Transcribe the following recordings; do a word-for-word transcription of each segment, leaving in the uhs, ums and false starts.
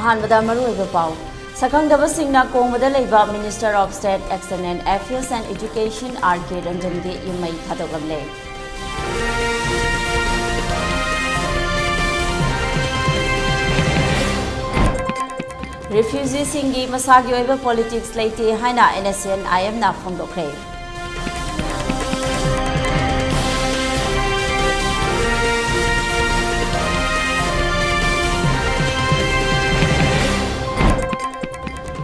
ꯑꯍꯥꯟꯕꯗ ꯃꯔꯨꯑꯣꯏꯕ ꯄꯥꯎ꯫ ꯁꯛꯈꯪꯗꯕꯁꯤꯡꯅ ꯀꯣꯡꯕꯗ ꯂꯩꯕ Minister of State External Affairs and Education R K ꯔꯟꯖꯟꯒꯤ ꯌꯨꯝꯃꯩ ꯊꯥꯗꯣꯛꯂꯝꯂꯦ꯫ ꯔꯤꯐ꯭ꯌꯨꯖꯤꯁꯤꯡꯒꯤ ꯃꯁꯥꯒꯤ ꯑꯣꯏꯕ ꯄꯣꯂꯤꯇꯤꯛꯁ ꯂꯩꯇꯦ ꯍꯥꯏꯅ N S C N I M ꯅ ꯐꯣꯡꯗꯣꯛꯈ꯭ꯔꯦ꯫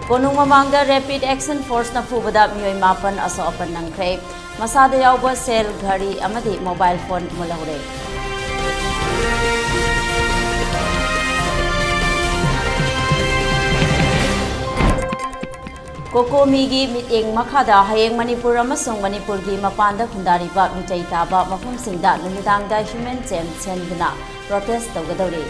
ꯀꯣꯅꯨꯡ ꯃꯃꯥꯡꯗ Rapid Action Force ꯅ ꯐꯨꯕꯗ ꯃꯤꯑꯣꯏ ꯃꯥꯄꯟ ꯑꯁꯣꯛ ꯑꯄꯟ ꯅꯪꯈ꯭ꯔꯦ꯫ ꯃꯁꯥꯗ ꯌꯥꯎꯕ ꯁꯦꯜ, ꯘꯔꯤ ꯑꯃꯗꯤ ꯃꯣꯕꯥꯏꯜ ꯐꯣꯟ ꯃꯨꯜꯍꯧꯔꯦ꯫ ꯀꯣꯀꯣꯃꯤꯒꯤ ꯃꯤꯠꯌꯦꯡ ꯃꯈꯥꯗ ꯍꯌꯦꯡ ꯃꯅꯤꯄꯨꯔ ꯑꯃꯁꯨꯡ ꯃꯅꯤꯄꯨꯔꯒꯤ ꯃꯄꯥꯟꯗ ꯈꯨꯟꯗꯥꯔꯤꯕ ꯃꯤꯇꯩ ꯇꯥꯕ ꯃꯐꯝꯁꯤꯡꯗ ꯅꯨꯃꯤꯗꯥꯡꯗ human chain ꯁꯦꯝꯗꯨꯅ protest ꯇꯧꯒꯗꯧꯔꯤ꯫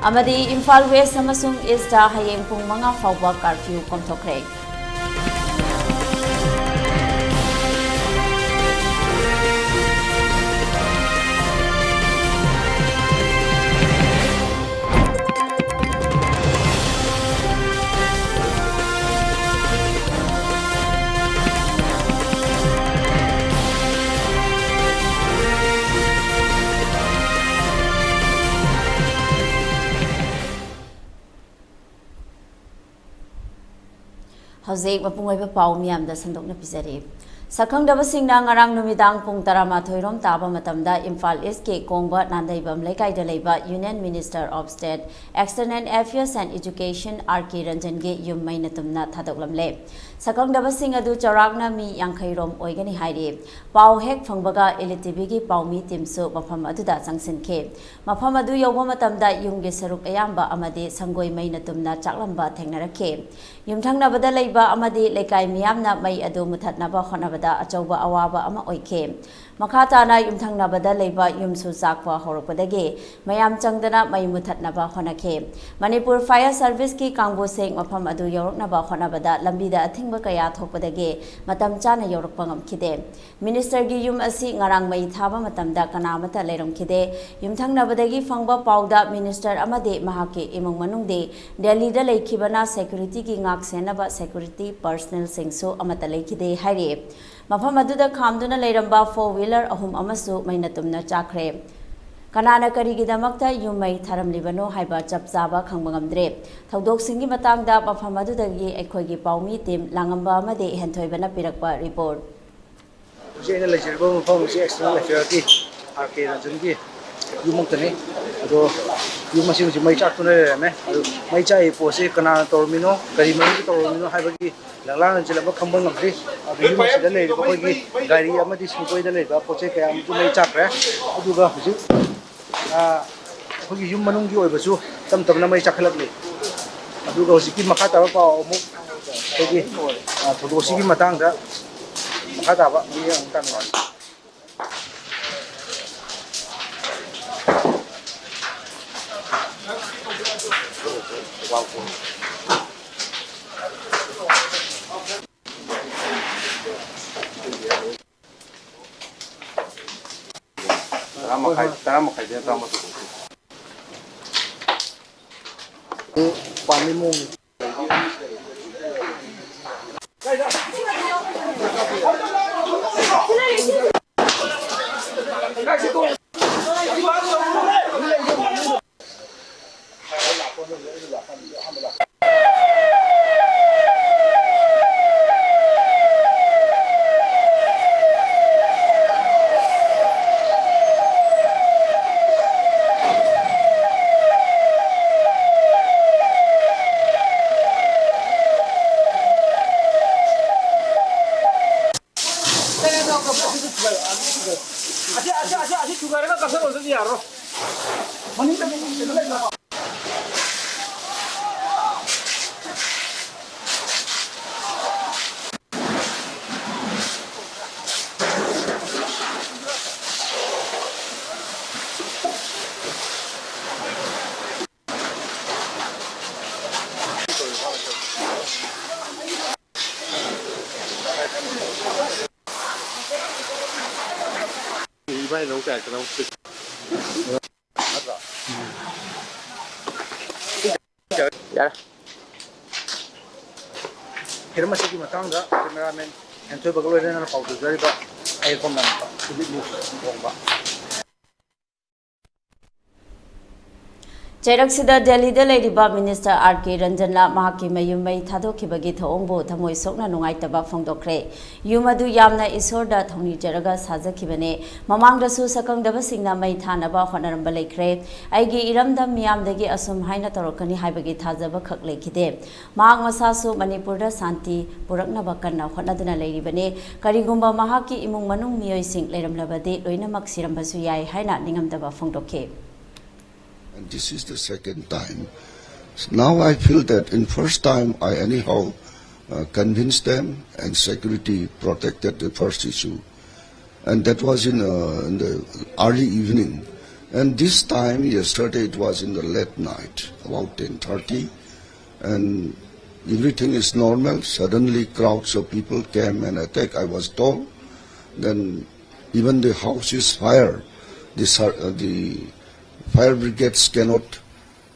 ꯑꯃꯗꯤ ꯏꯝꯐꯥꯜ West ꯑꯃꯁꯨꯡ East ꯇ ꯍꯌꯦꯡ ꯄꯨꯡ ꯃꯉꯥ ꯐꯥꯎꯕ curfew ꯀꯣꯝꯊꯣꯛꯈ꯭ꯔꯦ꯫ ꯍꯧꯖꯤꯛ ꯃꯄꯨꯡ ꯑꯣꯏꯕ ꯄꯥꯎ ꯃꯤꯌꯥꯝꯗ ꯁꯟꯗꯣꯛꯅ ꯄꯤꯖꯔꯤ꯫ ꯁꯛꯈꯪꯗꯕꯁꯤꯡꯅ ꯉꯔꯥꯡ ꯅꯨꯃꯤꯗꯥꯡ ꯄꯨꯡ ꯇꯔꯥꯃꯥꯊꯣꯏ ꯔꯣꯝ ꯇꯥꯕ ꯃꯇꯝꯗ ꯏꯝꯐꯥꯜ East ꯀꯤ ꯀꯣꯡꯕ ꯅꯥꯟꯗꯩꯕꯝ ꯂꯩꯀꯥꯏꯗ ꯂꯩꯕ Union Minister of State External Affairs and Education R K ꯔꯟꯖꯟꯒꯤ ꯌꯨꯝ ꯃꯩꯅ ꯇꯨꯝꯅ ꯊꯥꯗꯣꯛꯂꯝꯂꯦ꯫ ꯁꯛꯈꯪꯗꯕꯁꯤꯡ ꯑꯗꯨ ꯆꯥꯎꯔꯥꯛꯅ ꯃꯤ ꯌꯥꯡꯈꯩ ꯔꯣꯝ ꯑꯣꯏꯒꯅꯤ ꯍꯥꯏꯔꯤ꯫ ꯄꯥꯎ ꯍꯦꯛ ꯐꯪꯕꯒ Elite T V ꯒꯤ ꯄꯥꯎꯃꯤ team ꯁꯨ ꯃꯐꯝ ꯑꯗꯨꯗ ꯆꯪꯁꯤꯟꯈꯤ꯫ ꯃꯐꯝ ꯑꯗꯨ ꯌꯧꯕ ꯃꯇꯝꯗ ꯌꯨꯝꯒꯤ ꯁꯔꯨꯛ ꯑꯌꯥꯝꯕ ꯑꯃꯗꯤ ꯁꯪꯒꯣꯏ ꯃꯩꯅ ꯇꯨꯝꯅ ꯆꯥꯛꯂꯝꯕ ꯊꯦꯡꯅꯔꯛꯈꯤ꯫ ꯌꯨꯝꯊꯪꯅꯕꯗ ꯂꯩꯕ ꯑꯃꯗꯤ ꯂꯩꯀꯥꯏ ꯃꯤꯌꯥꯝꯅ ꯃꯩ ꯑꯗꯨ ꯃꯨꯊꯠꯅꯕ ꯍꯣꯠꯅꯕꯗ ꯑꯆꯧꯕ ꯑꯋꯥꯕ ꯑꯃ ꯑꯣꯏꯈꯤ꯫ ꯃꯈꯥ ꯇꯥꯅ ꯌꯨꯝꯊꯪꯅꯕꯗ ꯂꯩꯕ ꯌꯨꯝꯁꯨ ꯆꯥꯛꯄ ꯍꯧꯔꯛꯄꯗꯒꯤ ꯃꯌꯥꯝ ꯆꯪꯗꯅ ꯃꯩ ꯃꯨꯊꯠꯅꯕ ꯍꯣꯠꯅꯈꯤ꯫ ꯃꯅꯤꯄꯨꯔ Fire Serviceꯀꯤ ꯀꯥꯡꯕꯨꯁꯤꯡ ꯃꯐꯝ ꯑꯗꯨ ꯌꯧꯔꯛꯅꯕ ꯍꯣꯠꯅꯕꯗ ꯂꯝꯕꯤꯗ ꯑꯊꯤꯡꯕ ꯀꯌꯥ ꯊꯣꯛꯄꯗꯒꯤ ꯃꯇꯝ ꯆꯥꯅ ꯌꯧꯔꯛꯄ ꯉꯝꯈꯤꯗꯦ꯫ Ministerꯒꯤ ꯌꯨꯝ ꯑꯁꯤ ꯉꯔꯥꯡ ꯃꯩ ꯊꯥꯕ ꯃꯇꯝꯗ ꯀꯅꯥ ꯑꯃꯠꯇ ꯂꯩꯔꯝꯈꯤꯗꯦ꯫ ꯌꯨꯝꯊꯪꯅꯕꯗꯒꯤ ꯐꯪꯕ ꯄꯥꯎꯗ Minister ꯑꯃꯗꯤ ꯃꯍꯥꯛꯀꯤ ꯏꯃꯨꯡ ꯃꯅꯨꯡꯗꯤ ꯗꯦꯜꯂꯤꯗ ꯂꯩꯈꯤꯕꯅ securityꯒꯤ ꯉꯥꯛ ꯁꯦꯟꯅꯕ security personnelꯁꯤꯡꯁꯨ ꯑꯃꯠꯇ ꯂꯩꯈꯤꯗꯦ ꯍꯥꯏꯔꯤ꯫ ꯃꯐꯝ ꯑꯗꯨꯗ ꯈꯥꯝꯗꯨꯅ ꯂꯩꯔꯝꯕ four wheeler ꯑꯍꯨꯝ ꯑꯃꯁꯨ ꯃꯩꯅ ꯇꯨꯝꯅ ꯆꯥꯛꯈ꯭ꯔꯦ꯫ ꯀꯅꯥꯅ ꯀꯔꯤꯒꯤꯗꯃꯛꯇ ꯌꯨꯝ ꯃꯩ ꯊꯥꯔꯝꯂꯤꯕꯅꯣ ꯍꯥꯏꯕ ꯆꯞ ꯆꯥꯕ ꯈꯪꯕ ꯉꯝꯗ꯭ꯔꯦ꯫ ꯊꯧꯗꯣꯛꯁꯤꯡꯒꯤ ꯃꯇꯥꯡꯗ ꯃꯐꯝ ꯑꯗꯨꯗꯒꯤ ꯑꯩꯈꯣꯏꯒꯤ ꯄꯥꯎꯃꯤ team ꯂꯥꯡꯉꯝꯕ ꯑꯃꯗꯤ ꯍꯦꯟꯊꯣꯏꯕꯅ ꯄꯤꯔꯛꯄ report꯫ ꯍꯧꯖꯤꯛ ꯑꯩꯅ ꯂꯩꯖꯔꯤꯕ ꯃꯐꯝ ꯑꯁꯤ External Affairꯒꯤ R K Ranjanꯒꯤ ꯌꯨꯝꯃꯛꯇꯅꯤ꯫ ꯑꯗꯣ ꯌꯨꯝ ꯑꯁꯤ ꯍꯧꯖꯤꯛ ꯃꯩ ꯆꯥꯛꯇꯨꯅ ꯂꯩꯔꯝꯃꯦ꯫ ꯑꯗꯨ ꯃꯩ ꯆꯥꯛꯏ ꯄꯣꯠꯁꯤ ꯀꯅꯥꯅ ꯇꯧꯔꯝꯃꯤꯅꯣ, ꯀꯔꯤ ꯃꯔꯝꯒꯤ ꯇꯧꯔꯝꯃꯤꯅꯣ ꯍꯥꯏꯕꯒꯤ ꯂꯪꯂꯥꯡ ꯂꯪꯁꯤꯜꯂꯕ ꯈꯪꯕ ꯉꯝꯗ꯭ꯔꯤ꯫ ꯑꯗꯨ ꯌꯨꯝ ꯑꯁꯤꯗ ꯂꯩꯔꯤꯕ ꯑꯩꯈꯣꯏꯒꯤ ꯒꯥꯔꯤ ꯑꯃꯗꯤ ꯁꯦꯡꯗꯣꯛꯏꯗ ꯂꯩꯕ ꯄꯣꯠ ꯆꯩ ꯀꯌꯥ ꯑꯃꯁꯨ ꯃꯩ ꯆꯥꯛꯈ꯭ꯔꯦ꯫ ꯑꯗꯨꯒ ꯍꯧꯖꯤꯛ, ꯑ, ꯑꯩꯈꯣꯏꯒꯤ ꯌꯨꯝ ꯃꯅꯨꯡꯒꯤ ꯑꯣꯏꯕꯁꯨ ꯇꯞ ꯇꯞꯅ ꯃꯩ ꯆꯥꯛꯈꯠꯂꯛꯂꯤ꯫ ꯑꯗꯨꯒ ꯍꯧꯖꯤꯛꯀꯤ ꯃꯈꯥ ꯇꯥꯕ ꯄꯥꯎ ꯑꯃꯨꯛ ꯑꯩꯈꯣꯏꯒꯤ, ꯑ, ꯊꯧꯗꯣꯛ ꯑꯁꯤꯒꯤ ꯃꯇꯥꯡꯗ ꯃꯈꯥ ꯇꯥꯕ ꯃꯤꯠꯌꯦꯡ ꯑꯃꯨꯛ ꯇꯥꯃꯤꯟꯅꯔꯁꯤ꯫ ꯇꯔꯥ ꯃꯈꯥꯏ, ꯇꯔꯥ ꯃꯈꯥꯏꯗꯩꯅ ꯇꯔꯥꯃꯥꯊꯣꯏ ꯐꯥꯎ꯫ ꯄꯥꯝꯃꯤ ꯃꯑꯣꯡꯅꯤ꯫ ꯑꯁꯤ, ꯑꯁꯤ, ꯑꯁꯤ, ꯑꯁꯤ ꯊꯨꯒꯥꯏꯔꯒ ꯀꯛꯊꯠꯂꯣ, ꯑꯗꯨꯗꯤ ꯌꯥꯔꯔꯣꯏ꯫ ꯃꯅꯤꯡꯗ ꯏꯕꯥꯅꯤ ꯂꯧ ꯀꯌꯥ ꯀꯩꯅꯣ? ꯌꯥꯔꯦ꯫ ꯍꯤꯔꯝ ꯑꯁꯤꯒꯤ ꯃꯇꯥꯡꯗ cameraman ꯍꯦꯟꯊꯣꯏꯕꯒ ꯂꯣꯏꯅꯅ ꯄꯥꯎ ꯄꯤꯖꯔꯤꯕ ꯑꯩ ꯀꯣꯝꯂꯥꯡꯕ, ꯏꯂꯤꯠ ꯅ꯭ꯌꯨꯁ ꯊꯣꯡꯕ꯫ ꯆꯩꯔꯛꯁꯤꯗ ꯗꯦꯜꯂꯤꯗ ꯂꯩꯔꯤꯕ ꯃꯤꯅꯤꯁꯇꯔ ꯑꯥꯔ ꯀꯦ ꯔꯟꯖꯟꯅ ꯃꯍꯥꯛꯀꯤ ꯃꯌꯨꯝ ꯃꯩ ꯊꯥꯗꯣꯛꯈꯤꯕꯒꯤ ꯊꯧꯑꯣꯡꯕꯨ ꯊꯃꯣꯏ ꯁꯣꯛꯅ ꯅꯨꯡꯉꯥꯏꯇꯕ ꯐꯣꯡꯗꯣꯛꯈ꯭ꯔꯦ꯫ ꯌꯨꯝ ꯑꯗꯨ ꯌꯥꯝꯅ ꯏꯁꯣꯔꯗ ꯊꯧꯅꯤꯖꯔꯒ ꯁꯥꯖꯈꯤꯕꯅꯦ꯫ ꯃꯃꯥꯡꯗꯁꯨ ꯁꯛꯈꯪꯗꯕꯁꯤꯡꯅ ꯃꯩ ꯊꯥꯅꯕ ꯍꯣꯠꯅꯔꯝꯕ ꯂꯩꯈ꯭ꯔꯦ꯫ ꯑꯩꯒꯤ ꯏꯔꯝꯗꯝ ꯃꯤꯌꯥꯝꯗꯒꯤ ꯑꯁꯨꯝ ꯍꯥꯏꯅ ꯇꯧꯔꯛꯀꯅꯤ ꯍꯥꯏꯕꯒꯤ ꯊꯥꯖꯕ ꯈꯛ ꯂꯩꯈꯤꯗꯦ꯫ ꯃꯍꯥꯛ ꯃꯁꯥꯁꯨ ꯃꯅꯤꯄꯨꯔꯗ ꯁꯥꯟꯇꯤ ꯄꯨꯔꯛꯅꯕ ꯀꯟꯅ ꯍꯣꯠꯅꯗꯨꯅ ꯂꯩꯔꯤꯕꯅꯤ꯫ ꯀꯔꯤꯒꯨꯝꯕ ꯃꯍꯥꯛꯀꯤ ꯏꯃꯨꯡ ꯃꯅꯨꯡ ꯃꯤꯑꯣꯏꯁꯤꯡ ꯂꯩꯔꯝꯂꯕꯗꯤ ꯂꯣꯏꯅꯃꯛ ꯁꯤꯔꯝꯕꯁꯨ ꯌꯥꯏ ꯍꯥꯏꯅ ꯅꯤꯡꯉꯝꯗꯕ ꯐꯣꯡꯗꯣꯛꯈꯤ꯫ And this is the second time. Now I feel that in first time I anyhow uh, convinced them and security protected the first issue. And that was in, uh, in the early evening. And this time, yesterday, it was in the late night, about ten thirty. And everything is normal. Suddenly, crowds of people came and attack, I was told. Then even the house is fire. The, sar- uh, the fire brigades cannot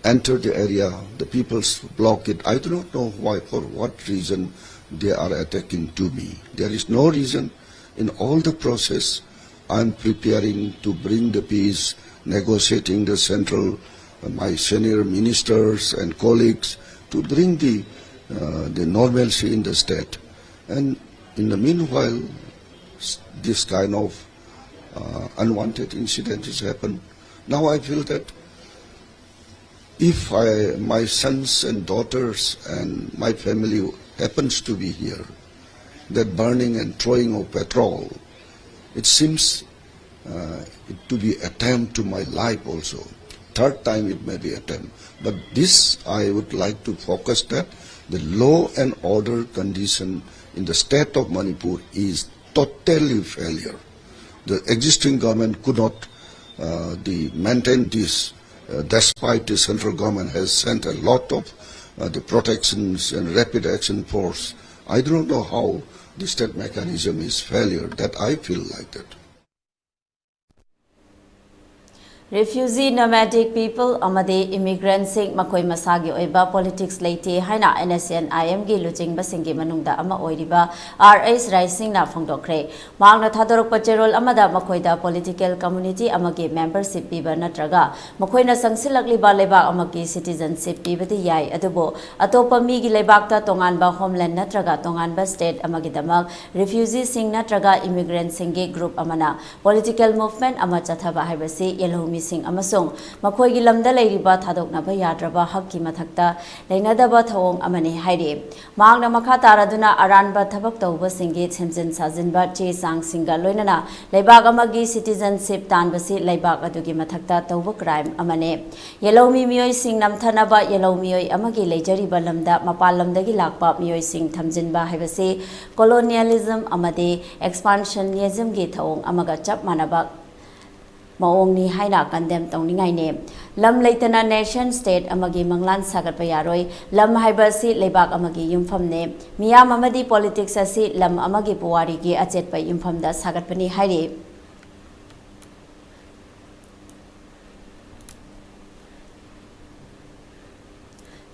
enter the area. The peoples block it. I do not know why, for what reason they are attacking to me. There is no reason. In all the process, I am preparing to bring the peace, negotiating the central, uh, my senior ministers and colleagues to bring the, uh, the normalcy in the state. And in the meanwhile, s- this kind of uh, unwanted incident has happened. Now I feel that if I, my sons and daughters and my family happens to be here, that burning and throwing of petrol, it seems uh, it to be attempt to my life also. Third time it may be attempt. But this I would like to focus that the law and order condition in the state of Manipur is totally failure. The existing government could not uh, the maintain this, uh, despite the central government has sent a lot of uh, the protections and rapid action force. I do not know how the state mechanism is failure. That I feel like that. Refugee, nomadic people ꯑꯃꯗꯤ immigrantꯁꯤꯡ ꯃꯈꯣꯏ ꯃꯁꯥꯒꯤ ꯑꯣꯏꯕ politics ꯂꯩꯇꯦ ꯍꯥꯏꯅ NSCN-IMꯒꯤ ꯂꯨꯆꯤꯡꯕꯁꯤꯡꯒꯤ ꯃꯅꯨꯡꯗ ꯑꯃ ꯑꯣꯏꯔꯤꯕ R H ꯔꯥꯏꯁꯤꯡꯅ ꯐꯣꯡꯗꯣꯛꯈ꯭ꯔꯦ꯫ ꯃꯍꯥꯛꯅ ꯊꯥꯗꯣꯔꯛꯄ ꯆꯦꯔꯣꯜ ꯑꯃꯗ ꯃꯈꯣꯏꯗ political community ꯑꯃꯒꯤ membership ꯄꯤꯕ ꯅꯠꯇ꯭ꯔꯒ ꯃꯈꯣꯏꯅ ꯆꯪꯁꯤꯜꯂꯛꯂꯤꯕ ꯂꯩꯕꯥꯛ ꯑꯃꯒꯤ citizenship ꯄꯤꯕꯗꯤ ꯌꯥꯏ, ꯑꯗꯨꯕꯨ ꯑꯇꯣꯞꯄ ꯃꯤꯒꯤ ꯂꯩꯕꯥꯛꯇ ꯇꯣꯉꯥꯟꯕ homeland ꯅꯠꯇ꯭ꯔꯒ ꯇꯣꯉꯥꯟꯕ state ꯑꯃꯒꯤꯗꯃꯛ refugeeꯁꯤꯡ ꯅꯠꯇ꯭ꯔꯒ immigrantꯁꯤꯡꯒꯤ group ꯑꯃꯅ political movement ꯑꯃ ꯆꯠꯊꯕ ꯍꯥꯏꯕꯁꯤ ꯌꯦꯜꯍꯧꯃꯤꯁꯤꯡ ꯑꯃꯁꯨꯡ ꯃꯈꯣꯏꯒꯤ ꯂꯝꯗ ꯂꯩꯔꯤꯕ ꯊꯥꯗꯣꯛꯅꯕ ꯌꯥꯗ꯭ꯔꯕ ꯍꯛꯀꯤ ꯃꯊꯛꯇ ꯂꯩꯅꯗꯕ ꯊꯧꯑꯣꯡ ꯑꯃꯅꯤ ꯍꯥꯏꯔꯤ꯫ ꯃꯍꯥꯛꯅ ꯃꯈꯥ ꯇꯥꯔꯗꯨꯅ ꯑꯔꯥꯟꯕ ꯊꯕꯛ ꯇꯧꯕꯁꯤꯡꯒꯤ ꯁꯦꯝꯖꯤꯟ ꯁꯥꯖꯤꯟꯕ ꯆꯦ ꯆꯥꯡꯁꯤꯡꯒ ꯂꯣꯏꯅꯅ ꯂꯩꯕꯥꯛ ꯑꯃꯒꯤ citizenship ꯇꯥꯟꯕꯁꯤ ꯂꯩꯕꯥꯛ ꯑꯗꯨꯒꯤ ꯃꯊꯛꯇ ꯇꯧꯕ crime ꯑꯃꯅꯤ꯫ ꯌꯦꯜꯍꯧꯃꯤ ꯃꯤꯑꯣꯏꯁꯤꯡ ꯅꯝꯊꯅꯕ ꯌꯦꯜꯍꯧ ꯃꯤꯑꯣꯏ ꯑꯃꯒꯤ ꯂꯩꯖꯔꯤꯕ ꯂꯝꯗ ꯃꯄꯥꯟ ꯂꯝꯗꯒꯤ ꯂꯥꯛꯄ ꯃꯤꯑꯣꯏꯁꯤꯡ ꯊꯝꯖꯤꯟꯕ ꯍꯥꯏꯕꯁꯤ colonialism ꯑꯃꯗꯤ expansionismꯒꯤ ꯊꯧꯑꯣꯡ ꯑꯃꯒ ꯆꯞ ꯃꯥꯟꯅꯕ ꯃꯑꯣꯡꯅꯤ ꯍꯥꯏꯅ condemn ꯇꯧꯅꯤꯡꯉꯥꯏꯅꯤ꯫ ꯂꯝ ꯂꯩꯇꯅ nation state ꯑꯃꯒꯤ ꯃꯪꯂꯥꯟ ꯁꯥꯒꯠꯄ ꯌꯥꯔꯣꯏ꯫ ꯂꯝ ꯍꯥꯏꯕ ꯑꯁꯤ ꯂꯩꯕꯥꯛ ꯑꯃꯒꯤ ꯌꯨꯝꯐꯝꯅꯤ꯫ ꯃꯤꯌꯥꯝ ꯑꯃꯗꯤ politics ꯑꯁꯤ ꯂꯝ ꯑꯃꯒꯤ ꯄꯨꯋꯥꯔꯤꯒꯤ ꯑꯆꯦꯠꯄ ꯌꯨꯝꯐꯝꯗ ꯁꯥꯒꯠꯄꯅꯤ ꯍꯥꯏꯔꯤ꯫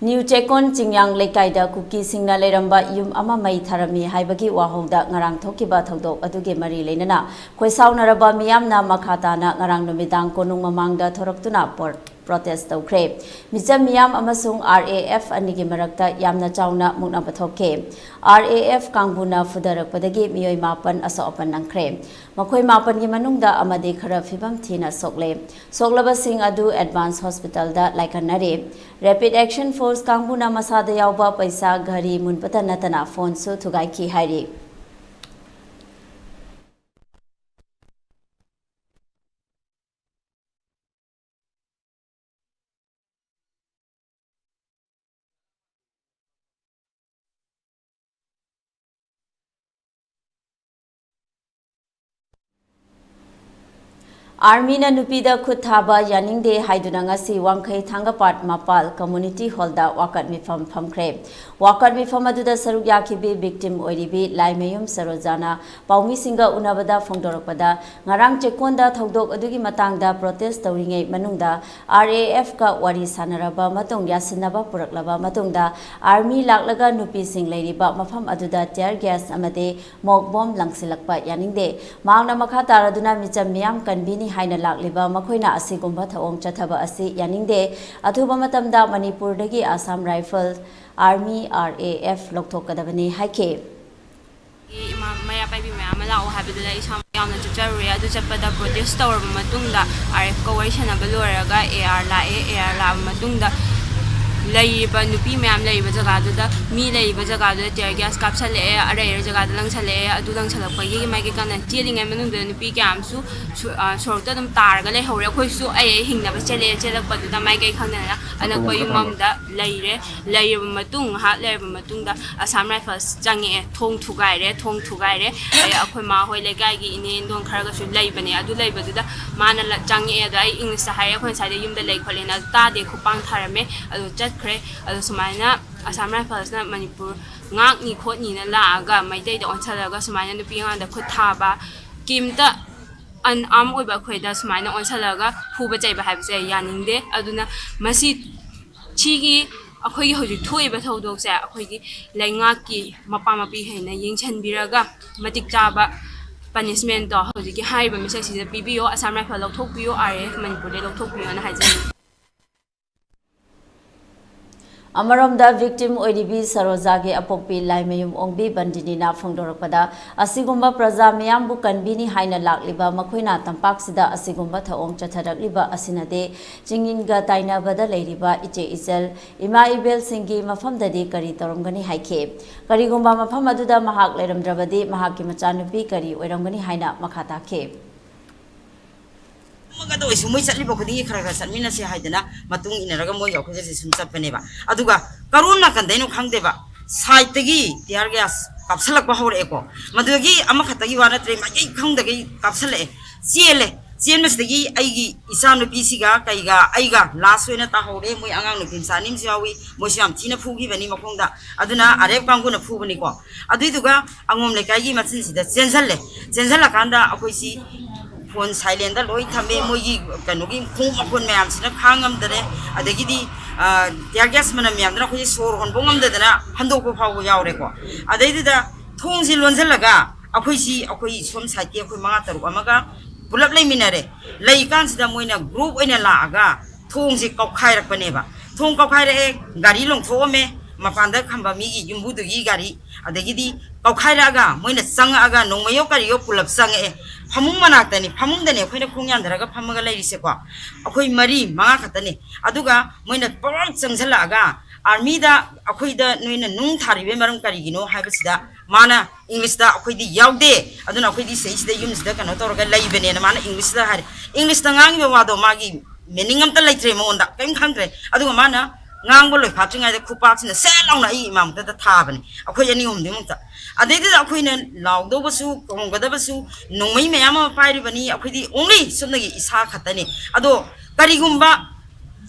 ꯅ꯭ꯌꯨ ꯆꯦꯛꯀꯣꯟ ꯆꯤꯡꯌꯥꯡ ꯂꯩꯀꯥꯏꯗ ꯀꯨꯀꯤꯁꯤꯡꯅ ꯂꯩꯔꯝꯕ ꯌꯨꯝ ꯑꯃ ꯃꯩ ꯊꯥꯔꯝꯃꯤ ꯍꯥꯏꯕꯒꯤ ꯋꯥꯍꯧꯗ ꯉꯔꯥꯡ ꯊꯣꯛꯈꯤꯕ ꯊꯧꯗꯣꯛ ꯑꯗꯨꯒꯤ ꯃꯔꯤ ꯂꯩꯅꯅ ꯈꯣꯏꯁꯥꯎꯅꯔꯕ ꯃꯤꯌꯥꯝꯅ ꯃꯈꯥ ꯇꯥꯅ ꯉꯔꯥꯡ ꯅꯨꯃꯤꯗꯥꯡ ꯀꯣꯅꯨꯡ ꯃꯃꯥꯡꯗ ꯊꯣꯔꯛꯇꯨꯅ ꯄꯣꯔ-, protest ꯇꯧꯈ꯭ꯔꯦ꯫ ꯃꯤꯆꯝ ꯃꯤꯌꯥꯝ ꯑꯃꯁꯨꯡ R A F ꯑꯅꯤꯒꯤ ꯃꯔꯛꯇ ꯌꯥꯝꯅ ꯆꯥꯎꯅ ꯃꯨꯛꯅꯕ ꯊꯣꯛꯈꯤ꯫ R A F ꯀꯥꯡꯕꯨꯅ ꯐꯨꯗꯔꯛꯄꯗꯒꯤ ꯃꯤꯑꯣꯏ ꯃꯥꯄꯟ ꯑꯁꯣꯛ ꯑꯄꯟ ꯅꯪꯈ꯭ꯔꯦ꯫ ꯃꯈꯣꯏ ꯃꯥꯄꯟꯒꯤ ꯃꯅꯨꯡꯗ ꯑꯃꯗꯤ ꯈꯔ ꯐꯤꯕꯝ ꯊꯤꯅ ꯁꯣꯛꯂꯦ꯫ ꯁꯣꯛꯂꯕꯁꯤꯡ ꯑꯗꯨ advance hospitalꯗ ꯂꯥꯏꯀꯠꯅꯔꯤ꯫ Rapid Action Force ꯀꯥꯡꯕꯨꯅ ꯃꯁꯥꯗ ꯌꯥꯎꯕ ꯄꯩꯁꯥ, ꯘꯔꯤ ꯃꯨꯟꯕꯇ ꯅꯠꯇꯅ phoneꯁꯨ ꯊꯨꯒꯥꯏꯈꯤ ꯍꯥꯏꯔꯤ꯫ ꯑꯥꯔꯃꯤꯅ ꯅꯨꯄꯤꯗ ꯈꯨꯠ ꯊꯥꯕ ꯌꯥꯅꯤꯡꯗꯦ ꯍꯥꯏꯗꯨꯅ ꯉꯁꯤ ꯋꯥꯡꯈꯩ ꯊꯥꯡꯒꯄꯥꯠ ꯃꯄꯥꯜ ꯀꯝꯃꯨꯅꯤꯇꯤ ꯍꯣꯜꯗ ꯋꯥꯀꯠ ꯃꯤꯐꯝ ꯐꯝꯈ꯭ꯔꯦ꯫ ꯋꯥꯀꯠ ꯃꯤꯐꯝ ꯑꯗꯨꯗ ꯁꯔꯨꯛ ꯌꯥꯈꯤꯕꯤ ꯚꯤꯛꯇꯤꯝ ꯑꯣꯏꯔꯤꯕꯤ ꯂꯥꯏꯃꯌꯨꯝ ꯁꯔꯣꯖꯥꯅ ꯄꯥꯎꯃꯤꯁꯤꯡꯒ ꯎꯅꯕꯗ ꯐꯣꯡꯗꯣꯔꯛꯄꯗ, ꯉꯔꯥꯡ ꯆꯦꯛꯀꯣꯟꯗ ꯊꯧꯗꯣꯛ ꯑꯗꯨꯒꯤ ꯃꯇꯥꯡꯗ ꯄ꯭ꯔꯣꯇꯦꯁ ꯇꯧꯔꯤꯉꯩ ꯃꯅꯨꯡꯗ ꯑꯥꯔ ꯑꯦ ꯑꯦꯐꯀ ꯋꯥꯔꯤ ꯁꯥꯟꯅꯔꯕ ꯃꯇꯨꯡ, ꯌꯥꯁꯤꯟꯅꯕ ꯄꯨꯔꯛꯂꯕ ꯃꯇꯨꯡꯗ, ꯑꯥꯔꯃꯤ ꯂꯥꯛꯂꯒ ꯅꯨꯄꯤꯁꯤꯡ ꯂꯩꯔꯤꯕ ꯃꯐꯝ ꯑꯗꯨꯗ ꯇꯤꯌꯔ ꯒ꯭ꯌꯥꯁ ꯑꯃꯗꯤ ꯃꯣꯛ ꯕꯣꯝ ꯂꯪꯁꯤꯜꯂꯛꯄ ꯌꯥꯅꯤꯡꯗꯦ꯫ ꯃꯍꯥꯛꯅ ꯃꯈꯥ ꯇꯥꯔꯗꯨꯅ ꯃꯤꯆꯝ ꯃꯤꯌꯥꯝ ꯀꯟꯕꯤꯅꯤ ꯍꯥꯏꯅ ꯂꯥꯛꯂꯤꯕ ꯃꯈꯣꯏꯅ ꯑꯁꯤꯒꯨꯝꯕ ꯊꯧꯑꯣꯡ ꯆꯠꯊꯕ ꯑꯁꯤ ꯌꯥꯅꯤꯡꯗꯦ꯫ ꯑꯊꯨꯕ ꯃꯇꯝꯗ ꯃꯅꯤꯄꯨꯔꯗꯒꯤ Assam rifle, army, R A F ꯂꯧꯊꯣꯛꯀꯗꯕꯅꯤ ꯍꯥꯏꯈꯤ꯫ ꯏꯃꯥ ꯃꯩꯔꯥ ꯄꯥꯏꯕꯤ ꯃꯌꯥꯝ ꯑꯃ ꯂꯥꯛꯑꯣ ꯍꯥꯏꯕꯗꯨꯗ ꯑꯩ ꯏꯁꯥꯃꯛ ꯌꯥꯎꯅ ꯆꯠꯆꯔꯨꯔꯦ꯫ ꯑꯗꯨ ꯆꯠꯄꯗ ꯄ꯭ꯔꯣꯇꯦꯁ ꯇꯧꯔꯕ ꯃꯇꯨꯡꯗ, ꯑꯥꯔ ꯑꯦꯐꯀ ꯋꯥꯔꯤ ꯁꯥꯟꯅꯕ ꯂꯣꯏꯔꯒ ꯑꯦ ꯑꯥꯔ ꯂꯥꯛꯑꯦ꯫ ꯑꯦ ꯑꯥꯔ ꯂꯥꯛꯑꯕ ꯃꯇꯨꯡꯗ, ꯂꯩꯔꯤꯕ ꯅꯨꯄꯤ ꯃꯌꯥꯝ ꯂꯩꯔꯤꯕ ꯖꯒꯥꯗꯨꯗ, ꯃꯤ ꯂꯩꯔꯤꯕ ꯖꯒꯥꯗꯨꯗ ꯇꯤꯌꯔ ꯒ꯭ꯌꯥꯁ ꯀꯥꯞꯁꯜꯂꯛꯑꯦ, ꯑꯔꯩ ꯑꯔꯩ ꯖꯒꯥꯗ ꯂꯪꯁꯜꯂꯛꯑꯦ꯫ ꯑꯗꯨ ꯂꯪꯁꯜꯂꯛꯄꯒꯤ ꯃꯥꯏꯀꯩ ꯀꯟꯅ ꯆꯦꯜꯂꯤꯉꯩ ꯃꯅꯨꯡꯗꯨꯗ ꯅꯨꯄꯤ ꯀꯌꯥ ꯑꯃꯁꯨ ꯁꯨ-, ꯑ, ꯁꯣꯔꯣꯛꯇ ꯑꯗꯨꯝ ꯇꯥꯔꯒ ꯂꯩꯍꯧꯔꯦ꯫ ꯑꯩꯈꯣꯏꯁꯨ ꯑꯩ ꯑꯩ ꯍꯤꯡꯅꯕ ꯆꯦꯜꯂꯦ꯫ ꯆꯦꯜꯂꯛꯄꯗꯨꯗ ꯃꯥꯏꯀꯩ ꯈꯪꯗꯅ ꯑꯅꯛꯄ ꯌꯨꯝ ꯑꯃꯗ ꯂꯩꯔꯦ꯫ ꯂꯩꯔꯕ ꯃꯇꯨꯡ, ꯉꯥꯏꯍꯥꯛ ꯂꯩꯔꯕ ꯃꯇꯨꯡꯗ ꯑꯁꯥꯝ ꯔꯥꯏꯐꯜꯁ ꯆꯪꯉꯛꯑꯦ, ꯊꯣꯡ ꯊꯨꯒꯥꯏꯔꯦ, ꯊꯣꯡ ꯊꯨꯒꯥꯏꯔꯦ꯫ ꯑꯗꯩ ꯑꯩꯈꯣꯏ ꯃꯥ ꯍꯣꯏ, ꯂꯩꯀꯥꯏꯒꯤ ꯏꯅꯦ ꯏꯟꯗꯣꯟ ꯈꯔꯒꯁꯨ ꯂꯩꯕꯅꯦ꯫ ꯑꯗꯨ ꯂꯩꯕꯗꯨꯗ ꯃꯥꯅ ꯂ-, ꯆꯪꯉꯛꯑꯦ꯫ ꯑꯗꯣ ꯑꯩ ꯏꯪꯂꯤꯁꯇ ꯍꯥꯏꯔꯦ, "ꯑꯩꯈꯣꯏ ꯉꯁꯥꯏꯗ ꯌꯨꯝꯗ ꯂꯩ ꯈꯣꯠꯂꯦꯅ"꯫ ꯑꯗꯨ ꯇꯥꯗꯦ, ꯈꯨꯄꯥꯡ ꯊꯥꯔꯝꯃꯦ꯫ ꯑꯗꯨ ꯆꯠꯈ꯭ꯔꯦ꯫ ꯑꯗꯣ ꯁꯨꯃꯥꯏꯅ ꯑꯁꯥꯝ ꯔꯥꯏꯐꯜꯁꯅ ꯃꯅꯤꯄꯨꯔ ꯉꯥꯛꯅꯤ ꯈꯣꯠꯅꯤꯅ ꯂꯥꯛꯑꯒ ꯃꯩꯇꯩꯗ ꯑꯣꯟꯁꯜꯂꯒ ꯁꯨꯃꯥꯏꯅ ꯅꯨꯄꯤ ꯑꯉꯥꯡꯗ ꯈꯨꯠ ꯊꯥꯕ, ꯀꯩꯝꯇ ꯑꯟꯑꯥꯔꯝ ꯑꯣꯏꯕ ꯑꯩꯈꯣꯏꯗ ꯁꯨꯃꯥꯏꯅ ꯑꯣꯟꯁꯜꯂꯒ ꯐꯨꯕ ꯆꯩꯕ ꯍꯥꯏꯕꯁꯦ ꯌꯥꯅꯤꯡꯗꯦ꯫ ꯑꯗꯨꯅ ꯃꯁꯤ, ꯁꯤꯒꯤ ꯑꯩꯈꯣꯏꯒꯤ ꯍꯧꯖꯤꯛ ꯊꯣꯛꯏꯕ ꯊꯧꯗꯣꯛꯁꯦ ꯑꯩꯈꯣꯏꯒꯤ ꯂꯩꯉꯥꯛꯀꯤ ꯃꯄꯥ ꯃꯄꯤꯈꯩꯅ ꯌꯦꯡꯁꯤꯟꯕꯤꯔꯒ ꯃꯇꯤꯛ ꯆꯥꯕ ꯄꯅꯤꯁꯃꯦꯟꯇꯣ ꯍꯧꯖꯤꯛꯀꯤ ꯍꯥꯏꯔꯤꯕ ꯃꯤꯁꯛꯁꯤꯗ ꯄꯤꯕꯤꯌꯣ꯫ ꯑꯁꯥꯝ ꯔꯥꯏꯐꯜ ꯂꯧꯊꯣꯛꯄꯤꯌꯣ, ꯑꯥꯔ ꯑꯦ ꯑꯦꯐ ꯃꯅꯤꯄꯨꯔꯗꯩ ꯂꯧꯊꯣꯛꯄꯤꯌꯣꯅ ꯍꯥꯏꯖꯅꯤꯡꯉꯤ꯫ ꯑꯃꯔꯣꯝꯗ, ꯚꯤꯛꯇꯤꯝ ꯑꯣꯏꯔꯤꯕꯤ ꯁꯔꯣꯖꯥꯒꯤ ꯑꯄꯣꯛꯄꯤ ꯂꯥꯏꯃꯌꯨꯝ ꯑꯣꯡꯕꯤ ꯕꯟꯗꯤꯅꯤꯅ ꯐꯣꯡꯗꯣꯔꯛꯄꯗ, ꯑꯁꯤꯒꯨꯝꯕ ꯄ꯭ꯔꯖꯥ ꯃꯤꯌꯥꯝꯕꯨ ꯀꯟꯕꯤꯅꯤ ꯍꯥꯏꯅ ꯂꯥꯛꯂꯤꯕ ꯃꯈꯣꯏꯅ ꯇꯝꯄꯥꯛꯁꯤꯗ ꯑꯁꯤꯒꯨꯝꯕ ꯊꯧꯑꯣꯡ ꯆꯠꯊꯔꯛꯂꯤꯕ ꯑꯁꯤꯅꯗꯤ ꯆꯤꯡꯏꯟꯒ ꯇꯥꯏꯅꯕꯗ ꯂꯩꯔꯤꯕ ꯏꯆꯦ ꯏꯆꯜ, ꯏꯃꯥ ꯏꯕꯦꯜꯁꯤꯡꯒꯤ ꯃꯐꯝꯗꯗꯤ ꯀꯔꯤ ꯇꯧꯔꯝꯒꯅꯤ ꯍꯥꯏꯈꯤ꯫ ꯀꯔꯤꯒꯨꯝꯕ ꯃꯐꯝ ꯑꯗꯨꯗ ꯃꯍꯥꯛ ꯂꯩꯔꯝꯗ꯭ꯔꯕꯗꯤ ꯃꯍꯥꯛꯀꯤ ꯃꯆꯥꯅꯨꯄꯤ ꯀꯔꯤ ꯑꯣꯏꯔꯝꯒꯅꯤ ꯍꯥꯏꯅ ꯃꯈꯥ ꯇꯥꯈꯤ꯫ ꯑꯃꯒꯗ ꯑꯣꯏꯁꯨ ꯃꯣꯏ ꯆꯠꯂꯤꯕ ꯈꯨꯗꯤꯡꯒꯤ ꯈꯔ ꯈꯔ ꯆꯠꯃꯤꯟꯅꯁꯦ ꯍꯥꯏꯗꯅ ꯃꯇꯨꯡ ꯏꯟꯅꯔꯒ ꯃꯣꯏꯒ ꯑꯩꯈꯣꯏꯒꯁꯦ ꯁꯨꯝ ꯆꯠꯄꯅꯦꯕ꯫ ꯑꯗꯨꯒ ꯀꯔꯣꯝ ꯅꯥꯀꯟꯗꯩꯅꯣ ꯈꯪꯗꯦꯕ, ꯁꯥꯏꯠꯇꯒꯤ ꯇꯤꯌꯥꯔ ꯒ꯭ꯌꯥꯁ ꯀꯥꯞꯁꯜꯂꯛꯄ ꯍꯧꯔꯛꯑꯦꯀꯣ꯫ ꯃꯗꯨꯗꯒꯤ ꯑꯃꯈꯛꯇꯒꯤ ꯋꯥ ꯅꯠꯇ꯭ꯔꯦ, ꯃꯥꯏꯀꯩ ꯈꯪꯗꯒꯩ ꯀꯥꯞꯁꯜꯂꯛꯑꯦ, ꯆꯦꯜꯂꯦ꯫ ꯆꯦꯟꯕꯁꯤꯗꯒꯤ ꯑꯩꯒꯤ ꯏꯆꯥꯅꯨꯄꯤꯁꯤꯒ ꯀꯩꯒ ꯑꯩꯒ ꯂꯥꯁ ꯑꯣꯏꯅ ꯇꯥꯍꯧꯔꯦ꯫ ꯃꯣꯏ ꯑꯉꯥꯡ ꯅꯨꯄꯤ ꯃꯆꯥ ꯑꯅꯤ ꯑꯃꯁꯨ ꯌꯥꯎꯏ, ꯃꯣꯏꯁꯨ ꯌꯥꯝ ꯊꯤꯅ ꯐꯨꯈꯤꯕꯅꯤ ꯃꯈꯣꯡꯗ꯫ ꯑꯗꯨꯅ ꯑꯥꯔ ꯑꯦꯐ ꯀꯥꯡꯕꯨꯅ ꯐꯨꯕꯅꯤꯀꯣ꯫ ꯑꯗꯨꯏꯗꯨꯒ ꯑꯉꯣꯝ ꯂꯩꯀꯥꯏꯒꯤ ꯃꯆꯤꯟꯁꯤꯗ ꯆꯦꯟꯁꯤꯜꯂꯦ꯫ ꯆꯦꯟꯁꯤꯜꯂꯀꯥꯟꯗ ꯑꯩꯈꯣꯏꯁꯤ ꯐꯣꯟ ꯁꯥꯏꯂꯦꯟꯗ ꯂꯣꯏ ꯊꯝꯃꯦ꯫ ꯃꯣꯏꯒꯤ ꯀꯩꯅꯣꯒꯤ ꯈꯣꯡ ꯃꯈꯣꯟ ꯃꯌꯥꯝꯁꯤꯅ ꯈꯥꯡ ꯉꯝꯗꯔꯦ꯫ ꯑꯗꯒꯤꯗꯤ ꯇꯤꯌꯥꯔ ꯒ꯭ꯌꯥꯁ ꯃꯅꯝ ꯃꯌꯥꯝꯗꯨꯅ ꯑꯩꯈꯣꯏꯁꯦ ꯁꯣꯔ ꯍꯣꯟꯕ ꯉꯝꯗꯗꯅ ꯍꯟꯗꯣꯛꯄ ꯐꯥꯎꯕ ꯌꯥꯎꯔꯦꯀꯣ꯫ ꯑꯗꯩꯗꯨꯗ ꯊꯣꯡꯁꯤ ꯂꯣꯟꯁꯤꯜꯂꯒ ꯑꯩꯈꯣꯏꯁꯤ, ꯑꯩꯈꯣꯏ ꯁꯣꯝ ꯁꯥꯏꯠꯀꯤ ꯑꯩꯈꯣꯏ ꯃꯉꯥ ꯇꯔꯨꯛ ꯑꯃꯒ ꯄꯨꯂꯞ ꯂꯩꯃꯤꯟꯅꯔꯦ꯫ ꯂꯩꯀꯥꯟꯁꯤꯗ ꯃꯣꯏꯅ ꯒ꯭ꯔꯨꯞ ꯑꯣꯏꯅ ꯂꯥꯛꯑꯒ ꯊꯣꯡꯁꯦ ꯀꯧꯈꯥꯏꯔꯛꯄꯅꯦꯕ꯫ ꯊꯣꯡ ꯀꯧꯈꯥꯏꯔꯛꯑꯦ, ꯒꯥꯔꯤ ꯂꯣꯡꯊꯣꯛꯑꯝꯃꯦ, ꯃꯄꯥꯟꯗ ꯈꯝꯕ ꯃꯤꯒꯤ ꯌꯨꯝꯕꯨꯗꯨꯒꯤ ꯒꯥꯔꯤ꯫ ꯑꯗꯒꯤꯗꯤ ꯀꯧꯈꯥꯏꯔꯛꯑꯒ ꯃꯣꯏꯅ ꯆꯪꯉꯛꯑꯒ ꯅꯣꯡꯃꯩꯌꯣ ꯀꯔꯤꯌꯣ ꯄꯨꯂꯞ ꯆꯪꯉꯛꯑꯦ꯫ ꯐꯃꯨꯡ ꯃꯅꯥꯛꯇꯅꯤ, ꯐꯃꯨꯡꯗꯅꯦ ꯑꯩꯈꯣꯏꯅ ꯈꯣꯡ ꯌꯥꯟꯊꯔꯒ ꯐꯝꯃꯒ ꯂꯩꯔꯤꯁꯦꯀꯣ꯫ ꯑꯩꯈꯣꯏ ꯃꯔꯤ ꯃꯉꯥ ꯈꯛꯇꯅꯤ꯫ ꯑꯗꯨꯒ ꯃꯣꯏꯅ ꯄꯨꯂꯞ ꯆꯪꯁꯤꯜꯂꯛꯑꯒ ꯑꯥꯔꯃꯤꯗ ꯑꯩꯈꯣꯏꯗ ꯅꯣꯏꯅ ꯅꯨꯡ ꯊꯥꯔꯤꯕꯩ ꯃꯔꯝ ꯀꯔꯤꯒꯤꯅꯣ ꯍꯥꯏꯕꯁꯤꯗ ꯃꯥꯅ ꯏꯪꯂꯤꯁꯇ, "ꯑꯩꯈꯣꯏꯗꯤ ꯌꯥꯎꯗꯦ, ꯑꯗꯨꯅ ꯑꯩꯈꯣꯏꯗꯤ ꯁꯤꯗꯩꯁꯤꯗ ꯌꯨꯝꯁꯤꯗ ꯀꯩꯅꯣ ꯇꯧꯔꯒ ꯂꯩꯕꯅꯦꯅ" ꯃꯥꯅ ꯏꯪꯂꯤꯁꯇ ꯍꯥꯏꯔꯦ꯫ ꯏꯪꯂꯤꯁꯇ ꯉꯥꯡꯉꯤꯕ ꯋꯥꯗꯣ ꯃꯥꯒꯤ ꯃꯤꯅꯤꯡ ꯑꯝꯇ ꯂꯩꯇ꯭ꯔꯦ ꯃꯉꯣꯟꯗ, ꯀꯔꯤꯝ ꯈꯪꯗ꯭ꯔꯦ꯫ ꯑꯗꯨꯒ ꯃꯥꯅ ꯉꯥꯡꯕ ꯂꯣꯏꯐꯥꯠꯇ꯭ꯔꯤꯉꯩꯗ ꯈꯨꯄꯥꯛꯁꯤꯅ ꯁꯦꯠ ꯂꯥꯎꯅ ꯑꯩ ꯏꯃꯥꯃꯛꯇꯗ ꯊꯥꯕꯅꯦ, ꯑꯩꯈꯣꯏ ꯑꯅꯤ ꯑꯍꯨꯝꯗꯨꯃꯛꯇ꯫ ꯑꯗꯩꯗꯨꯗ ꯑꯩꯈꯣꯏꯅ ꯂꯥꯎꯗꯧꯕꯁꯨ, ꯈꯣꯡꯒꯗꯕꯁꯨ, ꯅꯣꯡꯃꯩ ꯃꯌꯥꯝ ꯑꯃ ꯄꯥꯏꯔꯤꯕꯅꯤ, ꯑꯩꯈꯣꯏꯗꯤ only ꯁꯨꯞꯅꯒꯤ ꯏꯁꯥ ꯈꯛꯇꯅꯤ꯫ ꯑꯗꯣ ꯀꯔꯤꯒꯨꯝꯕ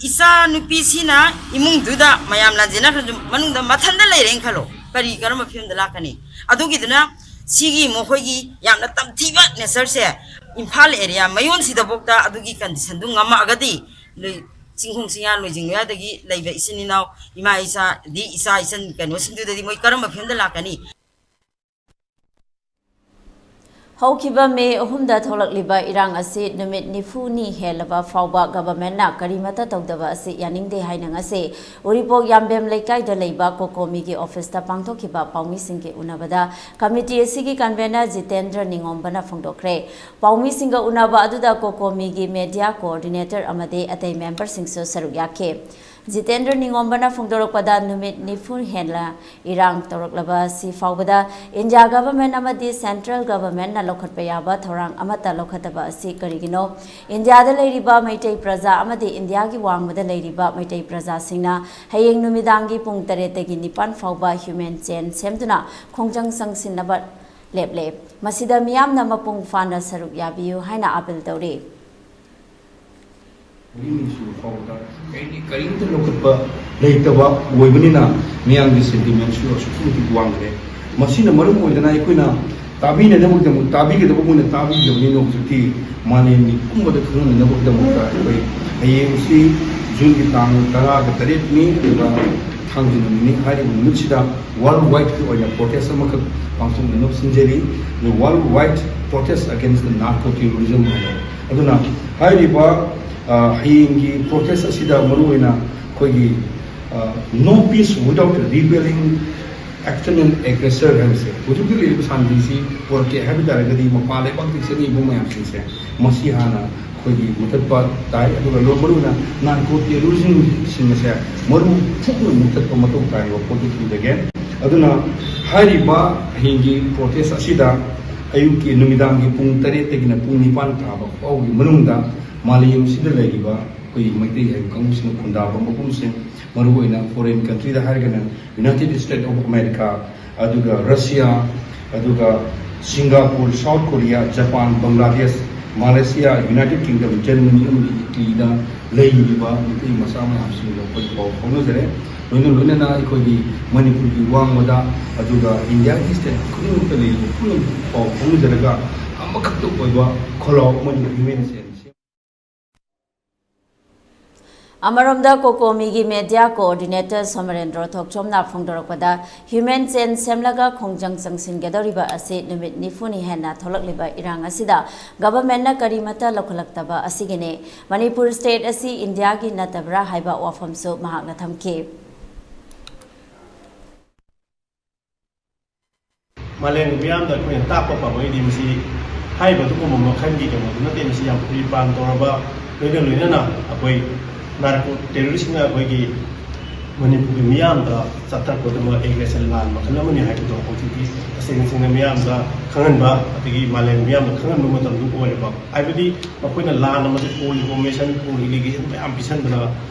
ꯏꯆꯥ ꯅꯨꯄꯤꯁꯤꯅ ꯏꯃꯨꯡꯗꯨꯗ ꯃꯌꯥꯝ ꯂꯥꯟꯖꯦꯟꯅꯈ꯭ꯔꯁꯨ ꯃꯅꯨꯡꯗ ꯃꯊꯟꯇ ꯂꯩꯔꯦꯅ ꯈꯜꯂꯣ, ꯀꯔꯤ ꯀꯔꯝꯕ ꯐꯤꯕꯝꯗ ꯂꯥꯛꯀꯅꯤ? ꯑꯗꯨꯒꯤꯗꯨꯅ ꯁꯤꯒꯤ ꯃꯈꯣꯏꯒꯤ ꯌꯥꯝꯅ ꯇꯝꯊꯤꯕ ꯅꯦꯆꯔꯁꯦ ꯏꯝꯐꯥꯜ ꯑꯦꯔꯤꯌꯥ ꯃꯌꯣꯟꯁꯤꯗꯐꯥꯎꯗ ꯑꯗꯨꯒꯤ ꯀꯟꯗꯤꯁꯟꯗꯨ ꯉꯝꯃꯛꯑꯒꯗꯤ ꯅꯣꯏ ꯆꯤꯡꯈꯣꯡ ꯆꯤꯡꯌꯥ ꯂꯣꯏꯖꯤꯡ ꯂꯣꯌꯥꯗꯒꯤ ꯂꯩꯕ ꯏꯆꯤꯟ ꯏꯅꯥꯎ, ꯏꯃꯥ ꯏꯆꯥ, ꯑꯗꯤ ꯏꯆꯥ ꯏꯆꯟ ꯀꯩꯅꯣꯁꯤꯡꯗꯨꯗꯗꯤ ꯃꯣꯏ ꯀꯔꯝꯕ ꯐꯤꯕꯝꯗ ꯂꯥꯛꯀꯅꯤ? ꯍꯧꯈꯤꯕ ꯃꯦ ꯑꯍꯨꯝꯗ ꯊꯣꯛꯂꯛꯂꯤꯕ ꯏꯔꯥꯡ ꯑꯁꯤ ꯅꯨꯃꯤꯠ ꯅꯤꯐꯨꯅꯤ ꯍꯦꯜꯂꯕ ꯐꯥꯎꯕ ꯒꯚꯔꯟꯃꯦꯟꯠꯅ ꯀꯔꯤꯃꯠꯇ ꯇꯧꯗꯕ ꯑꯁꯤ ꯌꯥꯅꯤꯡꯗꯦ ꯍꯥꯏꯅ ꯉꯁꯤ ꯎꯔꯤꯄꯣꯛ ꯌꯥꯝꯕꯦꯝ ꯂꯩꯀꯥꯏꯗ ꯂꯩꯕ ꯀꯣꯀꯣꯃꯤꯒꯤ ꯑꯣꯐꯤꯁꯇ ꯄꯥꯡꯊꯣꯛꯈꯤꯕ ꯄꯥꯎꯃꯤꯁꯤꯡꯒꯤ ꯎꯅꯕꯗ ꯀꯃꯤꯇꯤ ꯑꯁꯤꯒꯤ ꯀꯟꯚꯦꯅꯔ ꯖꯤꯇꯦꯟꯗ꯭ꯔ ꯅꯤꯉꯣꯝꯕꯅ ꯐꯣꯡꯗꯣꯛꯈ꯭ꯔꯦ꯫ ꯄꯥꯎꯃꯤꯁꯤꯡꯒ ꯎꯅꯕ ꯑꯗꯨꯗ ꯀꯣꯀꯣꯃꯤꯒꯤ ꯃꯦꯗꯤꯌꯥ ꯀꯣꯑꯣꯔꯗꯤꯅꯦꯇꯔ ꯑꯃꯗꯤ ꯑꯇꯩ ꯃꯦꯝꯕꯔꯁꯤꯡꯁꯨ ꯁꯔꯨꯛ ꯌꯥꯈꯤ꯫ ꯖꯤꯇꯦꯟꯗ꯭ꯔ ꯅꯤꯉꯣꯝꯕꯅ ꯐꯣꯡꯗꯣꯔꯛꯄꯗ ꯅꯨꯃꯤꯠ ꯅꯤꯐꯨ ꯍꯦꯟꯂ ꯏꯔꯥꯡ ꯇꯧꯔꯛꯂꯕ ꯑꯁꯤ ꯐꯥꯎꯕꯗ ꯏꯟꯗꯤꯌꯥ ꯒꯚꯔꯟꯃꯦꯟꯠ ꯑꯃꯗꯤ ꯁꯦꯟꯇ꯭ꯔꯦꯜ ꯒꯚꯔꯟꯃꯦꯟꯠꯅ ꯂꯧꯈꯠꯄ ꯌꯥꯕ ꯊꯧꯔꯥꯡ ꯑꯃꯠꯇ ꯂꯧꯈꯠꯇꯕ ꯑꯁꯤ ꯀꯔꯤꯒꯤꯅꯣ? ꯏꯟꯗꯤꯌꯥꯗ ꯂꯩꯔꯤꯕ ꯃꯩꯇꯩ ꯄ꯭ꯔꯖꯥ ꯑꯃꯗꯤ ꯏꯟꯗꯤꯌꯥꯒꯤ ꯋꯥꯡꯃꯗ ꯂꯩꯔꯤꯕ ꯃꯩꯇꯩ ꯄ꯭ꯔꯖꯥꯁꯤꯡꯅ ꯍꯌꯦꯡ ꯅꯨꯃꯤꯗꯥꯡꯒꯤ ꯄꯨꯡ ꯇꯔꯦꯠꯇꯒꯤ ꯅꯤꯄꯥꯟ ꯐꯥꯎꯕ ꯍ꯭ꯌꯨꯃꯦꯟ ꯆꯦꯟ ꯁꯦꯝꯗꯨꯅ ꯈꯣꯡꯖꯪ ꯆꯪꯁꯤꯟꯅꯕ ꯂꯦꯞꯂꯦ꯫ ꯃꯁꯤꯗ ꯃꯤꯌꯥꯝꯅ ꯃꯄꯨꯡ ꯐꯥꯅ ꯁꯔꯨꯛ ꯌꯥꯕꯤꯌꯨ ꯍꯥꯏꯅ ꯑꯥꯄꯤꯜ ꯇꯧꯔꯤ꯫ ꯃꯤꯁꯨ ꯐꯥꯎꯕꯗ ꯀꯔꯤ-, ꯀꯔꯤꯝꯇ ꯂꯧꯈꯠꯄ ꯂꯩꯇꯕ ꯑꯣꯏꯕꯅꯤꯅ ꯃꯤꯌꯥꯝꯒꯤ ꯁꯦꯟꯇꯤꯃꯦꯟꯁꯨ ꯑꯁꯨꯛꯀꯤ ꯃꯇꯤꯛ ꯋꯥꯡꯈ꯭ꯔꯦ꯫ ꯃꯁꯤꯅ ꯃꯔꯝ ꯑꯣꯏꯗꯅ ꯑꯩꯈꯣꯏꯅ ꯇꯥꯕꯤꯅꯅꯕꯒꯤꯗꯃꯛ, ꯇꯥꯕꯤꯒꯗꯕ ꯃꯣꯏꯅ ꯇꯥꯕꯤꯗꯕꯅꯤꯅ ꯍꯧꯖꯤꯛꯇꯤ ꯃꯥꯂꯦꯝꯒꯤ ꯄꯨꯝꯕꯗ ꯈꯪꯍꯟꯅꯅꯕꯒꯤꯗꯃꯛꯇ ꯑꯩꯈꯣꯏ ꯍꯌꯦꯡꯁꯤ ꯖꯨꯟꯒꯤ ꯇꯥꯡ ꯇꯔꯥꯒ ꯇꯔꯦꯠꯅꯤ, ꯑꯗꯨꯒ ꯊꯥꯡꯖ ꯅꯨꯃꯤꯠꯅꯤ꯫ ꯍꯥꯏꯔꯤꯕ ꯅꯨꯃꯤꯠꯁꯤꯗ ꯋꯥꯔꯜ ꯋꯥꯏꯗꯀꯤ ꯑꯣꯏꯅ ꯄ꯭ꯔꯣꯇꯦꯁ ꯑꯃꯈꯛ ꯄꯥꯡꯊꯣꯛꯅꯅꯕ ꯁꯤꯟꯖꯔꯤ꯫ The World Wide Protest Against the Narco Terrorism ꯍꯥꯏꯅ꯫ ꯑꯗꯨꯅ ꯍꯥꯏꯔꯤꯕ, ꯑ, ꯍꯌꯦꯡꯒꯤ ꯄ꯭ꯔꯣꯇꯦꯁ ꯑꯁꯤꯗ ꯃꯔꯨꯑꯣꯏꯅ ꯑꯩꯈꯣꯏꯒꯤ, ꯑ, No Peace Without Repelling External Aggressor ꯍꯥꯏꯕꯁꯦ, ꯍꯧꯖꯤꯛ ꯍꯧꯖꯤꯛ ꯂꯩꯔꯤꯕ ꯁꯥꯟꯇꯤꯁꯤ ꯄꯨꯔꯛꯀꯦ ꯍꯥꯏꯕ ꯇꯥꯔꯒꯗꯤ ꯃꯄꯥꯟ ꯂꯩꯕꯥꯛꯇꯒꯤ ꯆꯠꯅꯔꯤꯕ ꯃꯌꯥꯝꯁꯤꯡꯁꯦ, ꯃꯁꯤ ꯍꯥꯟꯅ ꯑꯩꯈꯣꯏꯒꯤ ꯃꯨꯊꯠꯄ ꯇꯥꯏ꯫ ꯑꯗꯨꯒ ꯂꯣ-, ꯃꯔꯨꯑꯣꯏꯅ ꯅꯥꯔꯀꯣ ꯇꯦꯔꯣꯔꯤꯖꯝꯁꯤꯡ ꯑꯁꯦ ꯃꯔꯨ ꯐꯨꯛꯅ ꯃꯨꯊꯠꯄ ꯃꯊꯧ ꯇꯥꯏ ꯍꯥꯏꯕ ꯄꯣꯠꯇꯨ ꯊꯝꯖꯒꯦ꯫ ꯑꯗꯨꯅ ꯍꯥꯏꯔꯤꯕ ꯍꯌꯦꯡꯒꯤ ꯄ꯭ꯔꯣꯇꯦꯁ ꯑꯁꯤꯗ ꯑꯌꯨꯛꯀꯤ, ꯅꯨꯃꯤꯗꯥꯡꯒꯤ ꯄꯨꯡ ꯇꯔꯦꯠꯇꯒꯤꯅ ꯄꯨꯡ ꯅꯤꯄꯥꯟ ꯇꯥꯕ ꯐꯥꯎꯒꯤ ꯃꯅꯨꯡꯗ ꯃꯥꯂꯦꯝꯁꯤꯗ ꯂꯩꯔꯤꯕ ꯑꯩꯈꯣꯏꯒꯤ ꯃꯩꯇꯩ ꯍꯥꯏꯕ ꯀꯥꯡꯕꯨꯁꯤꯡꯅ ꯈꯨꯟꯗꯥꯕ ꯃꯐꯝꯁꯤꯡ, ꯃꯔꯨꯑꯣꯏꯅ ꯐꯣꯔꯦꯟ ꯀꯟꯇ꯭ꯔꯤꯗ ꯍꯥꯏꯔꯒꯅ United States of America, ꯑꯗꯨꯒ ꯔꯁꯤꯌꯥ, ꯑꯗꯨꯒ Singapore, South Korea, Japan, Bangladesh, Malaysia, United Kingdom, Germany ꯑꯃꯗꯤ ꯏꯇꯂꯤꯗ ꯂꯩꯔꯤꯕ ꯃꯩꯇꯩ ꯃꯆꯥ ꯃꯌꯥꯝꯁꯤꯡꯗ ꯑꯩꯈꯣꯏ ꯄꯥꯎ ꯐꯥꯎꯅꯖꯔꯦ꯫ ꯂꯣꯏꯅ ꯂꯣꯏꯅꯅ ꯑꯩꯈꯣꯏꯒꯤ ꯃꯅꯤꯄꯨꯔꯒꯤ ꯋꯥꯡꯃꯗ, ꯑꯗꯨꯒ ꯏꯟꯗꯤꯌꯥꯒꯤ ꯁ꯭ꯇꯦꯠ ꯈꯨꯗꯤꯡꯃꯛꯇ ꯂꯩꯔꯤꯕ ꯄꯨꯝꯅꯃꯛ ꯄꯥꯎ ꯐꯥꯎꯅꯖꯔꯒ ꯑꯃꯈꯛꯇ ꯑꯣꯏꯕ ꯈꯣꯜꯂꯥꯎ ꯑꯃꯗꯤ ꯍ꯭ꯌꯨꯃꯦꯟ ꯆꯦꯟ ꯑꯃꯔꯣꯝꯗ ꯀꯣꯀꯣꯃꯤꯒꯤ ꯃꯦꯗꯤꯌꯥ ꯀꯣꯑꯣꯔꯗꯤꯅꯦꯇꯔ ꯁꯣꯃꯔꯦꯟꯗ꯭ꯔꯣ ꯊꯣꯛꯆꯣꯝꯅ ꯐꯣꯡꯗꯣꯔꯛꯄꯗ, ꯍ꯭ꯌꯨꯃꯦꯟ ꯆꯦꯟ ꯁꯦꯝꯂꯒ ꯈꯣꯡꯖꯪ ꯆꯪꯁꯤꯟꯒꯗꯧꯔꯤꯕ ꯑꯁꯤ ꯅꯨꯃꯤꯠ ꯅꯤꯐꯨꯅꯤ ꯍꯦꯟꯅ ꯊꯣꯛꯂꯛꯂꯤꯕ ꯏꯔꯥꯡ ꯑꯁꯤꯗ ꯒꯚꯔꯟꯃꯦꯟꯠꯅ ꯀꯔꯤꯃꯠꯇ ꯂꯧꯈꯠꯂꯛꯇꯕ ꯑꯁꯤꯒꯤꯅꯤ꯫ ꯃꯅꯤꯄꯨꯔ ꯁ꯭ꯇꯦꯠ ꯑꯁꯤ ꯏꯟꯗꯤꯌꯥꯒꯤ ꯅꯠꯇꯕ꯭ꯔꯥ ꯍꯥꯏꯕ ꯋꯥꯐꯝꯁꯨ ꯃꯍꯥꯛꯅ ꯊꯝꯈꯤ꯫ ꯃꯥꯂꯦꯝꯒꯤ ꯃꯤꯌꯥꯝꯗ ꯑꯩꯈꯣꯏꯅ ꯇꯥꯛꯄ ꯄꯥꯝꯕꯩꯗꯤ ꯃꯁꯤ ꯍꯥꯏꯔꯤꯕ ꯑꯗꯨꯒꯨꯝꯕ ꯃꯈꯜꯒꯤ ꯀꯩꯅꯣꯗꯨ ꯅꯠꯇꯦ꯫ ꯃꯁꯤ ꯌꯥꯝ ꯄ꯭ꯔꯤ ꯄ꯭ꯂꯥꯟ ꯇꯧꯔꯕ, ꯂꯣꯏꯅ ꯂꯣꯏꯅꯅ ꯑꯩꯈꯣꯏ ꯅꯥꯔꯀꯣ ꯇꯦꯔꯣꯔꯤꯁꯁꯤꯡꯅ ꯑꯩꯈꯣꯏꯒꯤ ꯃꯅꯤꯄꯨꯔꯒꯤ ꯃꯤꯌꯥꯝꯗ ꯆꯠꯊꯔꯛꯄꯗꯨꯃ ꯑꯦꯒ꯭ꯔꯦꯁꯟ ꯂꯥꯟ ꯃꯈꯜ ꯑꯃꯅꯤ ꯍꯥꯏꯕꯗꯣ ꯍꯧꯖꯤꯛꯇꯤ ꯇꯁꯦꯡ ꯇꯁꯦꯡꯅ ꯃꯤꯌꯥꯝꯗ ꯈꯪꯍꯟꯕ, ꯑꯗꯒꯤ ꯃꯥꯂꯦꯝꯒꯤ ꯃꯤꯌꯥꯝꯗ ꯈꯪꯍꯟꯕ ꯃꯇꯝꯗꯨ ꯑꯣꯏꯔꯕ꯫ ꯍꯥꯏꯕꯗꯤ ꯃꯈꯣꯏꯅ ꯂꯥꯟ ꯑꯃꯁꯦ ꯐꯨꯜ ꯏꯟꯐꯣꯔꯃꯦꯁꯟ, ꯐꯨꯜ ꯑꯦꯂꯤꯒꯦꯁꯟ ꯃꯌꯥꯝ ꯄꯤꯁꯟꯕꯗ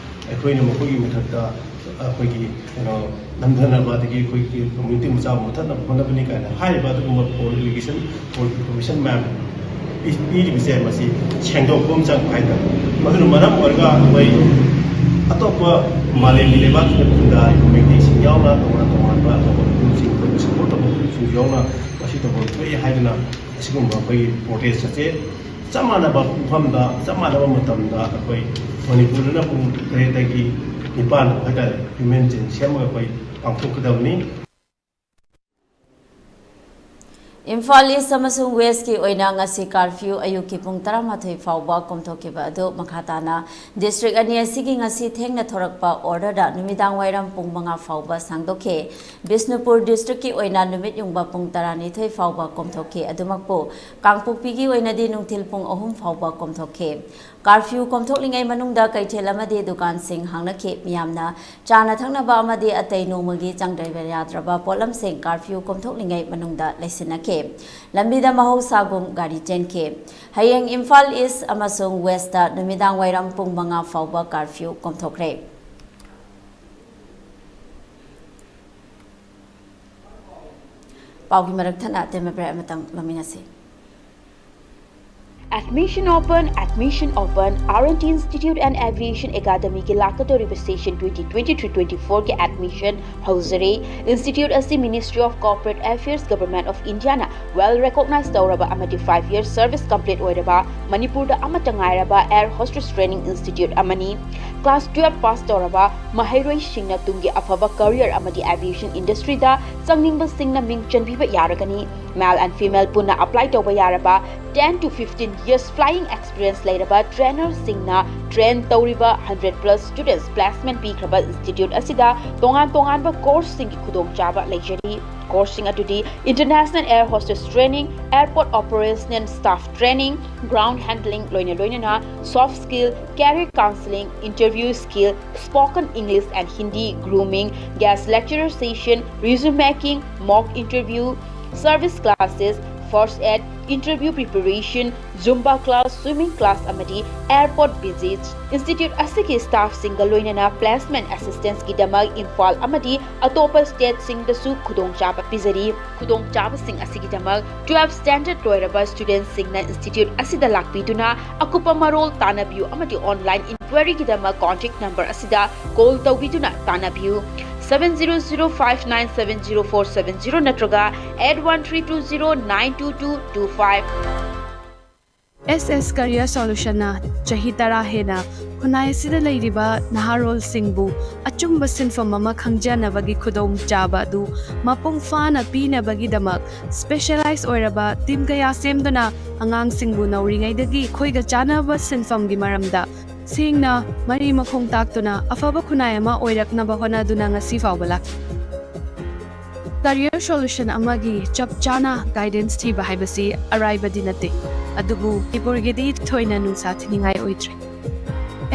ꯑꯩꯈꯣꯏꯅ ꯃꯈꯣꯏꯒꯤ ꯃꯊꯛꯇ ꯑꯩꯈꯣꯏꯒꯤ ꯀꯩꯅꯣ ꯅꯝꯊꯅꯕ, ꯑꯗꯒꯤ ꯑꯩꯈꯣꯏꯒꯤ ꯀꯝꯃ꯭ꯌꯨꯅꯤꯇꯤ ꯃꯆꯥꯕꯨ ꯃꯨꯊꯠꯅꯕ ꯍꯣꯠꯅꯕꯅꯤ ꯀꯥꯏꯅ ꯍꯥꯏꯔꯤꯕ ꯑꯗꯨꯒꯨꯝꯕ ꯐꯣꯜꯁ ꯑꯦꯂꯤꯒꯦꯁꯟ, ꯐꯣꯜꯁ ꯏꯟꯐꯣꯔꯃꯦꯁꯟ ꯃꯌꯥꯝ ꯄꯤ-, ꯄꯤꯔꯤꯕꯁꯦ, ꯃꯁꯤ ꯁꯦꯡꯗꯣꯛꯄ ꯑꯃ ꯆꯪꯕ ꯍꯥꯏꯇꯥꯔꯦ꯫ ꯃꯗꯨꯅ ꯃꯔꯝ ꯑꯣꯏꯔꯒ ꯑꯩꯈꯣꯏ ꯑꯇꯣꯞꯄ ꯃꯥꯂꯦꯝꯒꯤ ꯂꯩꯕꯥꯛꯁꯤꯡꯗ ꯈꯨꯟꯗꯥꯔꯤꯕ ꯃꯩꯇꯩꯁꯤꯡ ꯌꯥꯎꯅ, ꯇꯣꯉꯥꯟ ꯇꯣꯉꯥꯟꯕ ꯑꯇꯣꯞꯄ ꯃꯤꯄꯨꯝꯁꯤꯡ, ꯑꯩꯈꯣꯏꯕꯨ ꯁꯄꯣꯔꯠ ꯇꯧꯕ ꯃꯤꯄꯨꯝꯁꯤꯡ ꯌꯥꯎꯅ ꯃꯁꯤ ꯇꯧꯐꯝ ꯊꯣꯛꯏ ꯍꯥꯏꯗꯨꯅ ꯑꯁꯤꯒꯨꯝꯕ ꯑꯩꯈꯣꯏꯒꯤ ꯄ꯭ꯔꯣꯇꯦꯁ ꯑꯁꯦ ꯆꯞ ꯃꯥꯟꯅꯕ ꯄꯨꯡꯐꯝꯗ, ꯆꯞ ꯃꯥꯟꯅꯕ ꯃꯇꯝꯗ ꯑꯩꯈꯣꯏ ꯃꯅꯤꯄꯨꯔꯗꯅ ꯄꯨꯡ ꯇꯔꯦꯠꯇꯒꯤ ꯅꯤꯄꯥꯟ ꯍꯥꯏꯇꯥꯔꯦ, ꯍ꯭ꯌꯨꯃꯦꯟ ꯆꯦꯟ ꯁꯦꯝꯃꯒ ꯑꯩꯈꯣꯏ ꯄꯥꯡꯊꯣꯛꯀꯗꯕꯅꯤ꯫ ꯏꯝꯐꯥꯜ ꯏꯁ ꯑꯃꯁꯨꯡ ꯋꯦꯁꯀꯤ ꯑꯣꯏꯅ ꯉꯁꯤ ꯀꯥꯔꯐ꯭ꯌꯨ ꯑꯌꯨꯛꯀꯤ ꯄꯨꯡ ꯇꯔꯥꯃꯥꯊꯣꯏ ꯐꯥꯎꯕ ꯀꯣꯝꯊꯣꯛꯈꯤꯕ ꯑꯗꯨ ꯃꯈꯥ ꯇꯥꯅ ꯗꯤꯁꯇ꯭ꯔꯤꯛ ꯑꯅꯤ ꯑꯁꯤꯒꯤ ꯉꯁꯤ ꯊꯦꯡꯅ ꯊꯣꯔꯛꯄ ꯑꯣꯔꯗꯔꯗ ꯅꯨꯃꯤꯗꯥꯡ ꯋꯥꯏꯔꯝ ꯄꯨꯡ ꯃꯉꯥ ꯐꯥꯎꯕ ꯁꯥꯡꯗꯣꯛꯈꯤ꯫ ꯕꯤꯁꯅꯨꯄꯨꯔ ꯗꯤꯁꯇ꯭ꯔꯤꯛꯀꯤ ꯑꯣꯏꯅ ꯅꯨꯃꯤꯠ ꯌꯨꯡꯕ ꯄꯨꯡ ꯇꯔꯥꯅꯤꯊꯣꯏ ꯐꯥꯎꯕ ꯀꯣꯝꯊꯣꯛꯈꯤ꯫ ꯑꯗꯨꯃꯛꯄꯨ ꯀꯥꯡꯄꯣꯛꯄꯤꯒꯤ ꯑꯣꯏꯅꯗꯤ ꯅꯨꯡꯊꯤꯜ ꯄꯨꯡ ꯑꯍꯨꯝ ꯐꯥꯎꯕ ꯀꯣꯝꯊꯣꯛꯈꯤ꯫ ꯀꯥꯔꯐ꯭ꯌꯨ ꯀꯣꯝꯊꯣꯛꯂꯤꯉꯩ ꯃꯅꯨꯡꯗ ꯀꯩꯊꯦꯜ ꯑꯃꯗꯤ ꯗꯨꯀꯥꯟꯁꯤꯡ ꯍꯥꯡꯅꯈꯤ꯫ ꯃꯤꯌꯥꯝꯅ ꯆꯥꯅ ꯊꯛꯅꯕ ꯑꯃꯗꯤ ꯑꯇꯩ ꯅꯣꯡꯃꯒꯤ ꯆꯪꯗ꯭ꯔꯕ ꯌꯥꯗ꯭ꯔꯕ ꯄꯣꯠꯂꯝꯁꯤꯡ ꯀꯥꯔꯐ꯭ꯌꯨ ꯀꯣꯝꯊꯣꯛꯂꯤꯉꯩ ꯃꯅꯨꯡꯗ ꯂꯩꯁꯤꯟꯅꯈꯤ꯫ ꯂꯝꯕꯤꯗ ꯃꯍꯧꯁꯥꯒꯨꯝ ꯒꯥꯔꯤ ꯆꯦꯟꯈꯤ꯫ ꯍꯌꯦꯡ ꯏꯝꯐꯥꯜ ꯏꯁ ꯑꯃꯁꯨꯡ ꯋꯦꯁꯇ ꯅꯨꯃꯤꯗꯥꯡ ꯋꯥꯏꯔꯝ ꯄꯨꯡ ꯃꯉꯥ ꯐꯥꯎꯕ ꯀꯥꯔꯐ꯭ꯌꯨ ꯀꯣꯝꯊꯣꯛꯈ꯭ꯔꯦ꯫ ꯄꯥꯎꯒꯤ ꯃꯔꯛ ꯊꯠꯅ ꯑꯇꯦꯟꯕ ꯕ꯭ꯔꯦꯛ ꯑꯃꯇꯪ ꯂꯧꯃꯤꯟꯅꯁꯤ꯫ Admission open, admission open, R and T Institute and Aviation Academyꯒꯤ ꯂꯥꯛꯀꯗꯧꯔꯤꯕ session twenty twenty-three twenty-fourꯒꯤ admission ꯍꯧꯖꯔꯦ꯫ Institute ꯑꯁꯤ Ministry of Corporate Affairs, Government of Indiaꯅ well recognize ꯇꯧꯔꯕ ꯑꯃꯗꯤ five year service complete ꯑꯣꯏꯔꯕ, ꯃꯅꯤꯄꯨꯔꯗ ꯑꯃꯠꯇ ꯉꯥꯏꯔꯕ air hostess training institute ꯑꯃꯅꯤ꯫ Class twelve pass ꯇꯧꯔꯕ ꯃꯍꯩꯔꯣꯏꯁꯤꯡꯅ ꯇꯨꯡꯒꯤ ꯑꯐꯕ career ꯑꯃꯗꯤ aviation industryꯗ ꯆꯪꯅꯤꯡꯕꯁꯤꯡꯅ ꯃꯤꯡ ꯆꯟꯕꯤꯕ ꯌꯥꯔꯒꯅꯤ꯫ Male and female ꯄꯨꯟꯅ apply ꯇꯧꯕ ꯌꯥꯔꯕ, ten to fifteen years flying experience ꯂꯩꯔꯕ trainerꯁꯤꯡꯅ train ꯇꯧꯔꯤꯕ hundred plus students placement ꯄꯤꯈ꯭ꯔꯕ institute ꯑꯁꯤꯗ ꯇꯣꯉꯥꯟ ꯇꯣꯉꯥꯟꯕ courseꯁꯤꯡꯒꯤ ꯈꯨꯗꯣꯡꯆꯥꯕ ꯂꯩꯖꯔꯤ꯫ Courseꯁꯤꯡ ꯑꯗꯨꯗꯤ International Air Hostess Training, Airport Operational Staff Training, Ground Handling, ꯂꯣꯏꯅ ꯂꯣꯏꯅꯅ Soft Skill, Career Counseling, Interview Skill, Spoken English and Hindi, Grooming, Guest Lecturer Session, Resume Making, Mock Interview, Service Classes, first aid, interview preparation, Zumba class, swimming class ꯑꯃꯗꯤ airport visits꯫ Institute ꯑꯁꯤꯒꯤ staffꯁꯤꯡꯒ ꯂꯣꯏꯅꯅ placement assistanceꯀꯤꯗꯃꯛ Imphal ꯑꯃꯗꯤ ꯑꯇꯣꯞꯄ stateꯁꯤꯡꯗꯁꯨ ꯈꯨꯗꯣꯡꯆꯥꯕ ꯄꯤꯖꯔꯤ꯫ ꯈꯨꯗꯣꯡꯆꯥꯕꯁꯤꯡ ꯑꯁꯤꯒꯤꯗꯃꯛ twelve standard ꯂꯣꯏꯔꯕ studentꯁꯤꯡꯅ institute ꯑꯁꯤꯗ ꯂꯥꯛꯄꯤꯗꯨꯅ ꯑꯀꯨꯞꯄ ꯃꯔꯣꯜ ꯇꯥꯟꯅꯕꯤꯌꯨ ꯑꯃꯗꯤ online inquiryꯒꯤꯗꯃꯛ contact number ꯑꯁꯤꯗ call ꯇꯧꯕꯤꯗꯨꯅ ꯇꯥꯟꯅꯕꯤꯌꯨ꯫ Seven zero zero five nine seven zero four seven zero ꯅꯠꯇ꯭ꯔꯒ eight one three two zero nine two two two five꯫ S S Career Solutionꯅ ꯆꯍꯤ ꯇꯔꯥ ꯍꯦꯟꯅ ꯈꯨꯟꯅꯥꯏ ꯑꯁꯤꯗ ꯂꯩꯔꯤꯕ ꯅꯍꯥꯔꯣꯜꯁꯤꯡꯕꯨ ꯑꯆꯨꯝꯕ ꯁꯤꯟꯐꯝ ꯑꯃ ꯈꯪꯖꯅꯕꯒꯤ ꯈꯨꯗꯣꯡꯆꯥꯕ ꯑꯗꯨ ꯃꯄꯨꯡ ꯐꯥꯅ ꯄꯤꯅꯕꯒꯤꯗꯃꯛ specialize ꯑꯣꯏꯔꯕ team ꯀꯌꯥ ꯁꯦꯝꯗꯨꯅ ꯑꯉꯥꯡꯁꯤꯡꯕꯨ ꯅꯧꯔꯤꯉꯩꯗꯒꯤ ꯑꯩꯈꯣꯏꯒ ꯆꯥꯟꯅꯕ ꯁꯤꯟꯐꯝꯒꯤ ꯃꯔꯝꯗ ꯁꯦꯡꯅ ꯃꯔꯤ ꯃꯈꯣꯡ ꯇꯥꯛꯇꯨꯅ ꯑꯐꯕ ꯈꯨꯟꯅꯥꯏ ꯑꯃ ꯑꯣꯏꯔꯛꯅꯕ ꯍꯣꯠꯅꯗꯨꯅ ꯉꯁꯤ ꯐꯥꯎꯕ ꯂꯥꯛꯂꯤ꯫ Career Solution ꯑꯃꯒꯤ ꯆꯞ ꯆꯥꯅ guidance ꯊꯤꯕ ꯍꯥꯏꯕꯁꯤ ꯑꯔꯥꯏꯕꯗꯤ ꯅꯠꯇꯦ, ꯑꯗꯨꯕꯨ ꯃꯅꯤꯄꯨꯔꯒꯤꯗꯤ ꯊꯣꯏꯅ ꯅꯨꯡꯁꯥ ꯊꯤꯅꯤꯡꯉꯥꯏ ꯑꯣꯏꯗ꯭ꯔꯦ꯫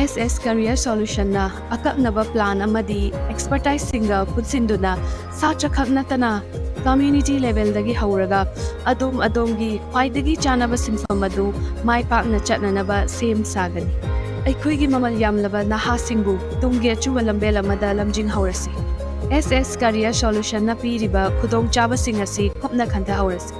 S S Career Solutionꯅ ꯑꯀꯛꯅꯕ plan ꯑꯃꯗꯤ expertiseꯁꯤꯡꯒ ꯄꯨꯟꯁꯤꯟꯗꯨꯅ ꯁꯥꯇ꯭ꯔꯈꯛ ꯅꯠꯇꯅ community levelꯗꯒꯤ ꯍꯧꯔꯒ ꯑꯗꯣꯝ ꯑꯗꯣꯝꯒꯤ ꯈ꯭ꯋꯥꯏꯗꯒꯤ ꯆꯥꯅꯕ ꯁꯤꯟꯐꯝ ꯑꯗꯨ ꯃꯥꯏ ꯄꯥꯛꯅ ꯆꯠꯅꯅꯕ ꯁꯦꯝ ꯁꯥꯒꯅꯤ꯫ ꯑꯩꯈꯣꯏꯒꯤ ꯃꯃꯜ ꯌꯥꯝꯂꯕ ꯅꯍꯥꯁꯤꯡꯕꯨ ꯇꯨꯡꯒꯤ ꯑꯆꯨꯝꯕ ꯂꯝꯕꯦꯜ ꯑꯃꯗ ꯂꯝꯖꯤꯡꯍꯧꯔꯁꯤ꯫ S S Career Solutionꯅ ꯄꯤꯔꯤꯕ ꯈꯨꯗꯣꯡꯆꯥꯕꯁꯤꯡ ꯑꯁꯤ ꯀꯨꯞꯅ ꯈꯟꯊꯍꯧꯔꯁꯤ꯫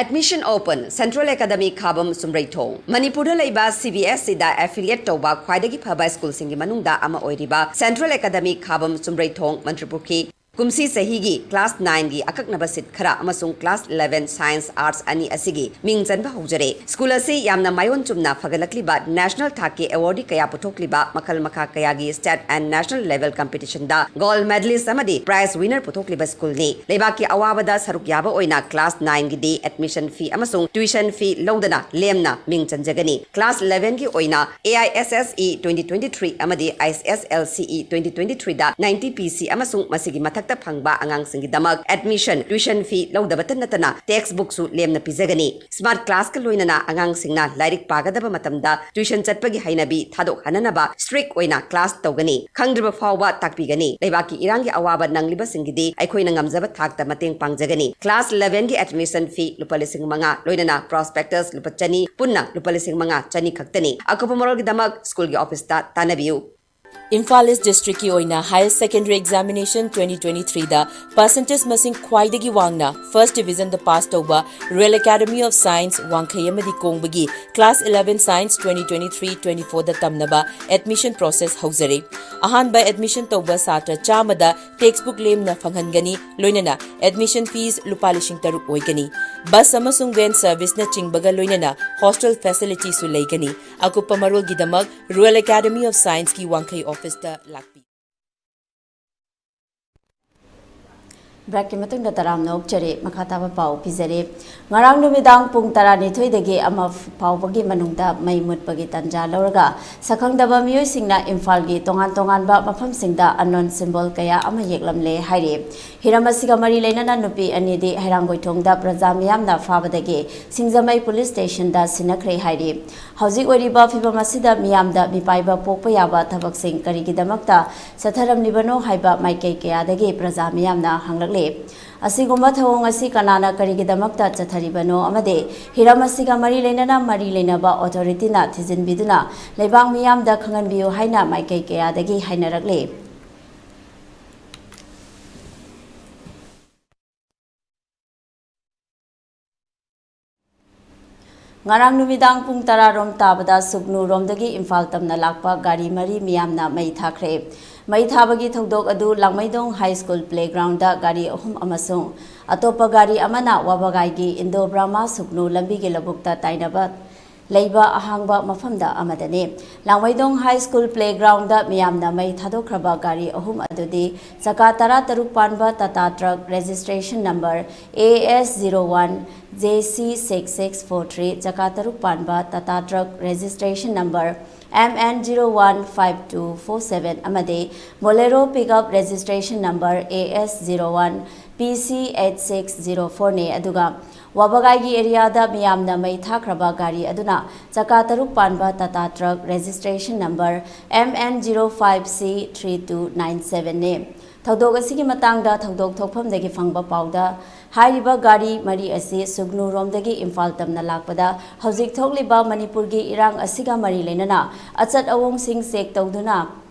Admission open, Central Academy ꯈꯥꯕꯝ ꯆꯨꯝꯕ꯭ꯔꯩꯊꯣꯡ꯫ ꯃꯅꯤꯄꯨꯔꯗ ꯂꯩꯕ CBSEꯗ affiliate ꯇꯧꯕ ꯈ꯭ꯋꯥꯏꯗꯒꯤ ꯐꯕ schoolꯁꯤꯡꯒꯤ ꯃꯅꯨꯡꯗ ꯑꯃ ꯑꯣꯏꯔꯤꯕ Central Academy ꯈꯥꯕꯝ ꯆꯨꯝꯕ꯭ꯔꯩꯊꯣꯡ ꯃꯟꯇ꯭ꯔꯤꯄꯨꯈ꯭ꯔꯤ ꯀꯨꯝꯁꯤ ꯆꯍꯤꯒꯤ class nineꯒꯤ ꯑꯀꯛꯅꯕ seat ꯈꯔ ꯑꯃꯁꯨꯡ class eleven science arts ꯑꯅꯤ ꯑꯁꯤꯒꯤ ꯃꯤꯡ ꯆꯟꯕ ꯍꯧꯖꯔꯦ꯫ School ꯑꯁꯤ ꯌꯥꯝꯅ ꯃꯥꯏꯑꯣꯟ ꯆꯨꯝꯅ ꯐꯒꯠꯂꯛꯂꯤꯕ national ꯊꯥꯛꯀꯤ awardꯤ ꯀꯌꯥ ꯄꯨꯊꯣꯛꯂꯤꯕ ꯃꯈꯜ ꯃꯈꯥ ꯀꯌꯥꯒꯤ state and national level competitionꯗ gold medalist ꯑꯃꯗꯤ prize winner ꯄꯨꯊꯣꯛꯂꯤꯕ schoolꯅꯤ꯫ ꯂꯩꯕꯥꯛꯀꯤ ꯑꯋꯥꯕꯗ ꯁꯔꯨꯛ ꯌꯥꯕ ꯑꯣꯏꯅ class nineꯒꯤꯗꯤ admission fee ꯑꯃꯁꯨꯡ tuition fee ꯂꯧꯗꯅ ꯂꯦꯝꯅ ꯃꯤꯡ ꯆꯟꯖꯒꯅꯤ꯫ Class elevenꯒꯤ ꯑꯣꯏꯅ AISSE twenty twenty three ꯑꯃꯗꯤ ISSLCE twenty twenty threeꯗ ninety PC ꯑꯃꯁꯨꯡ ꯃꯁꯤꯒꯤ ꯃꯊꯛ ꯐꯪꯕ ꯑꯉꯥꯡꯁꯤꯡꯒꯤꯗꯃꯛ admission, tuition fee ꯂꯧꯗꯕꯇ ꯅꯠꯇꯅ text bookꯁꯨ ꯂꯦꯝꯅ ꯄꯤꯖꯒꯅꯤ꯫ Smart classꯀ ꯂꯣꯏꯅꯅ ꯑꯉꯥꯡꯁꯤꯡꯅ ꯂꯥꯏꯔꯤꯛ ꯄꯥꯒꯗꯕ ꯃꯇꯝꯗ tuition ꯆꯠꯄꯒꯤ ꯍꯩꯅꯕꯤ ꯊꯥꯗꯣꯛꯍꯟꯅꯅꯕ strict ꯑꯣꯏꯅ class ꯇꯧꯒꯅꯤ꯫ ꯈꯪꯗ꯭ꯔꯤꯕ ꯐꯥꯎꯕ ꯇꯥꯛꯄꯤꯒꯅꯤ꯫ ꯂꯩꯕꯥꯛꯀꯤ ꯏꯔꯥꯡꯒꯤ ꯑꯋꯥꯕ ꯅꯪꯂꯤꯕꯁꯤꯡꯒꯤꯗꯤ ꯑꯩꯈꯣꯏꯅ ꯉꯝꯖꯕ ꯊꯥꯛꯇ ꯃꯇꯦꯡ ꯄꯥꯡꯖꯒꯅꯤ꯫ Class elevenꯒꯤ admission fee ꯂꯨꯄꯥ ꯂꯤꯁꯤꯡ ꯃꯉꯥ, ꯂꯣꯏꯅꯅ prospectus ꯂꯨꯄꯥ ꯆꯅꯤ, ꯄꯨꯟꯅ ꯂꯨꯄꯥ ꯂꯤꯁꯤꯡ ꯃꯉꯥ ꯆꯅꯤ ꯈꯛꯇꯅꯤ꯫ ꯑꯀꯨꯞꯄ ꯃꯔꯣꯜꯒꯤꯗꯃꯛ schoolꯒꯤ officeꯇ ꯇꯥꯟꯅꯕꯤꯌꯨ꯫ ꯏꯝꯐꯥꯜ ꯏꯁ districtꯀꯤ ꯑꯣꯏꯅ Higher Secondary Examination twenty twenty threeda percentage ꯃꯁꯤꯡ ꯈ꯭ꯋꯥꯏꯗꯒꯤ ꯋꯥꯡꯅ first divisionꯗ pass ꯇꯧꯕ Royal Academy of Science ꯋꯥꯡꯈꯩ ꯑꯃꯗꯤ ꯀꯣꯡꯕꯒꯤ Class eleven Science twenty twenty three twenty fourda ꯇꯝꯅꯕ admission process ꯍꯧꯖꯔꯦ꯫ ꯑꯍꯥꯟꯕ admission ꯇꯧꯕ ꯁꯥꯇ꯭ꯔ ꯆꯥꯝꯃꯗ text book ꯂꯦꯝꯅ ꯐꯪꯍꯟꯒꯅꯤ, ꯂꯣꯏꯅꯅ admission fees ꯂꯨꯄꯥ ꯂꯤꯁꯤꯡ ꯇꯔꯨꯛ ꯑꯣꯏꯒꯅꯤ꯫ Bus ꯑꯃꯁꯨꯡ van serviceꯅꯆꯤꯡꯕꯒ ꯂꯣꯏꯅꯅ hostel facilityꯁꯨ ꯂꯩꯒꯅꯤ꯫ ꯑꯀꯨꯞꯄ ꯃꯔꯣꯜꯒꯤꯗꯃꯛ Royal Academy of Scienceꯀꯤ ꯋꯥꯡꯈꯩ officeꯇ ꯂꯥꯛꯄꯤꯌꯨ꯫ Breakꯀꯤ ꯃꯇꯨꯡꯗ ꯇꯔꯥꯝꯅ ꯑꯣꯛꯆꯔꯤ꯫ ꯃꯈꯥ ꯇꯥꯕ ꯄꯥꯎ ꯄꯤꯖꯔꯤ꯫ ꯉꯔꯥꯡ ꯅꯨꯃꯤꯗꯥꯡ ꯄꯨꯡ ꯇꯔꯥꯅꯤꯊꯣꯏꯗꯒꯤ ꯑꯃ ꯐꯥꯎꯕꯒꯤ ꯃꯅꯨꯡꯗ ꯃꯩ ꯃꯨꯠꯄꯒꯤ ꯇꯟꯖꯥ ꯂꯧꯔꯒ ꯁꯛꯈꯪꯗꯕ ꯃꯤꯑꯣꯏꯁꯤꯡꯅ ꯏꯝꯐꯥꯜꯒꯤ ꯇꯣꯉꯥꯟ ꯇꯣꯉꯥꯟꯕ ꯃꯐꯝꯁꯤꯡꯗ unknown symbol ꯀꯌꯥ ꯑꯃ ꯌꯦꯛꯂꯝꯂꯦ ꯍꯥꯏꯔꯤ꯫ ꯍꯤꯔꯝ ꯑꯁꯤꯒ ꯃꯔꯤ ꯂꯩꯅꯅ ꯅꯨꯄꯤ ꯑꯅꯤꯗꯤ ꯍꯩꯔꯥꯡꯒꯣꯏꯊꯣꯡꯗ ꯄ꯭ꯔꯖꯥ ꯃꯤꯌꯥꯝꯅ ꯐꯥꯕꯗꯒꯤ ꯁꯤꯡꯖꯃꯩ police stationꯗ ꯁꯤꯟꯅꯈ꯭ꯔꯦ ꯍꯥꯏꯔꯤ꯫ ꯍꯧꯖꯤꯛ ꯑꯣꯏꯔꯤꯕ ꯐꯤꯕꯝ ꯑꯁꯤꯗ ꯃꯤꯌꯥꯝꯗ ꯃꯤꯄꯥꯏꯕ ꯄꯣꯛꯄ ꯌꯥꯕ ꯊꯕꯛꯁꯤꯡ ꯀꯔꯤꯒꯤꯗꯃꯛꯇ ꯆꯠꯊꯔꯝꯂꯤꯕꯅꯣ ꯍꯥꯏꯕ ꯃꯥꯏꯀꯩ ꯀꯌꯥꯗꯒꯤ ꯄ꯭ꯔꯖꯥ ꯃꯤꯌꯥꯝꯅ ꯍꯪꯂꯛꯂꯤ꯫ ꯑꯁꯤꯒꯨꯝꯕ ꯊꯧꯑꯣꯡ ꯑꯁꯤ ꯀꯅꯥꯅ ꯀꯔꯤꯒꯤꯗꯃꯛꯇ ꯆꯠꯊꯔꯤꯕꯅꯣ ꯑꯃꯗꯤ ꯍꯤꯔꯝ ꯑꯁꯤꯒ ꯃꯔꯤ ꯂꯩꯅꯅ ꯃꯔꯤ ꯂꯩꯅꯕ authorityꯅ ꯊꯤꯖꯤꯟꯕꯤꯗꯨꯅ ꯂꯩꯕꯥꯛ ꯃꯤꯌꯥꯝꯗ ꯈꯪꯍꯟꯕꯤꯌꯨ ꯍꯥꯏꯅ ꯃꯥꯏꯀꯩ ꯀꯌꯥꯗꯒꯤ ꯍꯥꯏꯅꯔꯛꯂꯤ꯫ ꯉꯔꯥꯡ ꯅꯨꯃꯤꯗꯥꯡ ꯄꯨꯡ ꯇꯔꯥ ꯔꯣꯝ ꯇꯥꯕꯗ ꯁꯨꯒꯅꯨꯔꯣꯝꯗꯒꯤ ꯏꯝꯐꯥꯜ ꯇꯝꯅ ꯂꯥꯛꯄ ꯒꯥꯔꯤ ꯃꯔꯤ ꯃꯤꯌꯥꯝꯅ ꯃꯩ ꯊꯥꯈ꯭ꯔꯦ꯫ ꯃꯩ ꯊꯥꯕꯒꯤ ꯊꯧꯗꯣꯛ ꯑꯗꯨ ꯂꯥꯡꯃꯩꯗꯣꯡ High School playgroundꯗ ꯒꯥꯔꯤ ꯑꯍꯨꯝ ꯑꯃꯁꯨꯡ ꯑꯇꯣꯞꯄ ꯒꯥꯔꯤ ꯑꯃꯅ ꯋꯥꯕꯒꯥꯏꯒꯤ ꯏꯟꯗꯣ ꯕ꯭ꯔꯍꯃ ꯁꯨꯒꯅꯨ ꯂꯝꯕꯤꯒꯤ ꯂꯧꯕꯨꯛꯇ ꯇꯥꯏꯅꯕ ꯂꯩꯕ ꯑꯍꯥꯡꯕ ꯃꯐꯝꯗ ꯑꯃꯗꯅꯤ꯫ ꯂꯥꯡꯃꯩꯗꯣꯡ High School playgroundꯗ ꯃꯤꯌꯥꯝꯅ ꯃꯩ ꯊꯥꯗꯣꯛꯈ꯭ꯔꯕ ꯒꯥꯔꯤ ꯑꯍꯨꯝ ꯑꯗꯨꯗꯤ ꯆꯀꯥ ꯇꯔꯥ ꯇꯔꯨꯛ ꯄꯥꯟꯕ Tata truck registration number A S zero one J C six six four three, ꯆꯀꯥ ꯇꯔꯨꯛ ꯄꯥꯟꯕ Tata truck registration number M N zero one five two four seven ꯑꯃꯗꯤ Bolero pickup registration number A S zero one P C eight six zero four ꯅꯤ꯫ ꯑꯗꯨꯒ ꯋꯥꯕꯒꯥꯏꯒꯤ ꯑꯦꯔꯤꯌꯥꯗ ꯃꯤꯌꯥꯝꯅ ꯃꯩ ꯊꯥꯈ꯭ꯔꯕ ꯒꯥꯔꯤ ꯑꯗꯨꯅ ꯆꯀꯥ ꯇꯔꯨꯛ ꯄꯥꯟꯕ Tata truck registration number M N zero five C three two nine seven ꯅꯤ꯫ ꯊꯧꯗꯣꯛ ꯑꯁꯤꯒꯤ ꯃꯇꯥꯡꯗ ꯊꯧꯗꯣꯛ ꯊꯣꯛꯐꯝꯗꯒꯤ ꯐꯪꯕ ꯄꯥꯎꯗ, ꯍꯥꯏꯔꯤꯕ ꯒꯥꯔꯤ ꯃꯔꯤ ꯑꯁꯤ ꯁꯨꯒꯅꯨꯔꯣꯝꯗꯒꯤ ꯏꯝꯐꯥꯜ ꯇꯝꯅ ꯂꯥꯛꯄꯗ ꯍꯧꯖꯤꯛ ꯊꯣꯛꯂꯤꯕ ꯃꯅꯤꯄꯨꯔꯒꯤ ꯏꯔꯥꯡ ꯑꯁꯤꯒ ꯃꯔꯤ ꯂꯩꯅꯅ ꯑꯆꯠ ꯑꯋꯣꯡꯁꯤꯡ ꯆꯦꯛ ꯇꯧꯗꯨꯅ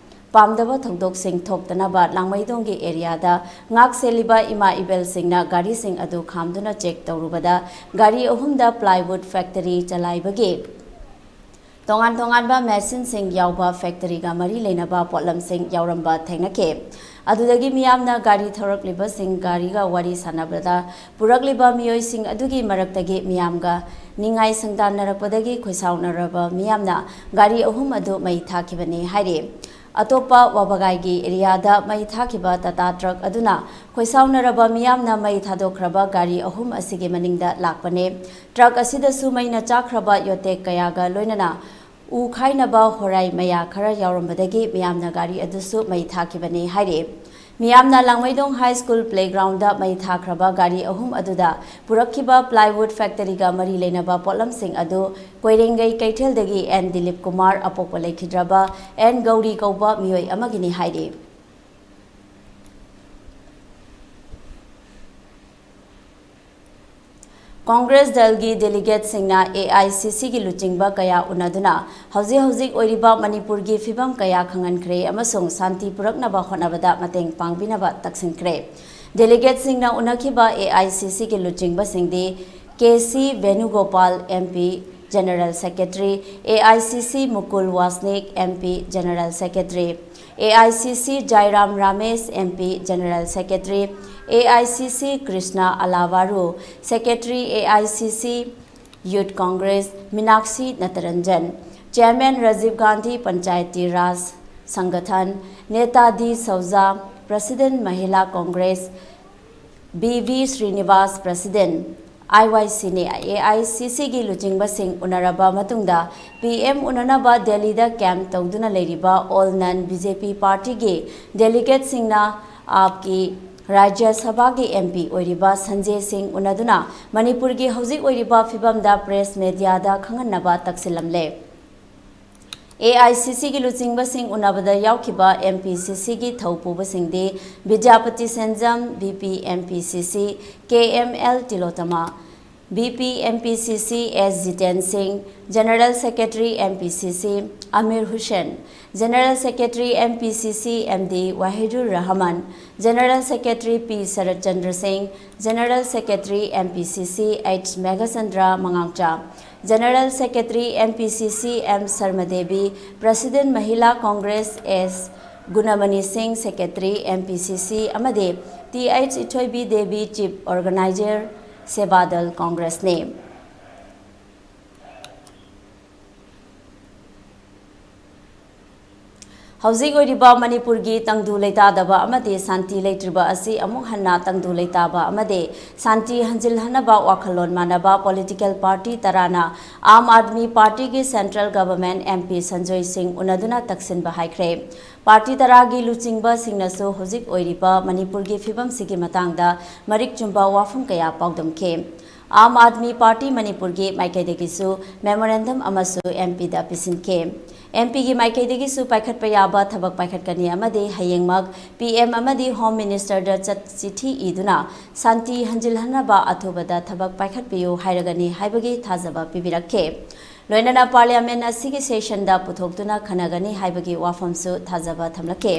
ꯄꯥꯝꯗꯕ ꯊꯧꯗꯣꯛꯁꯤꯡ ꯊꯣꯛꯇꯅꯕ ꯂꯥꯡꯃꯩꯗꯣꯡꯒꯤ ꯑꯦꯔꯤꯌꯥꯗ ꯉꯥꯛ ꯁꯦꯜꯂꯤꯕ ꯏꯃꯥ ꯏꯕꯦꯜꯁꯤꯡꯅ ꯒꯥꯔꯤꯁꯤꯡ ꯑꯗꯨ ꯈꯥꯝꯗꯨꯅ ꯆꯦꯛ ꯇꯧꯔꯨꯕꯗ ꯒꯥꯔꯤ ꯑꯍꯨꯝꯗ plywood factory ꯆꯂꯥꯏꯕꯒꯤ ꯇꯣꯉꯥꯟ ꯇꯣꯉꯥꯟꯕ ꯃꯦꯁꯤꯟꯁꯤꯡ ꯌꯥꯎꯕ ꯐꯦꯛꯇꯔꯤꯒ ꯃꯔꯤ ꯂꯩꯅꯕ ꯄꯣꯠꯂꯝꯁꯤꯡ ꯌꯥꯎꯔꯝꯕ ꯊꯦꯡꯅꯈꯤ꯫ ꯑꯗꯨꯗꯒꯤ ꯃꯤꯌꯥꯝꯅ ꯒꯥꯔꯤ ꯊꯧꯔꯛꯂꯤꯕꯁꯤꯡ ꯒꯥꯔꯤꯒ ꯋꯥꯔꯤ ꯁꯥꯟꯅꯕꯗ ꯄꯨꯔꯛꯂꯤꯕ ꯃꯤꯑꯣꯏꯁꯤꯡ ꯑꯗꯨꯒꯤ ꯃꯔꯛꯇꯒꯤ ꯃꯤꯌꯥꯝꯒ ꯅꯤꯡꯉꯥꯏ ꯁꯪꯗꯥꯟꯅꯔꯛꯄꯗꯒꯤ ꯈꯣꯏꯁꯥꯎꯅꯔꯕ ꯃꯤꯌꯥꯝꯅ ꯒꯥꯔꯤ ꯑꯍꯨꯝ ꯑꯗꯨ ꯃꯩ ꯊꯥꯈꯤꯕꯅꯤ ꯍꯥꯏꯔꯤ꯫ ꯑꯇꯣꯞꯄ ꯋꯥꯕꯒꯥꯏꯒꯤ ꯑꯦꯔꯤꯌꯥꯗ ꯃꯩ ꯊꯥꯈꯤꯕ ꯇꯥꯇꯥ ꯇ꯭ꯔꯛ ꯑꯗꯨꯅ ꯈꯣꯏꯁꯥꯎꯅꯔꯕ ꯃꯤꯌꯥꯝꯅ ꯃꯩ ꯊꯥꯗꯣꯛꯈ꯭ꯔꯕ ꯒꯥꯔꯤ ꯑꯍꯨꯝ ꯑꯁꯤꯒꯤ ꯃꯅꯤꯡꯗ ꯂꯥꯛꯄꯅꯤ꯫ ꯇ꯭ꯔꯛ ꯑꯁꯤꯗꯁꯨ ꯃꯩꯅ ꯆꯥꯛꯈ꯭ꯔꯕ ꯌꯣꯇꯦꯛ ꯀꯌꯥꯒ ꯂꯣꯏꯅꯅ ꯎ ꯈꯥꯏꯅꯕ ꯍꯣꯔꯥꯏ ꯃꯌꯥ ꯈꯔ ꯌꯥꯎꯔꯝꯕꯗꯒꯤ ꯃꯤꯌꯥꯝꯅ ꯒꯥꯔꯤ ꯑꯗꯨꯁꯨ ꯃꯩ ꯊꯥꯈꯤꯕꯅꯤ ꯍꯥꯏꯔꯤ꯫ ꯃꯤꯌꯥꯝꯅ ꯂꯥꯡꯃꯩꯗꯣꯡ ꯍꯥꯏ ꯁ꯭ꯀꯨꯜ ꯄ꯭ꯂꯦꯒ꯭ꯔꯥꯎꯟꯗ ꯃꯩ ꯊꯥꯈ꯭ꯔꯕ ꯒꯥꯔꯤ ꯑꯍꯨꯝ ꯑꯗꯨꯗ ꯄꯨꯔꯛꯈꯤꯕ plywood factoryꯒ ꯃꯔꯤ ꯂꯩꯅꯕ ꯄꯣꯠꯂꯝꯁꯤꯡ ꯑꯗꯨ ꯀꯣꯏꯔꯦꯡꯒꯩ ꯀꯩꯊꯦꯜꯗꯒꯤ ꯑꯦꯟ ꯗꯤꯂꯤꯞ ꯀꯨꯃꯥꯔ, ꯑꯄꯣꯛꯄ ꯂꯩꯈꯤꯗ꯭ꯔꯕ ꯑꯦꯟ ꯒꯧꯔꯤ ꯀꯧꯕ ꯃꯤꯑꯣꯏ ꯑꯃꯒꯤꯅꯤ ꯍꯥꯏꯔꯤ꯫ ꯀꯣꯡꯒ꯭ꯔꯦꯁ ꯗꯜꯒꯤ ꯗꯦꯂꯤꯒꯦꯠꯁꯤꯡꯅ ꯑꯦ ꯑꯥꯏ ꯁꯤ ꯁꯤꯒꯤ ꯂꯨꯆꯤꯡꯕ ꯀꯌꯥ ꯎꯅꯗꯨꯅ ꯍꯧꯖꯤꯛ ꯍꯧꯖꯤꯛ ꯑꯣꯏꯔꯤꯕ ꯃꯅꯤꯄꯨꯔꯒꯤ ꯐꯤꯕꯝ ꯀꯌꯥ ꯈꯪꯍꯟꯈ꯭ꯔꯦ ꯑꯃꯁꯨꯡ ꯁꯥꯟꯇꯤ ꯄꯨꯔꯛꯅꯕ ꯍꯣꯠꯅꯕꯗ ꯃꯇꯦꯡ ꯄꯥꯡꯕꯤꯅꯕ ꯇꯛꯁꯤꯟꯈ꯭ꯔꯦ꯫ ꯗꯦꯂꯤꯒꯦꯠꯁꯤꯡꯅ ꯎꯅꯈꯤꯕ ꯑꯦ ꯑꯥꯏ ꯁꯤ ꯁꯤꯒꯤ ꯂꯨꯆꯤꯡꯕꯁꯤꯡꯗꯤ K C ꯚꯦꯅꯨꯒꯣꯄꯥꯜ, M P, General Secretary, A I C C Mukul Wasnik, M P, General Secretary, A I C C Jairam Ramesh, M P, General Secretary, A I C C Krishna Alavaru, Secretary, A I C C Youth Congress, Minakshi Natarajan, Chairman Rajiv Gandhi Panchayati Raj Sangathan, Neta D Souza, President Mahila Congress, B V Srinivas, President, ꯑꯥꯏ ꯋꯥꯏ ꯁꯤꯅꯤ꯫ A I C ꯁꯤꯒꯤ ꯂꯨꯆꯤꯡꯕꯁꯤꯡ ꯎꯅꯔꯕ ꯃꯇꯨꯡꯗ P M ꯎꯅꯅꯕ ꯗꯦꯜꯂꯤꯗ camp ꯇꯧꯗꯨꯅ ꯂꯩꯔꯤꯕ all ꯅꯟ B J ꯄꯤ ꯄꯥꯔꯇꯤꯒꯤ ꯗꯦꯂꯤꯒꯦꯠꯁꯤꯡꯅ ꯑꯥꯞꯀꯤ ꯔꯥꯖ꯭ꯌ ꯁꯚꯥꯒꯤ M P ꯑꯣꯏꯔꯤꯕ ꯁꯟꯖꯦ ꯁꯤꯡ ꯎꯅꯗꯨꯅ ꯃꯅꯤꯄꯨꯔꯒꯤ ꯍꯧꯖꯤꯛ ꯑꯣꯏꯔꯤꯕ ꯐꯤꯕꯝꯗ ꯄ꯭ꯔꯦꯁ ꯃꯦꯗꯤꯌꯥꯗ ꯈꯪꯍꯟꯅꯕ ꯇꯛꯁꯤꯜꯂꯝꯂꯦ꯫ ꯑꯦ ꯑꯥꯏ ꯁꯤ ꯁꯤꯒꯤ ꯂꯨꯆꯤꯡꯕꯁꯤꯡ ꯎꯅꯕꯗ ꯌꯥꯎꯈꯤꯕ ꯑꯦꯝ ꯄꯤ ꯁꯤ ꯁꯤꯒꯤ ꯊꯧ ꯄꯨꯕꯁꯤꯡꯗꯤ ꯕꯤꯗ꯭ꯌꯥꯄꯇꯤ ꯁꯦꯟꯖꯝ, B P M P C C, K M L ꯇꯤꯂꯣꯇꯃꯥ, B P M P C C ꯑꯦꯁ ꯖꯤꯇꯦꯟ ꯁꯤꯡ, general secretary M P C C Amir Hussain, general secretary M P C C M D Wahidur Rahman, general secretary P Sarat Chandra Singh, general secretary M P C C H Meghachandra ꯃꯉꯥꯡꯆꯥ, general secretary M P C C M Sarma Devi, president Mahila Congress S Gunamani Singh, secretary M P C C ꯑꯃꯗꯤ T H Ithoibi Devi, chief organiser Sevadal ꯀꯣꯡꯒ꯭ꯔꯦꯁꯅꯤ꯫ ꯍꯧꯖꯤꯛ ꯑꯣꯏꯔꯤꯕ ꯃꯅꯤꯄꯨꯔꯒꯤ ꯇꯪꯗꯨ ꯂꯩꯇꯥꯗꯕ ꯑꯃꯗꯤ ꯁꯥꯟꯇꯤ ꯂꯩꯇ꯭ꯔꯤꯕ ꯑꯁꯤ ꯑꯃꯨꯛ ꯍꯟꯅ ꯇꯪꯗꯨ ꯂꯩꯇꯥꯕ ꯑꯃꯗꯤ ꯁꯥꯟꯇꯤ ꯍꯟꯖꯤꯜꯍꯟꯅꯕ ꯋꯥꯈꯜꯂꯣꯟ ꯃꯥꯟꯅꯕ ꯄꯣꯂꯤꯇꯤꯀꯦꯜ ꯄꯥꯔꯇꯤ ꯇꯔꯥꯅ ꯑꯥꯝ ꯑꯥꯗꯃꯤ ꯄꯥꯔꯇꯤꯒꯤ central government M P Sanjoy ꯁꯤꯡ ꯎꯅꯗꯨꯅ ꯇꯛꯁꯤꯟꯕ ꯍꯥꯏꯈ꯭ꯔꯦ꯫ ꯄꯥꯔꯇꯤ ꯇꯔꯥꯒꯤ ꯂꯨꯆꯤꯡꯕꯁꯤꯡꯅꯁꯨ ꯍꯧꯖꯤꯛ ꯑꯣꯏꯔꯤꯕ ꯃꯅꯤꯄꯨꯔꯒꯤ ꯐꯤꯕꯝꯁꯤꯒꯤ ꯃꯇꯥꯡꯗ ꯃꯔꯤꯛ ꯆꯨꯝꯕ ꯋꯥꯐꯝ ꯀꯌꯥ ꯄꯥꯎꯗꯝꯈꯤ꯫ ꯑꯥꯝ ꯑꯥꯗꯃꯤ ꯄꯥꯔꯇꯤ ꯃꯅꯤꯄꯨꯔꯒꯤ ꯃꯥꯏꯀꯩꯗꯒꯤꯁꯨ ꯃꯦꯃꯣꯔꯦꯟꯗꯝ ꯑꯃꯁꯨ ꯑꯦꯝ ꯄꯤꯗ ꯄꯤꯁꯤꯟꯈꯤ꯫ ꯑꯦꯝ ꯄꯤꯒꯤ ꯃꯥꯏꯀꯩꯗꯒꯤꯁꯨ ꯄꯥꯏꯈꯠꯄ ꯌꯥꯕ ꯊꯕꯛ ꯄꯥꯏꯈꯠꯀꯅꯤ ꯑꯃꯗꯤ ꯍꯌꯦꯡꯃꯛ ꯄꯤ ꯑꯦꯝ ꯑꯃꯗꯤ ꯍꯣꯝ ꯃꯤꯅꯤꯁꯇꯔꯗ ꯆꯠ-, ꯆꯤꯊꯤ ꯏꯗꯨꯅ ꯁꯥꯟꯇꯤ ꯍꯟꯖꯤꯜꯍꯟꯅꯕ ꯑꯊꯨꯕꯗ ꯊꯕꯛ ꯄꯥꯏꯈꯠꯄꯤꯌꯨ ꯍꯥꯏꯔꯒꯅꯤ ꯍꯥꯏꯕꯒꯤ ꯊꯥꯖꯕ ꯄꯤꯕꯤꯔꯛꯈꯤ꯫ ꯂꯣꯏꯅꯅ ꯄꯥꯔꯂꯤꯌꯥꯃꯦꯟ ꯑꯁꯤꯒꯤ ꯁꯦꯁꯟꯗ ꯄꯨꯊꯣꯛꯇꯨꯅ ꯈꯟꯅꯒꯅꯤ ꯍꯥꯏꯕꯒꯤ ꯋꯥꯐꯝꯁꯨ ꯊꯥꯖꯕ ꯊꯝꯂꯛꯈꯤ꯫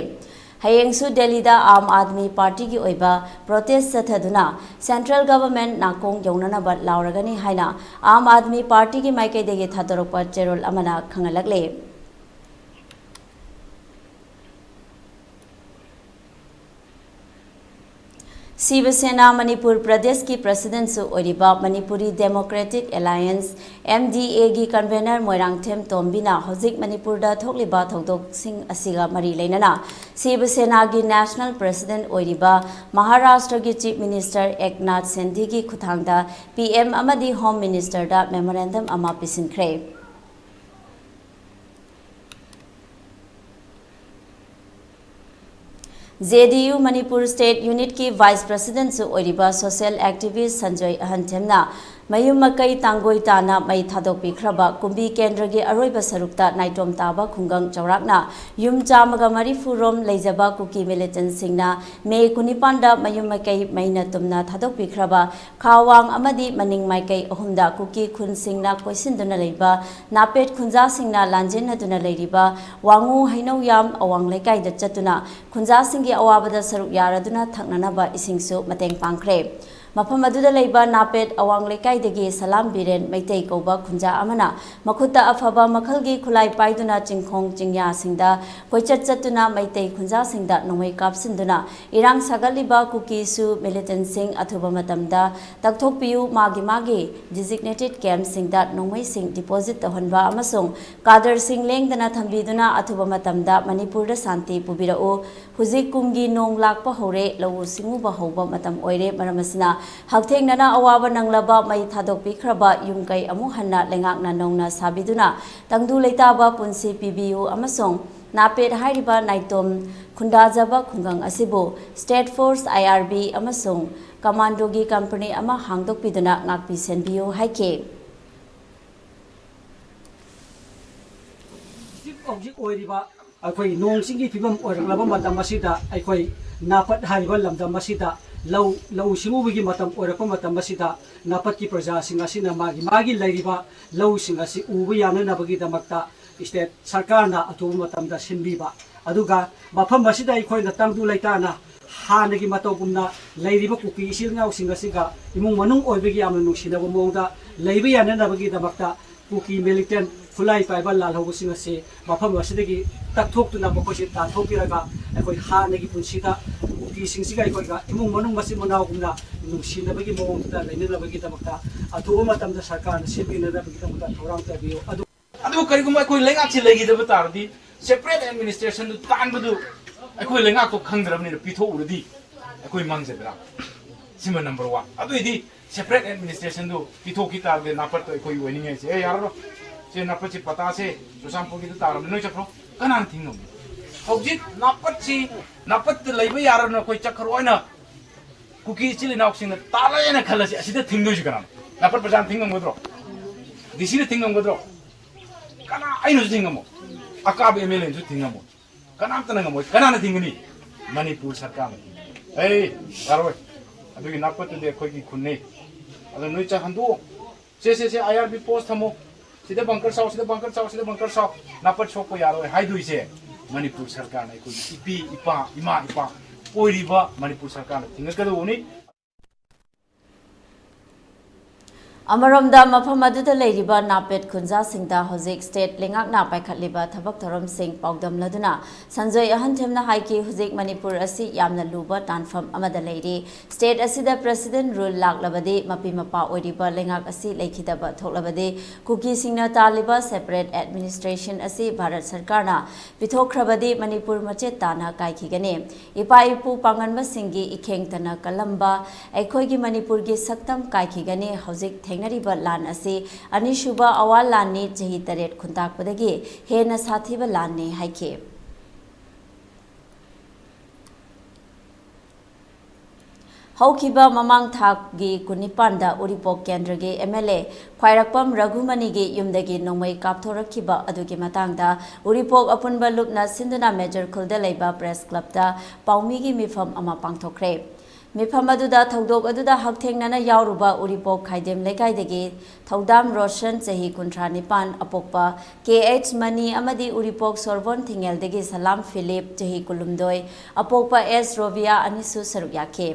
ꯍꯌꯦꯡꯁꯨ ꯗꯦꯜꯂꯤꯗ ꯑꯥꯝ ꯑꯥꯗꯃꯤ ꯄꯥꯔꯇꯤꯒꯤ ꯑꯣꯏꯕ ꯄ꯭ꯔꯣꯇꯦꯁ ꯆꯠꯊꯗꯨꯅ ꯁꯦꯟꯇ꯭ꯔꯦꯜ ꯒꯚꯔꯟꯃꯦꯟꯠ ꯅꯥꯀꯣꯡ ꯌꯧꯅꯅꯕ ꯂꯥꯎꯔꯒꯅꯤ ꯍꯥꯏꯅ ꯑꯥꯝ ꯑꯥꯗꯃꯤ ꯄꯥꯔꯇꯤꯒꯤ ꯃꯥꯏꯀꯩꯗꯒꯤ ꯊꯥꯗꯣꯔꯛꯄ ꯆꯦꯔꯣꯜ ꯑꯃꯅ ꯈꯪꯍꯜꯂꯛꯂꯤ꯫ ꯁꯤꯕ ꯁꯦꯅꯥ ꯃꯅꯤꯄꯨꯔ ꯄ꯭ꯔꯗꯦꯁꯀꯤ ꯄ꯭ꯔꯁꯤꯗꯦꯟꯠꯁꯨ ꯑꯣꯏꯔꯤꯕ Manipuri democratic alliance, M D ꯑꯦꯒꯤ ꯀꯟꯚꯦꯅꯔ ꯃꯣꯏꯔꯥꯡꯊꯦꯝ ꯇꯣꯝꯕꯤꯅ ꯍꯧꯖꯤꯛ ꯃꯅꯤꯄꯨꯔꯗ ꯊꯣꯛꯂꯤꯕ ꯊꯧꯗꯣꯛꯁꯤꯡ ꯑꯁꯤꯒ ꯃꯔꯤ ꯂꯩꯅꯅ ꯁꯤꯕ ꯁꯦꯅꯥꯒꯤ ꯅꯦꯁꯅꯦꯜ ꯄ꯭ꯔꯁꯤꯗꯦꯟꯠ ꯑꯣꯏꯔꯤꯕ ꯃꯍꯥꯔꯥꯁꯇ꯭ꯔꯒꯤ ꯆꯤꯐ ꯃꯤꯅꯤꯁꯇꯔ ꯑꯦꯛꯅꯥꯊ ꯁꯤꯟꯗꯦꯒꯤ ꯈꯨꯠꯊꯥꯡꯗ ꯄꯤ ꯑꯦꯝ ꯑꯃꯗꯤ ꯍꯣꯝ ꯃꯤꯅꯤꯁꯇꯔꯗ ꯃꯦꯃꯣꯔꯦꯟꯗꯝ ꯑꯃ ꯄꯤꯁꯤꯟꯈ꯭ꯔꯦ꯫ ꯖꯦ ꯗꯤ ꯌꯨ ꯃꯅꯤꯄꯨꯔ ꯁ꯭ꯇꯦꯠ ꯌꯨꯅꯤꯠꯀꯤ ꯚꯥꯏꯁ ꯄ꯭ꯔꯁꯤꯗꯦꯟꯠꯁꯨ ꯑꯣꯏꯔꯤꯕ ꯁꯣꯁꯤꯌꯦꯜ ꯑꯦꯛꯇꯤꯚꯤꯁ꯭ꯠ ꯁꯟꯖꯣꯏ ꯑꯍꯟꯊꯦꯝꯅ ꯃꯌꯨꯝ ꯃꯀꯩ ꯇꯥꯡꯒꯣꯏ ꯇꯥꯅ ꯃꯩ ꯊꯥꯗꯣꯛꯄꯤꯈ꯭ꯔꯕ ꯀꯨꯝꯕꯤ ꯀꯦꯟꯗ꯭ꯔꯒꯤ ꯑꯔꯣꯏꯕ ꯁꯔꯨꯛꯇ ꯅꯥꯏꯇꯣꯝ ꯇꯥꯕ ꯈꯨꯡꯒꯪ ꯆꯥꯎꯔꯥꯛꯅ ꯌꯨꯝ ꯆꯥꯝꯃꯒ ꯃꯔꯤꯐꯨ ꯔꯣꯝ ꯂꯩꯖꯕ ꯀꯨꯀꯤ ꯃꯤꯂꯤꯇꯦꯟꯠꯁꯤꯡꯅ ꯃꯦ ꯀꯨꯟꯅꯤꯄꯥꯟꯗ ꯃꯌꯨꯝ ꯃꯀꯩ ꯃꯩꯅ ꯇꯨꯝꯅ ꯊꯥꯗꯣꯛꯄꯤꯈ꯭ꯔꯕ ꯈꯥ ꯋꯥꯡ ꯑꯃꯗꯤ ꯃꯅꯤꯡ ꯃꯥꯏꯀꯩ ꯑꯍꯨꯝꯗ ꯀꯨꯀꯤ ꯈꯨꯟꯁꯤꯡꯅ ꯀꯣꯏꯁꯤꯟꯗꯨꯅ ꯂꯩꯕ ꯅꯥꯄꯦꯠ ꯈꯨꯟꯖꯥꯁꯤꯡꯅ ꯂꯥꯟꯖꯦꯟꯅꯗꯨꯅ ꯂꯩꯔꯤꯕ ꯋꯥꯉꯨ ꯍꯩꯅꯧꯌꯥꯝ ꯑꯋꯥꯡ ꯂꯩꯀꯥꯏꯗ ꯆꯠꯇꯨꯅ ꯈꯨꯟꯖꯥꯁꯤꯡꯒꯤ ꯑꯋꯥꯕꯗ ꯁꯔꯨꯛ ꯌꯥꯔꯗꯨꯅ ꯊꯛꯅꯅꯕ ꯏꯁꯤꯡꯁꯨ ꯃꯇꯦꯡ ꯄꯥꯡꯈ꯭ꯔꯦ꯫ ꯃꯐꯝ ꯑꯗꯨꯗ ꯂꯩꯕ ꯅꯥꯄꯦꯠ ꯑꯋꯥꯡ ꯂꯩꯀꯥꯏꯗꯒꯤ ꯁꯂꯥꯝ ꯕꯤꯔꯦꯟ ꯃꯩꯇꯩ ꯀꯧꯕ ꯈꯨꯟꯖꯥ ꯑꯃꯅ ꯃꯈꯨꯠꯇ ꯑꯐꯕ ꯃꯈꯜꯒꯤ ꯈꯨꯠꯂꯥꯏ ꯄꯥꯏꯗꯨꯅ ꯆꯤꯡꯈꯣꯡ ꯆꯤꯡꯌꯥꯁꯤꯡꯗ ꯀꯣꯏꯆꯠ ꯆꯠꯇꯨꯅ ꯃꯩꯇꯩ ꯈꯨꯟꯖꯥꯁꯤꯡꯗ ꯅꯣꯡꯃꯩ ꯀꯥꯞꯁꯤꯟꯗꯨꯅ ꯏꯔꯥꯡ ꯁꯥꯒꯠꯂꯤꯕ ꯀꯨꯀꯤꯁꯨ ꯃꯤꯂꯤꯇꯦꯟꯠꯁꯤꯡ ꯑꯊꯨꯕ ꯃꯇꯝꯗ ꯇꯛꯊꯣꯛꯄꯤꯌꯨ, ꯃꯥꯒꯤ ꯃꯥꯒꯤ ꯗꯤꯖꯤꯒꯅꯦꯇꯦꯗ ꯀꯦꯝꯞꯁꯤꯡꯗ ꯅꯣꯡꯃꯩꯁꯤꯡ ꯗꯤꯄꯣꯖꯤꯠ ꯇꯧꯍꯟꯕ ꯑꯃꯁꯨꯡ ꯀꯥꯗꯔꯁꯤꯡ ꯂꯦꯡꯗꯅ ꯊꯝꯕꯤꯗꯨꯅ ꯑꯊꯨꯕ ꯃꯇꯝꯗ ꯃꯅꯤꯄꯨꯔꯗ ꯁꯥꯟꯇꯤ ꯄꯨꯕꯤꯔꯛꯎ꯫ ꯍꯧꯖꯤꯛ ꯀꯨꯝꯒꯤ ꯅꯣꯡ ꯂꯥꯛꯄ ꯍꯧꯔꯦ, ꯂꯧꯎ ꯁꯤꯡꯎꯕ ꯍꯧꯕ ꯃꯇꯝ ꯑꯣꯏꯔꯦ꯫ ꯃꯔꯝ ꯑꯁꯤꯅ ꯍꯛꯊꯦꯡꯅꯅ ꯑꯋꯥꯕ ꯅꯪꯂꯕ ꯃꯩ ꯊꯥꯗꯣꯛꯄꯤꯈ꯭ꯔꯕ ꯌꯨꯝ ꯀꯩ ꯑꯃꯨꯛ ꯍꯟꯅ ꯂꯩꯉꯥꯛꯅ ꯅꯧꯅ ꯁꯥꯕꯤꯗꯨꯅ ꯇꯪꯗꯨ ꯂꯩꯇꯥꯕ ꯄꯨꯟꯁꯤ ꯄꯤꯕꯤꯌꯨ ꯑꯃꯁꯨꯡ ꯅꯥꯄꯦꯠ ꯍꯥꯏꯔꯤꯕ ꯅꯥꯏꯇꯣꯝ ꯈꯨꯟꯗꯥꯖꯕ ꯈꯨꯡꯒꯪ ꯑꯁꯤꯕꯨ ꯁ꯭ꯇꯦꯠ ꯐꯣꯔꯁ, ꯑꯥꯏ ꯑꯥꯔ ꯕꯤ ꯑꯃꯁꯨꯡ ꯀꯃꯥꯟꯗꯣꯒꯤ ꯀꯝꯄꯅꯤ ꯑꯃ ꯍꯥꯡꯗꯣꯛꯄꯤꯗꯨꯅ ꯉꯥꯛꯄꯤ ꯁꯦꯟꯕꯤꯌꯨ ꯍꯥꯏꯈꯤ꯫ ꯍꯧꯖꯤꯛ ꯍꯧꯖꯤꯛ ꯑꯣꯏꯔꯤꯕ ꯑꯩꯈꯣꯏ ꯅꯣꯡ ꯆꯤꯡꯒꯤ ꯐꯤꯕꯝ ꯑꯣꯏꯔꯛꯂꯕ ꯃꯇꯝ ꯑꯁꯤꯗ ꯑꯩꯈꯣꯏ ꯅꯥꯄꯠ ꯍꯥꯏꯔꯤꯕ ꯂꯝꯗꯝ ꯑꯁꯤꯗ ꯂꯧ, ꯂꯧꯎ ꯁꯤꯡꯎꯕꯒꯤ ꯃꯇꯝ ꯑꯣꯏꯔꯛꯄ ꯃꯇꯝ ꯑꯁꯤꯗ ꯅꯥꯄꯠꯀꯤ ꯄ꯭ꯔꯖꯥꯁꯤꯡ ꯑꯁꯤꯅ ꯃꯥꯒꯤ, ꯃꯥꯒꯤ ꯂꯩꯔꯤꯕ ꯂꯧꯁꯤꯡ ꯑꯁꯤ ꯎꯕ ꯌꯥꯅꯅꯕꯒꯤꯗꯃꯛꯇ ꯁ꯭ꯇꯦꯠ ꯁꯔꯀꯥꯔꯅ ꯑꯊꯨꯕ ꯃꯇꯝꯗ ꯁꯤꯟꯕꯤꯕ, ꯑꯗꯨꯒ ꯃꯐꯝ ꯑꯁꯤꯗ ꯑꯩꯈꯣꯏꯅ ꯇꯪꯗꯨ ꯂꯩꯇꯥꯅ ꯍꯥꯟꯅꯒꯤ ꯃꯇꯧꯒꯨꯝꯅ ꯂꯩꯔꯤꯕ ꯀꯨꯀꯤ ꯏꯆꯤꯜ ꯏꯅꯥꯎꯁꯤꯡ ꯑꯁꯤꯒ ꯏꯃꯨꯡ ꯃꯅꯨꯡ ꯑꯣꯏꯕꯒꯤ ꯌꯥꯝꯅ ꯅꯨꯡꯁꯤꯅꯕ ꯃꯑꯣꯡꯗ ꯂꯩꯕ ꯌꯥꯅꯅꯕꯒꯤꯗꯃꯛꯇ ꯀꯨꯀꯤ ꯃꯤꯂꯤꯇꯦꯟ ꯈꯨꯠꯂꯥꯏ ꯄꯥꯏꯕ ꯂꯥꯜꯍꯧꯕꯁꯤꯡ ꯑꯁꯤ ꯃꯐꯝ ꯑꯁꯤꯗꯒꯤ ꯇꯛꯊꯣꯛꯇꯨꯅ ꯃꯈꯣꯏꯁꯤ ꯇꯥꯟꯊꯣꯛꯄꯤꯔꯒ ꯑꯩꯈꯣꯏ ꯍꯥꯟꯅꯒꯤ ꯄꯨꯟꯁꯤꯗ ꯅꯨꯄꯤꯁꯤꯡꯁꯤꯒ ꯑꯩꯈꯣꯏꯒ ꯏꯃꯨꯡ ꯃꯅꯨꯡ ꯃꯆꯤꯟ ꯃꯅꯥꯎꯒꯨꯝꯅ ꯅꯨꯡꯁꯤꯅꯕꯒꯤ ꯃꯑꯣꯡꯗꯨꯗ ꯂꯩꯅꯅꯕꯒꯤꯗꯃꯛꯇ ꯑꯊꯨꯕ ꯃꯇꯝꯗ ꯁꯔꯀꯥꯔꯅ ꯁꯤꯟꯕꯤꯅꯅꯕꯒꯤꯗꯃꯛꯇ ꯊꯧꯔꯥꯡ ꯇꯧꯕꯤꯌꯨ꯫ ꯑꯗꯨ ꯑꯗꯨ ꯀꯔꯤꯒꯨꯝꯕ ꯑꯩꯈꯣꯏ ꯂꯩꯉꯥꯛꯁꯤ ꯂꯩꯈꯤꯗꯕ ꯇꯥꯔꯗꯤ, separate administrationꯗꯨ ꯇꯥꯟꯕꯗꯨ ꯑꯩꯈꯣꯏ ꯂꯩꯉꯥꯛꯇꯣ ꯈꯪꯗ꯭ꯔꯕꯅꯤꯅ ꯄꯤꯊꯣꯛꯎꯔꯗꯤ ꯑꯩꯈꯣꯏ ꯃꯥꯡꯖꯗ꯭ꯔꯥ? ꯁꯤꯃ number one꯫ ꯑꯗꯨꯏꯗꯤ separate administrationꯗꯨ ꯄꯤꯊꯣꯛꯈꯤ ꯇꯥꯔꯗꯤ ꯅꯥꯄꯠꯇꯣ ꯑꯩꯈꯣꯏ ꯑꯣꯏꯅꯤꯡꯉꯥꯏꯁꯦ, "ꯑꯦ, ꯌꯥꯔꯔꯣꯏ, ꯁꯦ ꯅꯥꯄꯠꯁꯤ ꯄꯇꯥꯁꯦ ꯆꯨꯔꯆꯥꯟꯄꯨꯔꯒꯤꯗ ꯇꯥꯔꯕꯅꯤ, ꯅꯣꯏ ꯆꯠꯈ꯭ꯔꯣ", ꯀꯅꯥꯅ ꯊꯤꯡꯉꯝꯒꯦ? ꯍꯧꯖꯤꯛ ꯅꯥꯄꯠꯁꯤ, ꯅꯥꯄꯠꯇ ꯂꯩꯕ ꯌꯥꯔꯅ ꯑꯩꯈꯣꯏ ꯆꯠꯈ꯭ꯔꯣ ꯍꯥꯏꯅ ꯀꯨꯀꯤ ꯏꯆꯤꯜ ꯏꯅꯥꯎꯁꯤꯡꯅ ꯇꯥꯜꯂꯦꯅ ꯈꯜꯂꯁꯤ, ꯑꯁꯤꯗ ꯊꯤꯡꯗꯣꯏꯁꯤ ꯀꯅꯥꯅꯣ? ꯅꯥꯄꯠ ꯄ꯭ꯔꯖꯥꯅ ꯊꯤꯡꯉꯝꯒꯗ꯭ꯔꯣ? ꯗꯤ ꯁꯤꯅ ꯊꯤꯡꯉꯝꯒꯗ꯭ꯔꯣ? ꯀꯅꯥ, ꯑꯩꯅꯁꯨ ꯊꯤꯡꯉꯝꯃꯣ, ꯑꯀꯥꯕ ꯑꯦꯝ ꯑꯦꯜ ꯑꯦꯅꯁꯨ ꯊꯤꯡꯉꯝꯃꯣ, ꯀꯅꯥꯝꯇꯅ ꯉꯝꯃꯣꯏ꯫ ꯀꯅꯥꯅ ꯊꯤꯡꯒꯅꯤ? ꯃꯅꯤꯄꯨꯔ ꯁꯔꯀꯥꯔꯅ ꯊꯤꯡꯒꯅꯤ꯫ ꯑꯩ ꯌꯥꯔꯣꯏ, ꯑꯗꯨꯒꯤ ꯅꯥꯄꯠꯇꯨꯗꯤ ꯑꯩꯈꯣꯏꯒꯤ ꯈꯨꯟꯅꯤ꯫ ꯑꯗꯣ ꯅꯣꯏ ꯆꯠꯍꯟꯗꯣꯛꯑꯣ꯫ ꯁꯦ, ꯁꯦ, ꯁꯦ, ꯑꯥꯏ ꯑꯥꯔ ꯕꯤ ꯄꯣꯁ ꯊꯝꯃꯣ, ꯁꯤꯗ ꯕꯪꯀꯔ ꯁꯥꯎ, ꯁꯤꯗ ꯕꯪꯀꯔ ꯁꯥꯎ, ꯁꯤꯗ ꯕꯪꯀꯔ ꯁꯥꯎ, ꯅꯥꯄꯠ ꯁꯣꯛꯄ ꯌꯥꯔꯣꯏ ꯍꯥꯏꯗꯣꯏꯁꯦ ꯃꯅꯤꯄꯨꯔ ꯁꯔꯀꯥꯔꯅ ꯑꯩꯈꯣꯏꯒꯤ ꯏꯄꯤ ꯏꯄꯥ, ꯏꯃꯥ ꯏꯄꯥ ꯑꯣꯏꯔꯤꯕ ꯃꯅꯤꯄꯨꯔ ꯁꯔꯀꯥꯔꯅ ꯊꯤꯡꯒꯠꯀꯗꯧꯕꯅꯤ꯫ ꯑꯃꯔꯣꯝꯗ, ꯃꯐꯝ ꯑꯗꯨꯗ ꯂꯩꯔꯤꯕ ꯅꯥꯄꯦꯠ ꯈꯨꯟꯖꯥꯁꯤꯡꯗ ꯍꯧꯖꯤꯛ state ꯂꯩꯉꯥꯛꯅ ꯄꯥꯏꯈꯠꯂꯤꯕ ꯊꯕꯛ ꯊꯧꯔꯝꯁꯤꯡ ꯄꯥꯎꯗꯝꯂꯗꯨꯅ ꯁꯟꯖꯣꯏ ꯑꯍꯟꯊꯦꯝꯅ ꯍꯥꯏꯈꯤ, ꯍꯧꯖꯤꯛ ꯃꯅꯤꯄꯨꯔ ꯑꯁꯤ ꯌꯥꯝꯅ ꯂꯨꯕ ꯇꯥꯟꯐꯝ ꯑꯃꯗ ꯂꯩꯔꯤ꯫ State ꯑꯁꯤꯗ president rule ꯂꯥꯛꯂꯕꯗꯤ ꯃꯄꯤ ꯃꯄꯥ ꯑꯣꯏꯔꯤꯕ ꯂꯩꯉꯥꯛ ꯑꯁꯤ ꯂꯩꯈꯤꯗꯕ ꯊꯣꯛꯂꯕꯗꯤ, ꯀꯨꯀꯤꯁꯤꯡꯅ ꯇꯥꯜꯂꯤꯕ separate administration ꯑꯁꯤ ꯚꯥꯔꯠ ꯁꯔꯀꯥꯔꯅ ꯄꯤꯊꯣꯛꯈ꯭ꯔꯕꯗꯤ ꯃꯅꯤꯄꯨꯔ ꯃꯆꯦꯠ ꯇꯥꯅ ꯀꯥꯏꯈꯤꯒꯅꯤ꯫ ꯏꯄꯥ ꯏꯄꯨ ꯄꯥꯡꯒꯟꯕꯁꯤꯡꯒꯤ ꯏꯈꯦꯡꯇꯅ ꯀꯜꯂꯝꯕ ꯑꯩꯈꯣꯏꯒꯤ ꯃꯅꯤꯄꯨꯔꯒꯤ ꯁꯛꯇꯝ ꯀꯥꯏꯈꯤꯒꯅꯤ꯫ ꯍꯧꯖꯤꯛ ꯊꯦꯡꯅꯔꯤꯕ ꯂꯥꯟ ꯑꯁꯤ ꯑꯅꯤꯁꯨꯕ ꯑꯋꯥ ꯂꯥꯟꯅꯤ, ꯆꯍꯤ ꯇꯔꯦꯠ ꯈꯨꯟꯇꯥꯛꯄꯗꯒꯤ ꯍꯦꯟꯅ ꯁꯥꯊꯤꯕ ꯂꯥꯟꯅꯤ ꯍꯥꯏꯈꯤ꯫ ꯍꯧꯈꯤꯕ ꯃꯃꯥꯡ ꯊꯥꯒꯤ ꯀꯨꯟꯅꯤꯄꯥꯟꯗ ꯎꯔꯤꯄꯣꯛ ꯀꯦꯟꯗ꯭ꯔꯒꯤ ꯑꯦꯝ ꯑꯦꯜ ꯑꯦ ꯈ꯭ꯋꯥꯏꯔꯥꯛꯄꯝ ꯔꯘꯨꯃꯅꯤꯒꯤ ꯌꯨꯝꯗꯒꯤ ꯅꯣꯡꯃꯩ ꯀꯥꯞꯊꯣꯔꯛꯈꯤꯕ ꯑꯗꯨꯒꯤ ꯃꯇꯥꯡꯗ ꯎꯔꯤꯄꯣꯛ ꯑꯄꯨꯟꯕ ꯂꯨꯞꯅ ꯁꯤꯟꯗꯨꯅ ꯃꯦꯖꯔ ꯈꯨꯜꯗ ꯂꯩꯕ ꯄ꯭ꯔꯦꯁ ꯀ꯭ꯂꯕꯇ ꯄꯥꯎꯃꯤꯒꯤ ꯃꯤꯐꯝ ꯑꯃ ꯄꯥꯡꯊꯣꯛꯈ꯭ꯔꯦ꯫ ꯃꯤꯐꯝ ꯑꯗꯨꯗ ꯊꯧꯗꯣꯛ ꯑꯗꯨꯗ ꯍꯛꯊꯦꯡꯅꯅ ꯌꯥꯎꯔꯨꯕ ꯎꯔꯤꯄꯣꯛ ꯈꯥꯏꯗꯦꯝ ꯂꯩꯀꯥꯏꯗꯒꯤ ꯊꯧꯗꯥꯝ ꯔꯣꯁꯟ, ꯆꯍꯤ ꯀꯨꯟꯊ꯭ꯔꯥ ꯅꯤꯄꯥꯟ, ꯑꯄꯣꯛꯄ ꯀꯦ ꯑꯩꯆ ꯃꯅꯤ ꯑꯃꯗꯤ ꯎꯔꯤꯄꯣꯛ ꯁꯣꯔꯕꯣꯟ ꯊꯤꯡꯉꯦꯜꯗꯒꯤ ꯁꯂꯥꯝ ꯐꯤꯂꯤꯞ, ꯆꯍꯤ ꯀꯨꯟꯍꯨꯝꯗꯣꯏ, ꯑꯄꯣꯛꯄ ꯑꯦꯁ ꯔꯣꯕꯤꯌꯥ ꯑꯅꯤꯁꯨ ꯁꯔꯨꯛ ꯌꯥꯈꯤ꯫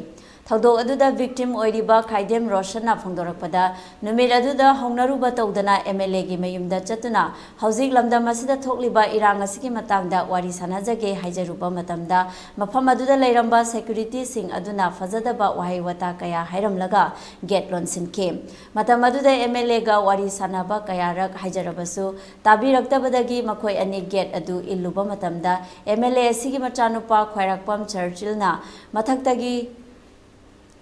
ꯊꯧꯗꯣꯛ ꯑꯗꯨꯗ victim ꯑꯣꯏꯔꯤꯕ ꯈꯥꯏꯗꯦꯝ ꯔꯣꯁꯟꯅ ꯐꯣꯡꯗꯣꯔꯛꯄꯗ, ꯅꯨꯃꯤꯠ ꯑꯗꯨꯗ ꯍꯧꯅꯔꯨꯕ ꯇꯧꯗꯅ MLAꯒꯤ ꯃꯌꯨꯝꯗ ꯆꯠꯇꯨꯅ ꯍꯧꯖꯤꯛ ꯂꯝꯗꯝ ꯑꯁꯤꯗ ꯊꯣꯛꯂꯤꯕ ꯏꯔꯥꯡ ꯑꯁꯤꯒꯤ ꯃꯇꯥꯡꯗ ꯋꯥꯔꯤ ꯁꯥꯟꯅꯖꯒꯦ ꯍꯥꯏꯖꯔꯨꯕ ꯃꯇꯝꯗ, ꯃꯐꯝ ꯑꯗꯨꯗ ꯂꯩꯔꯝꯕ securityꯁꯤꯡ ꯑꯗꯨꯅ ꯐꯖꯗꯕ ꯋꯥꯍꯩ ꯋꯥꯇꯥ ꯀꯌꯥ ꯍꯥꯏꯔꯝꯂꯒ gate ꯂꯣꯟꯁꯤꯟꯈꯤ꯫ ꯃꯇꯝ ꯑꯗꯨꯗ MLAꯒ ꯋꯥꯔꯤ ꯁꯥꯟꯅꯕ ꯀꯌꯥꯔꯛ ꯍꯥꯏꯖꯔꯕꯁꯨ ꯇꯥꯕꯤꯔꯛꯇꯕꯗꯒꯤ ꯃꯈꯣꯏ ꯑꯅꯤ gate ꯑꯗꯨ ꯏꯜꯂꯨꯕ ꯃꯇꯝꯗ, MLA ꯑꯁꯤꯒꯤ ꯃꯆꯥꯅꯨꯄꯥ ꯈ꯭ꯋꯥꯏꯔꯥꯛꯄꯝ ꯆꯔꯆꯤꯜꯅ ꯃꯊꯛꯇꯒꯤ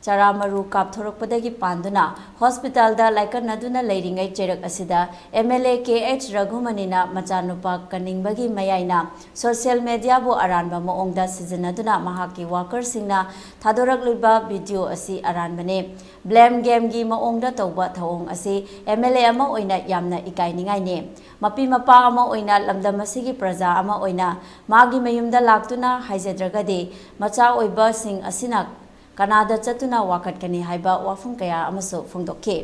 ꯆꯔꯥ ꯃꯔꯨ ꯀꯥꯞꯊꯣꯔꯛꯄꯗꯒꯤ ꯄꯥꯟꯗꯨꯅ ꯍꯣꯁꯄꯤꯇꯥꯜꯗ ꯂꯥꯏꯀꯠꯅꯗꯨꯅ ꯂꯩꯔꯤꯉꯩ ꯆꯩꯔꯛ ꯑꯁꯤꯗ MLA ꯀꯦ ꯑꯩꯆ ꯔꯘꯨꯃꯅꯤꯅ ꯃꯆꯥꯅꯨꯄꯥ ꯀꯟꯅꯤꯡꯕꯒꯤ ꯃꯌꯥꯏꯅ social mediaꯕꯨ ꯑꯔꯥꯟꯕ ꯃꯑꯣꯡꯗ ꯁꯤꯖꯤꯟꯅꯗꯨꯅ ꯃꯍꯥꯛꯀꯤ workerꯁꯤꯡꯅ ꯊꯥꯗꯣꯔꯛꯂꯤꯕ video ꯑꯁꯤ ꯑꯔꯥꯟꯕꯅꯤ꯫ Blame gameꯒꯤ ꯃꯑꯣꯡꯗ ꯇꯧꯕ ꯊꯧꯑꯣꯡ ꯑꯁꯤ MLA ꯑꯃ ꯑꯣꯏꯅ ꯌꯥꯝꯅ ꯏꯀꯥꯏꯅꯤꯡꯉꯥꯏꯅꯤ꯫ ꯃꯄꯤ ꯃꯄꯥ ꯑꯃ ꯑꯣꯏꯅ ꯂꯝꯗꯝ ꯑꯁꯤꯒꯤ ꯄ꯭ꯔꯖꯥ ꯑꯃ ꯑꯣꯏꯅ ꯃꯥꯒꯤ ꯃꯌꯨꯝꯗ ꯂꯥꯛꯇꯨꯅ ꯍꯥꯏꯖꯗ꯭ꯔꯒꯗꯤ ꯃꯆꯥ ꯑꯣꯏꯕꯁꯤꯡ ꯑꯁꯤꯅ ꯀꯅꯥꯗ ꯆꯠꯇꯨꯅ ꯋꯥꯀꯠꯀꯅꯤ ꯍꯥꯏꯕ ꯋꯥꯐꯝ ꯀꯌꯥ ꯑꯃꯁꯨ ꯐꯣꯡꯗꯣꯛꯈꯤ꯫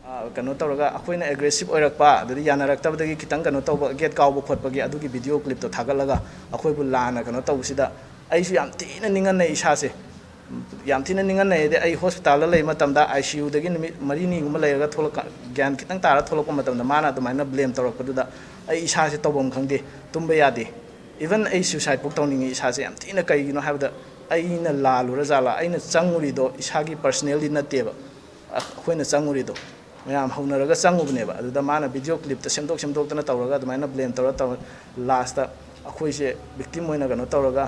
ꯑ, ꯀꯩꯅꯣ ꯇꯧꯔꯒ ꯑꯩꯈꯣꯏꯅ aggressive ꯑꯣꯏꯔꯛꯄ, ꯑꯗꯨꯗꯒꯤ ꯌꯥꯅꯔꯛꯇꯕꯗꯒꯤ ꯈꯤꯇꯪ ꯀꯩꯅꯣ ꯇꯧꯕ, gate ꯀꯥꯎꯕ ꯈꯣꯠꯄꯒꯤ ꯑꯗꯨꯒꯤ video clipꯇꯣ ꯊꯥꯒꯠꯂꯒ ꯑꯩꯈꯣꯏꯕꯨ ꯂꯥꯟꯅ ꯀꯩꯅꯣ ꯇꯧꯕꯁꯤꯗ ꯑꯩꯁꯨ ꯌꯥꯝ ꯊꯤꯅ ꯅꯤꯡꯍꯟꯅꯩ ꯏꯁꯥꯁꯦ꯫ ꯌꯥꯝ ꯊꯤꯅ ꯅꯤꯡꯍꯟꯅꯩ꯫ ꯑꯗꯩ ꯑꯩ ꯍꯣꯁꯄꯤꯇꯥꯜꯗ ꯂꯩꯕ ꯃꯇꯝꯗ ICUꯗꯒꯤ ꯅꯨꯃꯤꯠ ꯃꯔꯤꯅꯤꯒꯨꯝꯕ ꯂꯩꯔꯒ ꯊꯣꯛꯂꯛꯀ ꯒ꯭ꯌꯥꯟ ꯈꯤꯇꯪ ꯇꯥꯔ ꯊꯣꯛꯂꯛꯄ ꯃꯇꯝꯗ ꯃꯥꯅ ꯑꯗꯨꯃꯥꯏꯅ blame ꯇꯧꯔꯛꯄꯗꯨꯗ ꯑꯩ ꯏꯁꯥꯁꯦ ꯇꯧꯐꯝ ꯈꯪꯗꯦ, ꯇꯨꯝꯕ ꯌꯥꯗꯦ꯫ Even ꯑꯩ suicide ꯐꯥꯎ ꯇꯧꯅꯤꯡꯉꯤ ꯏꯁꯥꯁꯦ ꯌꯥꯝ ꯊꯤꯅ꯫ ꯀꯩꯒꯤꯅꯣ ꯍꯥꯏꯕꯗ ꯑꯩꯅ ꯂꯥꯜꯂꯨꯔ ꯖꯥꯠꯂꯥ? ꯑꯩꯅ ꯆꯪꯉꯨꯔꯤꯗꯣ ꯏꯁꯥꯒꯤ personalꯗꯤ ꯅꯠꯇꯦꯕ꯫ ꯑ-, ꯑꯩꯈꯣꯏꯅ ꯆꯪꯉꯨꯔꯤꯗꯣ ꯃꯌꯥꯝ ꯍꯧꯅꯔꯒ ꯆꯪꯉꯨꯕꯅꯦꯕ꯫ ꯑꯗꯨꯗ ꯃꯥꯅ video clipꯇ ꯁꯦꯝꯗꯣꯛ ꯁꯦꯝꯗꯣꯛꯇꯅ ꯇꯧꯔꯒ ꯑꯗꯨꯃꯥꯏꯅ blame ꯇꯧꯔ ꯇꯧꯔ lastꯇ ꯑꯩꯈꯣꯏꯁꯦ victim ꯑꯣꯏꯅ ꯀꯩꯅꯣ ꯇꯧꯔꯒ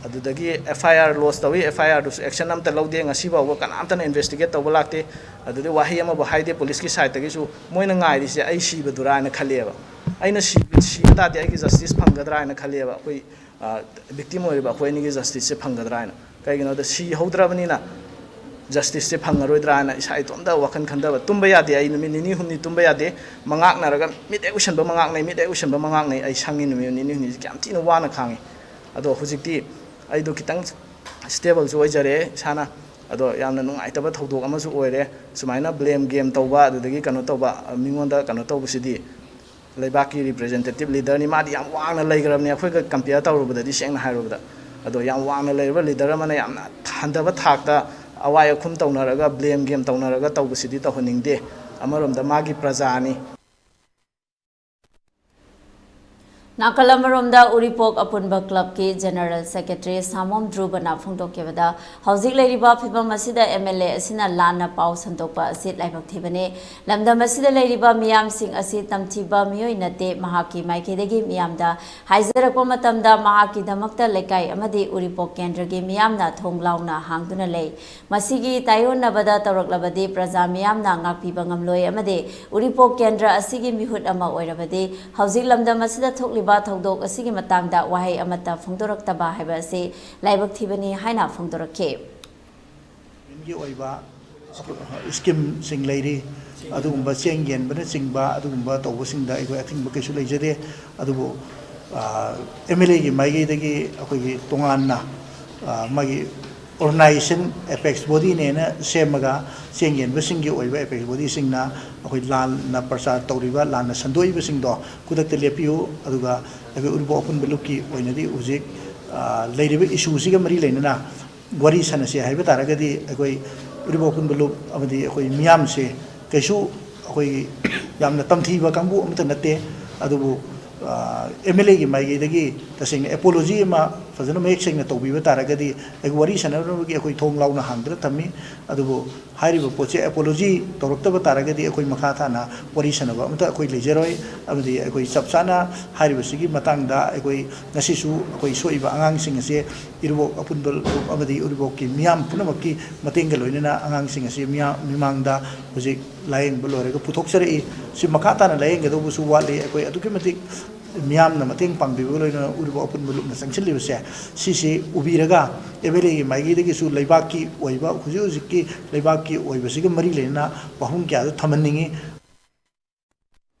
ꯑꯗꯨꯗꯒꯤ FIR lodge ꯇꯧꯏ꯫ FIRꯗꯨꯁꯨ action ꯑꯝꯇ ꯂꯧꯗꯦ꯫ ꯉꯁꯤ ꯐꯥꯎꯕ ꯀꯅꯥꯝꯇꯅ investigate ꯇꯧꯕ ꯂꯥꯛꯇꯦ꯫ ꯑꯗꯨꯗꯤ ꯋꯥꯍꯩ ꯑꯃꯕꯨ ꯍꯥꯏꯗꯦ policeꯀꯤ sideꯇꯒꯤꯁꯨ꯫ ꯃꯣꯏꯅ ꯉꯥꯏꯔꯤꯁꯦ ꯑꯩ ꯁꯤꯕꯗꯨꯔꯥ ꯍꯥꯏꯅ ꯈꯜꯂꯦꯕ꯫ ꯑꯩꯅ ꯁꯤꯕ, ꯁꯤꯕ ꯇꯥꯔꯗꯤ ꯑꯩꯒꯤ justice ꯐꯪꯒꯗ꯭ꯔꯥ ꯍꯥꯏꯅ ꯈꯜꯂꯦꯕ꯫ ꯑꯩꯈꯣꯏ, ꯑ, victim ꯑꯣꯏꯔꯤꯕ ꯑꯩꯈꯣꯏ ꯑꯅꯤꯒꯤ justiceꯁꯦ ꯐꯪꯒꯗ꯭ꯔꯥ ꯍꯥꯏꯅ꯫ ꯀꯩꯒꯤꯅꯣꯗ ꯁꯤꯍꯧꯗ꯭ꯔꯕꯅꯤꯅ justiceꯁꯦ ꯐꯪꯉꯔꯣꯏꯗ꯭ꯔꯥ ꯍꯥꯏꯅ ꯏꯁꯥ ꯏꯇꯣꯝꯇ ꯋꯥꯈꯜ ꯈꯟꯊꯕ꯫ ꯇꯨꯝꯕ ꯌꯥꯗꯦ ꯑꯩ, ꯅꯨꯃꯤꯠ ꯅꯤꯅꯤ ꯍꯨꯝꯅꯤ ꯇꯨꯝꯕ ꯌꯥꯗꯦ꯫ ꯃꯉꯥꯛꯅꯔꯒ ꯃꯤꯠ ꯍꯦꯛ ꯎꯏꯁꯟꯕ ꯃꯉꯥꯛꯅꯩ, ꯃꯤꯠ ꯍꯦꯛ ꯎꯏꯁꯟꯕ ꯃꯉꯥꯛꯅꯩ꯫ ꯑꯩ ꯁꯪꯉꯤ ꯅꯨꯃꯤꯠ ꯅꯤꯅꯤ ꯍꯨꯝꯅꯤꯁꯦ ꯀꯌꯥꯝ ꯊꯤꯅ ꯋꯥꯅ ꯈꯥꯡꯉꯤ꯫ ꯑꯗꯣ ꯍꯧꯖꯤꯛꯇꯤ ꯑꯩꯗꯣ ꯈꯤꯇꯪ stableꯁꯨ ꯑꯣꯏꯖꯔꯦ ꯏꯁꯥꯅ꯫ ꯑꯗꯣ ꯌꯥꯝꯅ ꯅꯨꯡꯉꯥꯏꯇꯕ ꯊꯧꯗꯣꯛ ꯑꯃꯁꯨ ꯑꯣꯏꯔꯦ꯫ ꯁꯨꯃꯥꯏꯅ blame game ꯇꯧꯕ, ꯑꯗꯨꯗꯒꯤ ꯀꯩꯅꯣ ꯇꯧꯕ, ꯃꯤꯉꯣꯟꯗ ꯀꯩꯅꯣ ꯇꯧꯕꯁꯤꯗꯤ ꯂꯩꯕꯥꯛꯀꯤ representative leaderꯅꯤ꯫ ꯃꯥꯗꯤ ꯌꯥꯝ ꯋꯥꯡꯅ ꯂꯩꯈ꯭ꯔꯕꯅꯤ ꯑꯩꯈꯣꯏꯒ compare ꯇꯧꯔꯨꯕꯗ, ꯁꯦꯡꯅ ꯍꯥꯏꯔꯨꯕꯗ꯫ ꯑꯗꯣ ꯌꯥꯝ ꯋꯥꯡꯅ ꯂꯩꯔꯕ leader ꯑꯃꯅ ꯌꯥꯝꯅ ꯍꯟꯊꯕ ꯊꯥꯛꯇ ꯑꯋꯥꯏ ꯑꯈꯨꯝ ꯇꯧꯅꯔꯒ, blame game ꯇꯧꯅꯔꯒ ꯇꯧꯕꯁꯤꯗꯤ ꯇꯧꯍꯟꯅꯤꯡꯗꯦ꯫ ꯑꯃꯔꯣꯝꯗ ꯃꯥꯒꯤ ꯄ꯭ꯔꯖꯥꯅꯤ꯫ ꯅꯥꯀꯜ ꯑꯃꯔꯣꯝꯗ ꯎꯔꯤꯄꯣꯛ ꯑꯄꯨꯟꯕ clubꯀꯤ general secretary ꯁꯥꯃꯣꯝ ꯙ꯭ꯔꯨꯕꯅ ꯐꯣꯡꯗꯣꯛꯈꯤꯕꯗ, ꯍꯧꯖꯤꯛ ꯂꯩꯔꯤꯕ ꯐꯤꯕꯝ ꯑꯁꯤꯗ MLA ꯑꯁꯤꯅ ꯂꯥꯟꯅ ꯄꯥꯎ ꯁꯟꯗꯣꯛꯄ ꯑꯁꯤ ꯂꯥꯏꯕꯛ ꯊꯤꯕꯅꯤ꯫ ꯂꯝꯗꯝ ꯑꯁꯤꯗ ꯂꯩꯔꯤꯕ ꯃꯤꯌꯥꯝꯁꯤꯡ ꯑꯁꯤ ꯇꯝꯊꯤꯕ ꯃꯤꯑꯣꯏ ꯅꯠꯇꯦ꯫ ꯃꯍꯥꯛꯀꯤ ꯃꯥꯏꯀꯩꯗꯒꯤ ꯃꯤꯌꯥꯝꯗ ꯍꯥꯏꯖꯔꯛꯄ ꯃꯇꯝꯗ, ꯃꯍꯥꯛꯀꯤꯗꯃꯛꯇ ꯂꯩꯀꯥꯏ ꯑꯃꯗꯤ ꯎꯔꯤꯄꯣꯛ ꯀꯦꯟꯗ꯭ꯔꯒꯤ ꯃꯤꯌꯥꯝꯅ ꯊꯣꯡ ꯂꯥꯎꯅ ꯍꯥꯡꯗꯨꯅ ꯂꯩ꯫ ꯃꯁꯤꯒꯤ ꯇꯥꯏꯑꯣꯟꯅꯕꯗ ꯇꯧꯔꯛꯂꯕꯗꯤ ꯄ꯭ꯔꯖꯥ ꯃꯤꯌꯥꯝꯅ ꯉꯥꯛꯄꯤꯕ ꯉꯝꯂꯣꯏ ꯑꯃꯗꯤ ꯎꯔꯤꯄꯣꯛ ꯀꯦꯟꯗ꯭ꯔ ꯑꯁꯤꯒꯤ ꯃꯤꯍꯨꯠ ꯑꯃ ꯑꯣꯏꯔꯕꯗꯤ ꯍꯧꯖꯤꯛ ꯂꯝꯗꯝ ꯑꯁꯤꯗ ꯊꯣꯛꯂꯤꯕ ꯊꯧꯗꯣꯛ ꯑꯁꯤꯒꯤ ꯃꯇꯥꯡꯗ ꯋꯥꯍꯩ ꯑꯃꯠꯇ ꯐꯣꯡꯗꯣꯔꯛꯇꯕ ꯍꯥꯏꯕ ꯑꯁꯤ ꯂꯥꯏꯕꯛ ꯊꯤꯕꯅꯤ ꯍꯥꯏꯅ ꯐꯣꯡꯗꯣꯔꯛꯈꯤ꯫ ꯒꯤ ꯑꯣꯏꯕ scheme ꯁꯤꯡ ꯂꯩꯔꯤ, ꯑꯗꯨꯒꯨꯝꯕ ꯆꯦꯡ ꯌꯦꯟꯕꯅꯆꯤꯡꯕ ꯑꯗꯨꯒꯨꯝꯕ ꯇꯧꯕꯁꯤꯡꯗ ꯑꯩꯈꯣꯏ ꯑꯊꯤꯡꯕ ꯀꯩꯁꯨ ꯂꯩꯖꯗꯦ꯫ ꯑꯗꯨꯕꯨ MLAꯒꯤ ꯃꯥꯏꯀꯩꯗꯒꯤ ꯑꯩꯈꯣꯏꯒꯤ ꯇꯣꯉꯥꯟꯅ, ꯑ, ꯃꯥꯒꯤ organization, apex bodyꯅꯦꯅ ꯁꯦꯝꯃꯒ, ꯆꯦꯡ ꯌꯦꯟꯕꯁꯤꯡꯒꯤ ꯑꯣꯏꯕ apex bodyꯁꯤꯡꯅ ꯑꯩꯈꯣꯏ ꯂꯥꯟꯅ ꯄ꯭ꯔꯆꯥꯔ ꯇꯧꯔꯤꯕ, ꯂꯥꯟꯅ ꯁꯟꯗꯣꯛꯏꯕꯁꯤꯡꯗꯣ ꯈꯨꯗꯛꯇ ꯂꯦꯞꯄꯤꯌꯨ, ꯑꯗꯨꯒ ꯑꯩꯈꯣꯏ ꯎꯔꯤꯄꯣꯛ ꯑꯄꯨꯟꯕ ꯂꯨꯞꯀꯤ ꯑꯣꯏꯅꯗꯤ ꯍꯧꯖꯤꯛ, ꯑ, ꯂꯩꯔꯤꯕ issueꯁꯤꯒ ꯃꯔꯤ ꯂꯩꯅꯅ ꯋꯥꯔꯤ ꯁꯥꯟꯅꯁꯤ ꯍꯥꯏꯕ ꯇꯥꯔꯒꯗꯤ, ꯑꯩꯈꯣꯏ ꯎꯔꯤꯄꯣꯛ ꯑꯄꯨꯟꯕ ꯂꯨꯞ ꯑꯃꯗꯤ ꯑꯩꯈꯣꯏ ꯃꯤꯌꯥꯝꯁꯦ ꯀꯩꯁꯨ ꯑꯩꯈꯣꯏꯒꯤ ꯌꯥꯝꯅ ꯇꯝꯊꯤꯕ ꯀꯥꯡꯕꯨ ꯑꯃꯠꯇ ꯅꯠꯇꯦ꯫ ꯑꯗꯨꯕꯨ, ꯑ, MLAꯒꯤ ꯃꯥꯏꯀꯩꯗꯒꯤ ꯇꯁꯦꯡꯅ apology ꯑꯃ ꯐꯖꯅ ꯃꯌꯦꯛ ꯁꯦꯡꯅ ꯇꯧꯕꯤꯕ ꯇꯥꯔꯒꯗꯤ, ꯑꯩꯈꯣꯏ ꯋꯥꯔꯤ ꯁꯥꯟꯅꯅꯕꯒꯤ ꯑꯩꯈꯣꯏ ꯊꯣꯡ ꯂꯥꯎꯅ ꯍꯥꯡꯗꯨꯅ ꯊꯝꯃꯤ꯫ ꯑꯗꯨꯕꯨ ꯍꯥꯏꯔꯤꯕ ꯄꯣꯠꯁꯦ apology ꯇꯧꯔꯛꯇꯕ ꯇꯥꯔꯒꯗꯤ, ꯑꯩꯈꯣꯏ ꯃꯈꯥ ꯇꯥꯅ ꯋꯥꯔꯤ ꯁꯥꯟꯅꯕ ꯑꯃꯠꯇ ꯑꯩꯈꯣꯏ ꯂꯩꯖꯔꯣꯏ꯫ ꯑꯃꯗꯤ ꯑꯩꯈꯣꯏ ꯆꯞ ꯆꯥꯅ ꯍꯥꯏꯔꯤꯕꯁꯤꯒꯤ ꯃꯇꯥꯡꯗ ꯑꯩꯈꯣꯏ ꯉꯁꯤꯁꯨ ꯑꯩꯈꯣꯏ ꯁꯣꯛꯏꯕ ꯑꯉꯥꯡꯁꯤꯡ ꯑꯁꯦ ꯎꯔꯤꯄꯣꯛ ꯑꯄꯨꯟꯕ ꯂꯨꯞ ꯑꯃꯗꯤ ꯎꯔꯤꯄꯣꯛꯀꯤ ꯃꯤꯌꯥꯝ ꯄꯨꯝꯅꯃꯛꯀꯤ ꯃꯇꯦꯡꯒ ꯂꯣꯏꯅꯅ ꯑꯉꯥꯡꯁꯤꯡ ꯑꯁꯤ ꯃꯤꯌꯥ-, ꯃꯤꯃꯥꯡꯗ ꯍꯧꯖꯤꯛ ꯂꯥꯌꯦꯡꯕ ꯂꯣꯏꯔꯒ ꯄꯨꯊꯣꯛꯆꯔꯛꯏ꯫ ꯁꯤ ꯃꯈꯥ ꯇꯥꯅ ꯂꯥꯌꯦꯡꯒꯗꯧꯕꯁꯨ ꯋꯥꯠꯂꯤ꯫ ꯑꯩꯈꯣꯏ ꯑꯗꯨꯛꯀꯤ ꯃꯇꯤꯛ ꯃꯤꯌꯥꯝꯅ ꯃꯇꯦꯡ ꯄꯥꯡꯕꯤꯕꯒ ꯂꯣꯏꯅꯅ ꯎꯔꯤꯄꯣꯛ ꯑꯄꯨꯟꯕ ꯂꯨꯞꯅ ꯆꯪꯁꯤꯜꯂꯤꯕꯁꯦ, ꯁꯤꯁꯤ ꯎꯕꯤꯔꯒ MLAꯒꯤ ꯃꯥꯏꯀꯩꯗꯒꯤꯁꯨ ꯂꯩꯕꯥꯛꯀꯤ ꯑꯣꯏꯕ, ꯍꯧꯖꯤꯛ ꯍꯧꯖꯤꯛꯀꯤ ꯂꯩꯕꯥꯛꯀꯤ ꯑꯣꯏꯕꯁꯤꯒ ꯃꯔꯤ ꯂꯩꯅꯅ ꯋꯥꯐꯝ ꯀꯌꯥꯗꯨ ꯊꯝꯍꯟꯅꯤꯡꯏ꯫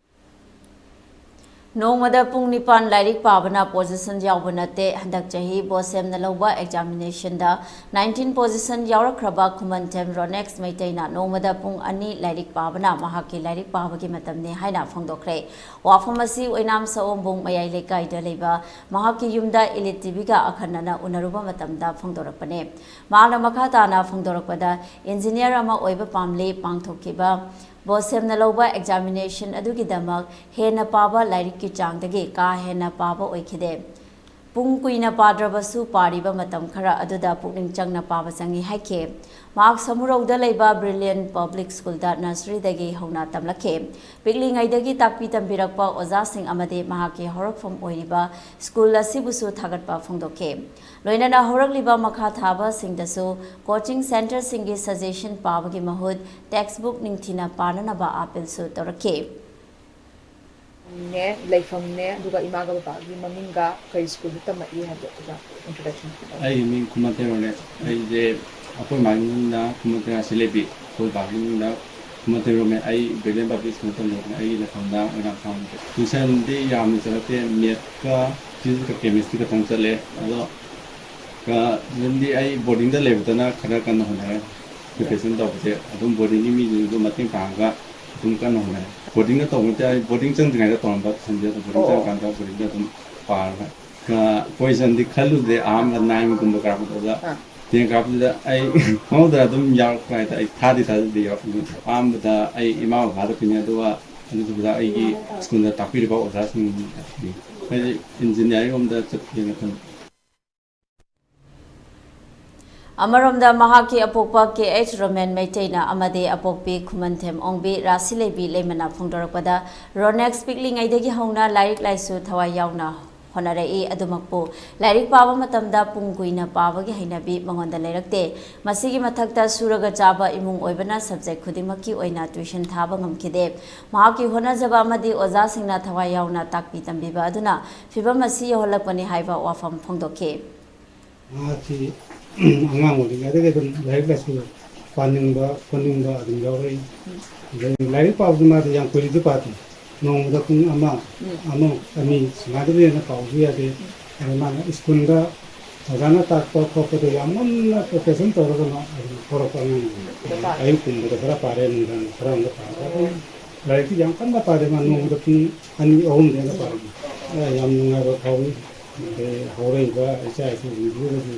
ꯅꯣꯡꯃꯗ ꯄꯨꯡ ꯅꯤꯄꯥꯟ ꯂꯥꯏꯔꯤꯛ ꯄꯥꯕꯅ position ꯌꯥꯎꯕ ꯅꯠꯇꯦ꯫ ꯍꯟꯗꯛ ꯆꯍꯤ ꯕꯣꯁꯦꯝꯅ ꯂꯧꯕ examinationꯗ nineteen position ꯌꯥꯎꯔꯛꯈ꯭ꯔꯕ ꯈꯨꯃꯟꯊꯦꯝ ꯔꯣꯅꯦꯛꯁ ꯃꯩꯇꯩꯅ ꯅꯣꯡꯃꯗ ꯄꯨꯡ ꯑꯅꯤ ꯂꯥꯏꯔꯤꯛ ꯄꯥꯕꯅ ꯃꯍꯥꯛꯀꯤ ꯂꯥꯏꯔꯤꯛ ꯄꯥꯕꯒꯤ ꯃꯇꯝꯅꯤ ꯍꯥꯏꯅ ꯐꯣꯡꯗꯣꯛꯈ꯭ꯔꯦ꯫ ꯋꯥꯐꯝ ꯑꯁꯤ ꯑꯣꯏꯅꯥꯝ ꯁꯑꯣꯝꯕꯨꯡ ꯃꯌꯥꯏ ꯂꯩꯀꯥꯏꯗ ꯂꯩꯕ ꯃꯍꯥꯛꯀꯤ ꯌꯨꯝꯗ Elite ꯇꯤꯚꯤꯒ ꯑꯈꯟꯅꯅ ꯎꯅꯔꯨꯕ ꯃꯇꯝꯗ ꯐꯣꯡꯗꯣꯔꯛꯄꯅꯦ꯫ ꯃꯍꯥꯛꯅ ꯃꯈꯥ ꯇꯥꯅ ꯐꯣꯡꯗꯣꯔꯛꯄꯗ, engineer ꯑꯃ ꯑꯣꯏꯕ ꯄꯥꯝꯂꯤ꯫ ꯄꯥꯡꯊꯣꯛꯈꯤꯕ ꯕꯣꯁꯦꯝꯅ ꯂꯧꯕ examination ꯑꯗꯨꯒꯤꯗꯃꯛ ꯍꯦꯟꯅ ꯄꯥꯕ ꯂꯥꯏꯔꯤꯛꯀꯤ ꯆꯥꯡꯗꯒꯤ ꯀꯥ ꯍꯦꯟꯅ ꯄꯥꯕ ꯑꯣꯏꯈꯤꯗꯦ꯫ ꯄꯨꯡ ꯀꯨꯏꯅ ꯄꯥꯗ꯭ꯔꯕꯁꯨ, ꯄꯥꯔꯤꯕ ꯃꯇꯝ ꯈꯔ ꯑꯗꯨꯗ ꯄꯨꯛꯅꯤꯡ ꯆꯪꯅ ꯄꯥꯕ ꯆꯪꯏ ꯍꯥꯏꯈꯤ꯫ ꯃꯍꯥꯛ ꯁꯃꯨꯔꯧꯗ ꯂꯩꯕ Brilliant Public Schoolꯗ nurseryꯗꯒꯤ ꯍꯧꯅ ꯇꯝꯂꯛꯈꯤ꯫ ꯄꯤꯛꯂꯤꯉꯩꯗꯒꯤ ꯇꯥꯛꯄꯤ ꯇꯝꯕꯤꯔꯛꯄ ꯑꯣꯖꯥꯁꯤꯡ ꯑꯃꯗꯤ ꯃꯍꯥꯛꯀꯤ ꯍꯧꯔꯛꯐꯝ ꯑꯣꯏꯔꯤꯕ school ꯑꯁꯤꯕꯨꯁꯨ ꯊꯥꯒꯠꯄ ꯐꯣꯡꯗꯣꯛꯈꯤ꯫ ꯂꯣꯏꯅꯅ ꯍꯧꯔꯛꯂꯤꯕ ꯃꯈꯥ ꯊꯥꯕꯁꯤꯡꯗꯁꯨ coaching centreꯁꯤꯡꯒꯤ suggestion ꯄꯥꯕꯒꯤ ꯃꯍꯨꯠ textbook ꯅꯤꯡꯊꯤꯅ ꯄꯥꯅꯅꯕ appealꯁꯨ ꯇꯧꯔꯛꯈꯤ꯫ ꯅꯦ, ꯂꯩꯐꯝꯅꯦ, ꯑꯗꯨꯒ ꯏꯃꯥꯒ ꯕꯕꯥꯒꯤ ꯃꯃꯤꯡꯒ ꯀꯔꯤ schoolꯗ ꯇꯝꯃꯛꯏ ꯍꯥꯏꯕꯗꯣ ꯑꯗꯨꯒ introduction ꯈꯤꯇꯪ꯫ ꯑꯩꯒꯤ ꯃꯤꯡ ꯈꯨꯃꯟꯊꯦꯝ ꯔꯣꯅꯦꯛꯁ꯫ ꯑꯩꯁꯦ, ꯑꯩꯈꯣꯏ ꯃꯥꯒꯤ ꯃꯤꯡꯅ ꯈꯨꯃꯟꯊꯦꯝ ꯔꯥꯁꯤꯂꯦꯕꯤ, ꯑꯩꯈꯣꯏ ꯕꯥꯒꯤ ꯃꯤꯡꯅ ꯈꯨꯃꯟꯊꯦꯝ ꯔꯣꯃꯦ꯫ ꯑꯩ Brilliant Public School ꯇꯝꯖꯕꯅꯦ꯫ ꯑꯩꯒꯤ ꯂꯩꯐꯝꯅ ꯑꯣꯏꯅꯥꯝ ꯐꯥꯝ꯫ Tuitionꯗꯤ ꯌꯥꯝꯅ ꯆꯠꯂꯛꯇꯦ, mathꯀ physicsꯀ chemistryꯒ ꯈꯛꯇꯪ ꯆꯠꯂꯦ꯫ ꯑꯗꯣ, ꯑ, tuitionꯗꯤ ꯑꯩ boardingꯗ ꯂꯩꯕꯗꯅ ꯈꯔ ꯀꯟꯅ ꯍꯣꯠꯅꯔꯦ꯫ Preparation ꯇꯧꯕꯁꯦ ꯑꯗꯨꯝ boardingꯒꯤ ꯃꯤꯁꯤꯡꯁꯨ ꯃꯇꯦꯡ ꯄꯥꯡꯉꯒ ꯑꯗꯨꯝ ꯀꯟꯅ ꯍꯣꯠꯅꯔꯦ꯫ Boardingꯗ ꯇꯧꯕ ꯅꯠꯇꯦ, ꯑꯩ boarding ꯆꯪꯗ꯭ꯔꯤꯉꯩꯗ ꯇꯧꯔꯝꯕ tuitionꯁꯦ, ꯑꯗꯣ boarding ꯑꯣ꯫ ꯆꯪꯉꯀꯥꯟꯗ boardingꯗ ꯑꯗꯨꯝ ꯄꯥꯔꯒ꯫ ꯑ, questionꯗꯤ ꯈꯜꯂꯨꯗꯦ, ꯑꯍꯥꯟꯕ nineꯒꯨꯝꯕ ꯀꯥꯔꯛꯄꯗ꯫ ꯑꯥ꯫ Ten ꯀꯥꯔꯛꯄꯗꯨꯗ ꯑꯩ ꯈꯪꯍꯧꯗꯅ ꯑꯗꯨꯝ ꯌꯥꯎꯔꯛꯄ ꯍꯥꯏꯇꯥꯔꯦ꯫ ꯑꯩ ꯊꯥꯗꯤ ꯊꯥꯖꯗꯦ ꯌꯥꯎꯔꯛꯄꯗꯨ꯫ ꯑꯍꯥꯟꯕꯗ ꯑꯩ ꯏꯃꯥ ꯕꯕꯥꯗ ꯄꯤꯅꯤ, ꯑꯗꯨꯒ ꯑꯗꯨꯗꯨꯒ ꯑꯩꯒꯤ schoolꯗ ꯇꯥꯛꯄꯤꯔꯤꯕ ꯑꯣꯖꯥꯁꯤꯡ, ꯑꯩꯁꯦ engineering ꯂꯣꯝꯗ ꯆꯠꯀꯦꯅ ꯈꯜꯂꯤ꯫ ꯑꯃꯔꯣꯝꯗ ꯃꯍꯥꯛꯀꯤ ꯑꯄꯣꯛꯄ ꯀꯦ ꯑꯩꯆ ꯔꯣꯃꯦꯟ ꯃꯩꯇꯩꯅ ꯑꯃꯗꯤ ꯑꯄꯣꯛꯄꯤ ꯈꯨꯃꯟꯊꯦꯝ ꯑꯣꯡꯕꯤ ꯔꯥꯁꯤꯂꯩꯕꯤ ꯂꯩꯃꯅ ꯐꯣꯡꯗꯣꯔꯛꯄꯗ, ꯔꯣꯅꯦꯛꯁ ꯄꯤꯛꯂꯤꯉꯩꯗꯒꯤ ꯍꯧꯅ ꯂꯥꯏꯔꯤꯛ ꯂꯥꯏꯁꯨ ꯊꯋꯥꯏ ꯌꯥꯎꯅ ꯍꯣꯠꯅꯔꯛꯏ꯫ ꯑꯗꯨꯃꯛꯄꯨ, ꯂꯥꯏꯔꯤꯛ ꯄꯥꯕ ꯃꯇꯝꯗ ꯄꯨꯡ ꯀꯨꯏꯅ ꯄꯥꯕꯒꯤ ꯍꯩꯅꯕꯤ ꯃꯉꯣꯟꯗ ꯂꯩꯔꯛꯇꯦ꯫ ꯃꯁꯤꯒꯤ ꯃꯊꯛꯇ ꯁꯨꯔꯒ ꯆꯥꯕ ꯏꯃꯨꯡ ꯑꯣꯏꯕꯅ subject ꯈꯨꯗꯤꯡꯃꯛꯀꯤ ꯑꯣꯏꯅ tuition ꯊꯥꯕ ꯉꯝꯈꯤꯗꯦ꯫ ꯃꯍꯥꯛꯀꯤ ꯍꯣꯠꯅꯖꯕ ꯑꯃꯗꯤ ꯑꯣꯖꯥꯁꯤꯡꯅ ꯊꯋꯥꯏ ꯌꯥꯎꯅ ꯇꯥꯛꯄꯤ ꯇꯝꯕꯤꯕ ꯑꯗꯨꯅ ꯐꯤꯚꯝ ꯑꯁꯤ ꯌꯧꯍꯜꯂꯛꯄꯅꯤ ꯍꯥꯏꯕ ꯋꯥꯐꯝ ꯐꯣꯡꯗꯣꯛꯈꯤ꯫ ꯃꯍꯥꯛꯁꯤ ꯑꯉꯥꯡ ꯑꯣꯏꯔꯤꯉꯩꯗꯒꯤ ꯑꯗꯨꯝ ꯂꯥꯏꯔꯤꯛ ꯂꯥꯏꯁꯨ ꯄꯥꯅꯤꯡꯕ ꯈꯣꯠꯅꯤꯡꯕ ꯑꯗꯨꯝ ꯌꯥꯎꯔꯛꯏ꯫ ꯑꯗꯩ ꯂꯥꯏꯔꯤꯛ ꯄꯥꯕꯁꯨ ꯃꯥꯗꯤ ꯌꯥꯝ ꯀꯨꯏꯅꯁꯨ ꯄꯥꯗꯦ꯫ ꯅꯣꯡꯃꯗ ꯄꯨꯡ ꯑꯃ, ꯑꯃ, ꯑꯅꯤ ꯁꯨꯃꯥꯏꯅ ꯍꯦꯟꯅ ꯄꯥꯎꯁꯨ ꯌꯥꯗꯦ꯫ ꯑꯗ ꯃꯥꯅ ꯁ꯭ꯀꯨꯜꯗ ꯑꯣꯖꯥꯅ ꯇꯥꯛꯄ ꯈꯣꯠꯄꯗꯣ ꯌꯥꯝ ꯉꯟꯅ preparation ꯇꯧꯔꯒ ꯃꯥ ꯑꯗꯨꯝ ꯍꯧꯔꯛꯄ ꯑꯉꯥꯡꯅꯤ꯫ ꯑꯌꯨꯛ ꯀꯨꯝꯕꯗ ꯈꯔ ꯄꯥꯔꯦ, ꯅꯨꯡꯗꯥꯡ ꯈꯔ ꯑꯃꯒ ꯄꯥꯔꯦ꯫ ꯑꯗꯨꯝ ꯂꯥꯏꯔꯤꯛꯇꯤ ꯌꯥꯝ ꯀꯟꯅ ꯄꯥꯗꯦ, ꯃꯥ ꯅꯣꯡꯃꯗ ꯄꯨꯡ ꯑꯅꯤ ꯑꯍꯨꯝꯗꯤ ꯍꯦꯟꯅ ꯄꯥꯔꯝꯃꯤ꯫ ꯑ, ꯌꯥꯝ ꯅꯨꯡꯉꯥꯏꯕ ꯐꯥꯎꯏ꯫ ꯑꯗꯩ ꯍꯧꯔꯛꯏꯕ ꯏꯆꯥ ꯏꯁꯨꯁꯤꯡꯁꯤꯗꯁꯨ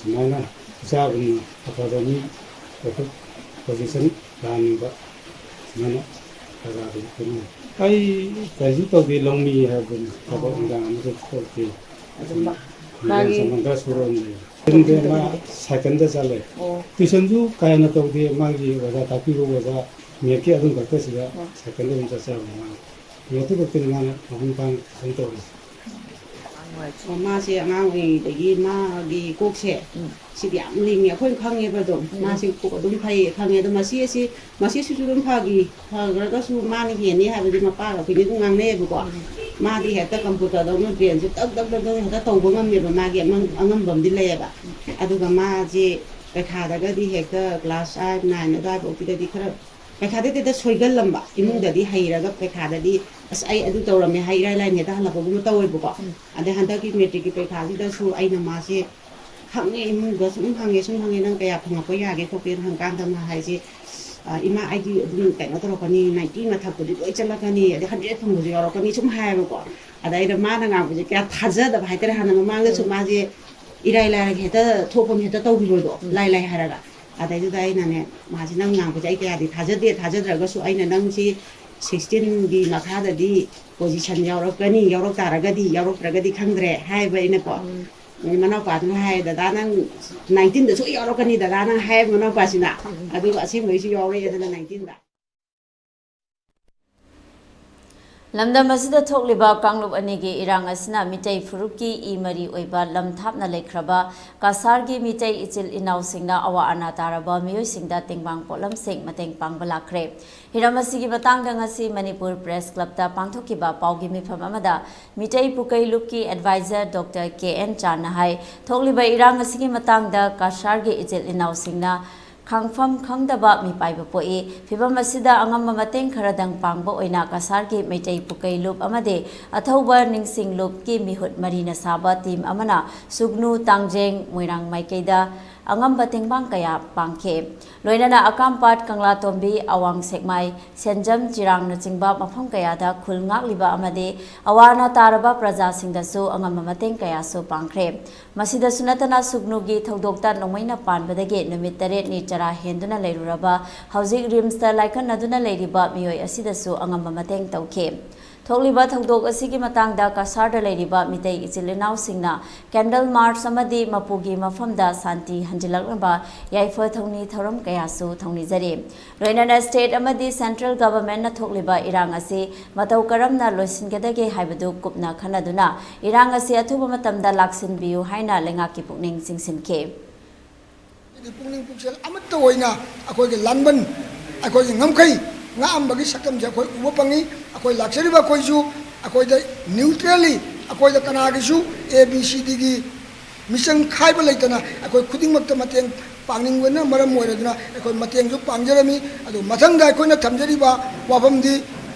ꯁꯨꯃꯥꯏꯅ ꯏꯆꯥꯒꯨꯝꯅ ꯑꯐꯕ ꯃꯤ, ꯄ꯭ꯔꯣꯐꯦ-, profession ꯂꯥꯛꯍꯟꯅꯤꯡꯕ ꯁꯨꯃꯥꯏꯅ ꯄ꯭ꯔꯖꯥꯗꯁꯨ ꯈꯪꯍꯟꯅꯤꯡꯉꯤ꯫ ꯑꯩ ꯀꯔꯤꯁꯨ ꯇꯧꯗꯦ, ꯂꯧꯃꯤ ꯍꯥꯏꯕꯗꯨꯅꯤ꯫ ꯊꯕꯛ ꯏꯟꯈꯥꯡ ꯑꯃꯠꯇ ꯇꯧꯗꯦ꯫ ꯑꯗꯨꯝ ꯃꯥꯒꯤ ꯆꯃꯟꯗ ꯁꯨꯔꯝꯂꯦ꯫ ꯌꯨꯝꯗ ꯃꯥ ꯁꯥꯏꯀꯜꯗ ꯆꯠꯂꯦ꯫ ꯑꯣ꯫ Tuitionꯁꯨ ꯀꯥ ꯍꯦꯟꯅ ꯇꯧꯗꯦ꯫ ꯃꯥꯒꯤ ꯑꯣꯖꯥ ꯇꯥꯛꯄꯤꯕ ꯑꯣꯖꯥ mathꯀꯤ ꯑꯗꯨꯝ ꯈꯛꯇ ꯁꯤꯗ ꯑꯣ꯫ Cycleꯗ ꯑꯗꯨꯝ ꯆꯠꯆꯕꯅꯦ ꯃꯥ꯫ Mathꯇꯨ ꯈꯛꯇꯅꯤ ꯃꯥꯅ ꯃꯄꯨꯡ ꯐꯥꯅ tuition ꯇꯧꯔꯤꯁꯦ꯫ ꯑꯣ, ꯃꯥꯁꯦ ꯑꯉꯥꯡ ꯑꯣꯏꯔꯤꯉꯩꯗꯒꯤ ꯃꯥꯒꯤ ꯀꯣꯛꯁꯦ ꯎꯝ꯫ ꯁꯤꯗꯤ ꯌꯥꯝ ꯂꯤꯡꯉꯦ꯫ ꯑꯩꯈꯣꯏꯅ ꯈꯪꯉꯦꯕ ꯑꯗꯨꯝ꯫ ꯎꯝ꯫ ꯃꯥꯁꯦ ꯀꯣꯛ ꯑꯗꯨꯝ ꯐꯩꯌꯦ ꯈꯪꯉꯦ꯫ ꯑꯗꯣ ꯃꯁꯤ ꯑꯁꯤ, ꯃꯁꯤ ꯑꯁꯤꯁꯨ ꯑꯗꯨꯝ ꯐꯈꯤ꯫ ꯐꯈ꯭ꯔꯒꯁꯨ ꯃꯥꯅ ꯍꯦꯟꯅꯤ ꯍꯥꯏꯕꯗꯤ ꯃꯄꯥꯒ ꯑꯩꯈꯣꯏꯗꯤ ꯑꯗꯨꯝ ꯉꯥꯡꯅꯩꯌꯦꯕꯀꯣ꯫ ꯎꯝ꯫ ꯃꯥꯗꯤ ꯍꯦꯛꯇ computerꯗꯧꯅ brainꯁꯦ ꯇꯛ ꯇꯛ ꯇꯛ ꯇꯛ ꯍꯦꯛꯇ ꯇꯧꯕ ꯉꯝꯃꯦꯕ꯫ ꯃꯥꯒꯤ ꯑꯃ-, ꯑꯉꯝꯕ ꯑꯃꯗꯤ ꯂꯩꯌꯦꯕ꯫ ꯑꯗꯨꯒ ꯃꯥꯁꯦ ꯄꯩꯈꯥꯗꯒꯗꯤ ꯍꯦꯛꯇ class eight, nine ꯑꯗꯨꯋꯥꯏꯐꯥꯎꯒꯤꯗꯗꯤ ꯈꯔ ꯄꯩꯈꯥꯗꯗꯤ ꯍꯦꯛꯇ ꯁꯣꯏꯒꯜꯂꯝꯕ꯫ ꯏꯃꯨꯡꯗꯗꯤ ꯍꯩꯔꯒ ꯄꯩꯈꯥꯗꯗꯤ, "ꯑꯁ, ꯑꯩ ꯑꯗꯨ ꯇꯧꯔꯝꯃꯦ" ꯍꯥꯏ ꯏꯔꯥꯏ ꯂꯥꯏꯅ ꯍꯦꯛꯇ ꯍꯜꯂꯛꯄꯒꯨꯝꯕ ꯇꯧꯋꯦꯕꯀꯣ꯫ ꯎꯝ꯫ ꯑꯗꯩ ꯍꯟꯗꯛꯀꯤ matricꯀꯤ ꯄꯩꯈꯥꯁꯤꯗꯁꯨ ꯑꯩꯅ ꯃꯥꯁꯦ ꯍꯪꯉꯦ, ꯏꯃꯨꯡꯗ ꯁꯨꯝ ꯍꯪꯉꯦ, ꯁꯨꯝ ꯍꯪꯉꯦ, "ꯅꯪ ꯀꯌꯥ ꯐꯪꯉꯛꯄ ꯌꯥꯒꯦ ꯈꯣꯠꯀꯦꯅ?" ꯍꯪꯀꯥꯟꯗ ꯃꯥ ꯍꯥꯏꯁꯦ, "ꯑ, ꯏꯃꯥ, ꯑꯩꯗꯤ ꯑꯗꯨꯝ ꯀꯩꯅꯣ ꯇꯧꯔꯛꯀꯅꯤ, ninety ꯃꯊꯛꯄꯨꯗꯤ ꯂꯣꯏ ꯆꯠꯂꯛꯀꯅꯤ, ꯑꯗꯩ hundred ꯐꯪꯕꯁꯨ ꯌꯥꯎꯔꯛꯀꯅꯤ", ꯁꯨꯝ ꯍꯥꯏꯌꯦꯕꯀꯣ꯫ ꯑꯗ ꯑꯩꯅ ꯃꯥꯅ ꯉꯥꯡꯕꯁꯦ ꯀꯌꯥ ꯊꯥꯖꯗꯕ ꯍꯥꯏꯇꯥꯔꯦ꯫ ꯍꯥꯟꯅ ꯃꯃꯥꯡꯗꯁꯨ ꯎꯝ꯫ ꯃꯥꯁꯦ ꯏꯔꯥꯏ ꯂꯥꯏꯔꯒ ꯍꯦꯛꯇ ꯊꯣꯛꯄ ꯑꯃ ꯍꯦꯛꯇ ꯇꯧꯈꯤꯕꯗꯣ, ꯎꯝ꯫ ꯂꯥꯏ ꯂꯥꯏ ꯍꯥꯏꯔꯒ꯫ ꯑꯗꯩꯗꯨꯗ ꯑꯩꯅꯅꯦ, ꯃꯥꯁꯦ ꯅꯪ ꯉꯥꯡꯕꯁꯦ ꯑꯩ ꯀꯌꯥꯗꯤ ꯊꯥꯖꯗꯦ, ꯊꯥꯖꯗ꯭ꯔꯒꯁꯨ ꯑꯩꯅ ꯅꯪꯁꯤ sixteenꯒꯤ ꯃꯈꯥꯗꯗꯤ position ꯌꯥꯎꯔꯛꯀꯅꯤ, ꯌꯥꯎꯔꯛ ꯇꯥꯔꯒꯗꯤ, ꯌꯥꯎꯔꯛꯇ꯭ꯔꯒꯗꯤ ꯈꯪꯗ꯭ꯔꯦ ꯍꯥꯏꯕ ꯑꯩꯅꯀꯣ꯫ ꯎꯝ꯫ ꯃꯅꯥꯎꯄꯥꯗꯨꯅ ꯍꯥꯏ, "ꯗꯗꯥ ꯅꯪ nineteenꯗ ꯁꯣꯏ ꯌꯥꯎꯔꯛꯀꯅꯤ ꯗꯗꯥ ꯅꯪ" ꯍꯥꯏꯌꯦꯕ ꯃꯅꯥꯎꯄꯥꯁꯤꯅ꯫ ꯎꯝ꯫ ꯑꯗꯨꯒ ꯑꯁꯦꯡꯕꯩꯁꯨ ꯌꯥꯎꯔꯛꯑꯦꯗꯅ nineteenꯗ꯫ ꯂꯝꯗꯝ ꯑꯁꯤꯗ ꯊꯣꯛꯂꯤꯕ ꯀꯥꯡꯂꯨꯞ ꯑꯅꯤꯒꯤ ꯏꯔꯥꯡ ꯑꯁꯤꯅ ꯃꯤꯇꯩ ꯐꯨꯔꯨꯞꯀꯤ ꯏ ꯃꯔꯤ ꯑꯣꯏꯕ ꯂꯝ ꯊꯥꯞꯅ ꯂꯩꯈ꯭ꯔꯕ ꯀꯁꯥꯔꯒꯤ ꯃꯤꯇꯩ ꯏꯆꯤꯜ ꯏꯅꯥꯎꯁꯤꯡꯅ ꯑꯋꯥ ꯑꯅꯥ ꯇꯥꯔꯕ ꯃꯤꯑꯣꯏꯁꯤꯡꯗ ꯇꯦꯡꯕꯥꯡ ꯄꯣꯠꯂꯝꯁꯤꯡ ꯃꯇꯦꯡ ꯄꯥꯡꯕ ꯂꯥꯛꯈ꯭ꯔꯦ꯫ ꯍꯤꯔꯝ ꯑꯁꯤꯒꯤ ꯃꯇꯥꯡꯗ ꯉꯁꯤ ꯃꯅꯤꯄꯨꯔ Press Clubꯇ ꯄꯥꯡꯊꯣꯛꯈꯤꯕ ꯄꯥꯎꯒꯤ ꯃꯤꯐꯝ ꯑꯃꯗ Meitei ꯄꯨꯀꯩ ꯂꯨꯞꯀꯤ advisor Doctor K N ꯆꯥꯟꯅ ꯍꯥꯏ, ꯊꯣꯛꯂꯤꯕ ꯏꯔꯥꯡ ꯑꯁꯤꯒꯤ ꯃꯇꯥꯡꯗ ꯀꯁꯥꯔꯒꯤ ꯏꯆꯤꯜ ꯏꯅꯥꯎꯁꯤꯡꯅ ꯈꯥꯡꯐꯝ ꯈꯪꯗꯕ ꯃꯤꯄꯥꯏꯕ ꯄꯣꯛꯏ꯫ ꯐꯤꯚꯝ ꯑꯁꯤꯗ ꯑꯉꯝꯕ ꯃꯇꯦꯡ ꯈꯔꯗꯪ ꯄꯥꯡꯕ ꯑꯣꯏꯅ ꯀꯁꯥꯔꯒꯤ ꯃꯩꯇꯩ ꯄꯨꯀꯩ ꯂꯨꯞ ꯑꯃꯗꯤ ꯑꯊꯧꯕ ꯅꯤꯡꯁꯤꯡ ꯂꯨꯞꯀꯤ ꯃꯤꯍꯨꯠ ꯃꯔꯤꯅ ꯁꯥꯕ ꯇꯤꯝ ꯑꯃꯅ ꯁꯨꯒꯅꯨ, ꯇꯥꯡꯖꯦꯡ, ꯃꯣꯏꯔꯥꯡ ꯃꯥꯏꯀꯩꯗ ꯑꯉꯝꯕ ꯇꯦꯡꯕꯥꯡ ꯀꯌꯥ ꯄꯥꯡꯈꯤ꯫ ꯂꯣꯏꯅꯅ ꯑꯀꯥꯝꯄꯥꯠ, ꯀꯪꯂꯥꯇꯣꯝꯕꯤ, ꯑꯋꯥꯡ ꯁꯦꯛꯃꯥꯏ, ꯁꯦꯟꯖꯝ, ꯆꯤꯔꯥꯡꯅꯆꯤꯡꯕ ꯃꯐꯝ ꯀꯌꯥꯗ ꯈꯨꯜ ꯉꯥꯛꯂꯤꯕ ꯑꯃꯗꯤ ꯑꯋꯥ ꯑꯅꯥ ꯇꯥꯔꯕ ꯄ꯭ꯔꯖꯥꯁꯤꯡꯗꯁꯨ ꯑꯉꯝꯕ ꯃꯇꯦꯡ ꯀꯌꯥꯁꯨ ꯄꯥꯡꯈ꯭ꯔꯦ꯫ ꯃꯁꯤꯗꯁꯨ ꯅꯠꯇꯅ ꯁꯨꯒꯅꯨꯒꯤ ꯊꯧꯗꯣꯛꯇ ꯅꯣꯡꯃꯩꯅ ꯄꯥꯟꯕꯗꯒꯤ ꯅꯨꯃꯤꯠ ꯇꯔꯦꯠꯅꯤ ꯆꯔꯥ ꯍꯦꯟꯗꯨꯅ ꯂꯩꯔꯨꯔꯕ, ꯍꯧꯖꯤꯛ ꯔꯤꯝꯁꯇ ꯂꯥꯏꯀꯠꯅꯗꯨꯅ ꯂꯩꯔꯤꯕ ꯃꯤꯑꯣꯏ ꯑꯁꯤꯗꯁꯨ ꯑꯉꯝꯕ ꯃꯇꯦꯡ ꯇꯧꯈꯤ꯫ ꯊꯣꯛꯂꯤꯕ ꯊꯧꯗꯣꯛ ꯑꯁꯤꯒꯤ ꯃꯇꯥꯡꯗ ꯀꯁꯥꯔꯗ ꯂꯩꯔꯤꯕ ꯃꯤꯇꯩ ꯏꯆꯤꯜ ꯏꯅꯥꯎꯁꯤꯡꯅ ꯀꯦꯟꯗꯜ ꯃꯥꯔꯆ ꯑꯃꯗꯤ ꯃꯄꯨꯒꯤ ꯃꯐꯝꯗ ꯁꯥꯟꯇꯤ ꯍꯟꯖꯤꯜꯂꯛꯅꯕ ꯌꯥꯏꯐ ꯊꯧꯅꯤ ꯊꯧꯔꯝ ꯀꯌꯥꯁꯨ ꯊꯧꯅꯤꯖꯔꯤ꯫ ꯂꯣꯏꯅꯅ ꯁ꯭ꯇꯦꯠ ꯑꯃꯗꯤ ꯁꯦꯟꯇ꯭ꯔꯦꯜ ꯒꯚꯔꯟꯃꯦꯟꯠꯅ ꯊꯣꯛꯂꯤꯕ ꯏꯔꯥꯡ ꯑꯁꯤ ꯃꯇꯧ ꯀꯔꯝꯅ ꯂꯣꯏꯁꯤꯟꯒꯗꯒꯦ ꯍꯥꯏꯕꯗꯨ ꯀꯨꯞꯅ ꯈꯟꯅꯗꯨꯅ ꯏꯔꯥꯡ ꯑꯁꯤ ꯑꯊꯨꯕ ꯃꯇꯝꯗ ꯂꯥꯛꯁꯤꯟꯕꯤꯌꯨ ꯍꯥꯏꯅ ꯂꯩꯉꯥꯛꯀꯤ ꯄꯨꯛꯅꯤꯡ ꯆꯤꯡꯁꯤꯟꯈꯤ꯫ ꯍꯥꯏꯗꯤ ꯄꯨꯛꯅꯤꯡ ꯄꯨꯛꯆꯦꯜ ꯑꯃꯠꯇ ꯑꯣꯏꯅ ꯑꯩꯈꯣꯏꯒꯤ ꯂꯥꯟꯕꯟ, ꯑꯩꯈꯣꯏꯒꯤ ꯉꯝꯈꯩ ꯉꯥꯛꯑꯝꯕꯒꯤ ꯁꯛꯇꯝꯁꯦ ꯑꯩꯈꯣꯏ ꯎꯕ ꯐꯪꯉꯤ꯫ ꯑꯩꯈꯣꯏ ꯂꯥꯛꯆꯔꯤꯕ ꯑꯩꯈꯣꯏꯁꯨ ꯑꯩꯈꯣꯏꯗ ꯅ꯭ꯌꯨꯇ꯭ꯔꯦꯜꯂꯤ ꯑꯩꯈꯣꯏꯗ ꯀꯅꯥꯒꯤꯁꯨ ꯑꯦ ꯕꯤ ꯁꯤ ꯗꯤꯒꯤ ꯃꯤꯆꯪ ꯈꯥꯏꯕ ꯂꯩꯇꯅ ꯑꯩꯈꯣꯏ ꯈꯨꯗꯤꯡꯃꯛꯇ ꯃꯇꯦꯡ ꯄꯥꯡꯅꯤꯡꯕꯅ ꯃꯔꯝ ꯑꯣꯏꯔꯗꯨꯅ ꯑꯩꯈꯣꯏ ꯃꯇꯦꯡꯁꯨ ꯄꯥꯡꯖꯔꯝꯃꯤ꯫ ꯑꯗꯨ ꯃꯊꯪꯗ ꯑꯩꯈꯣꯏꯅ ꯊꯝꯖꯔꯤꯕ ꯋꯥꯐꯝꯗꯤ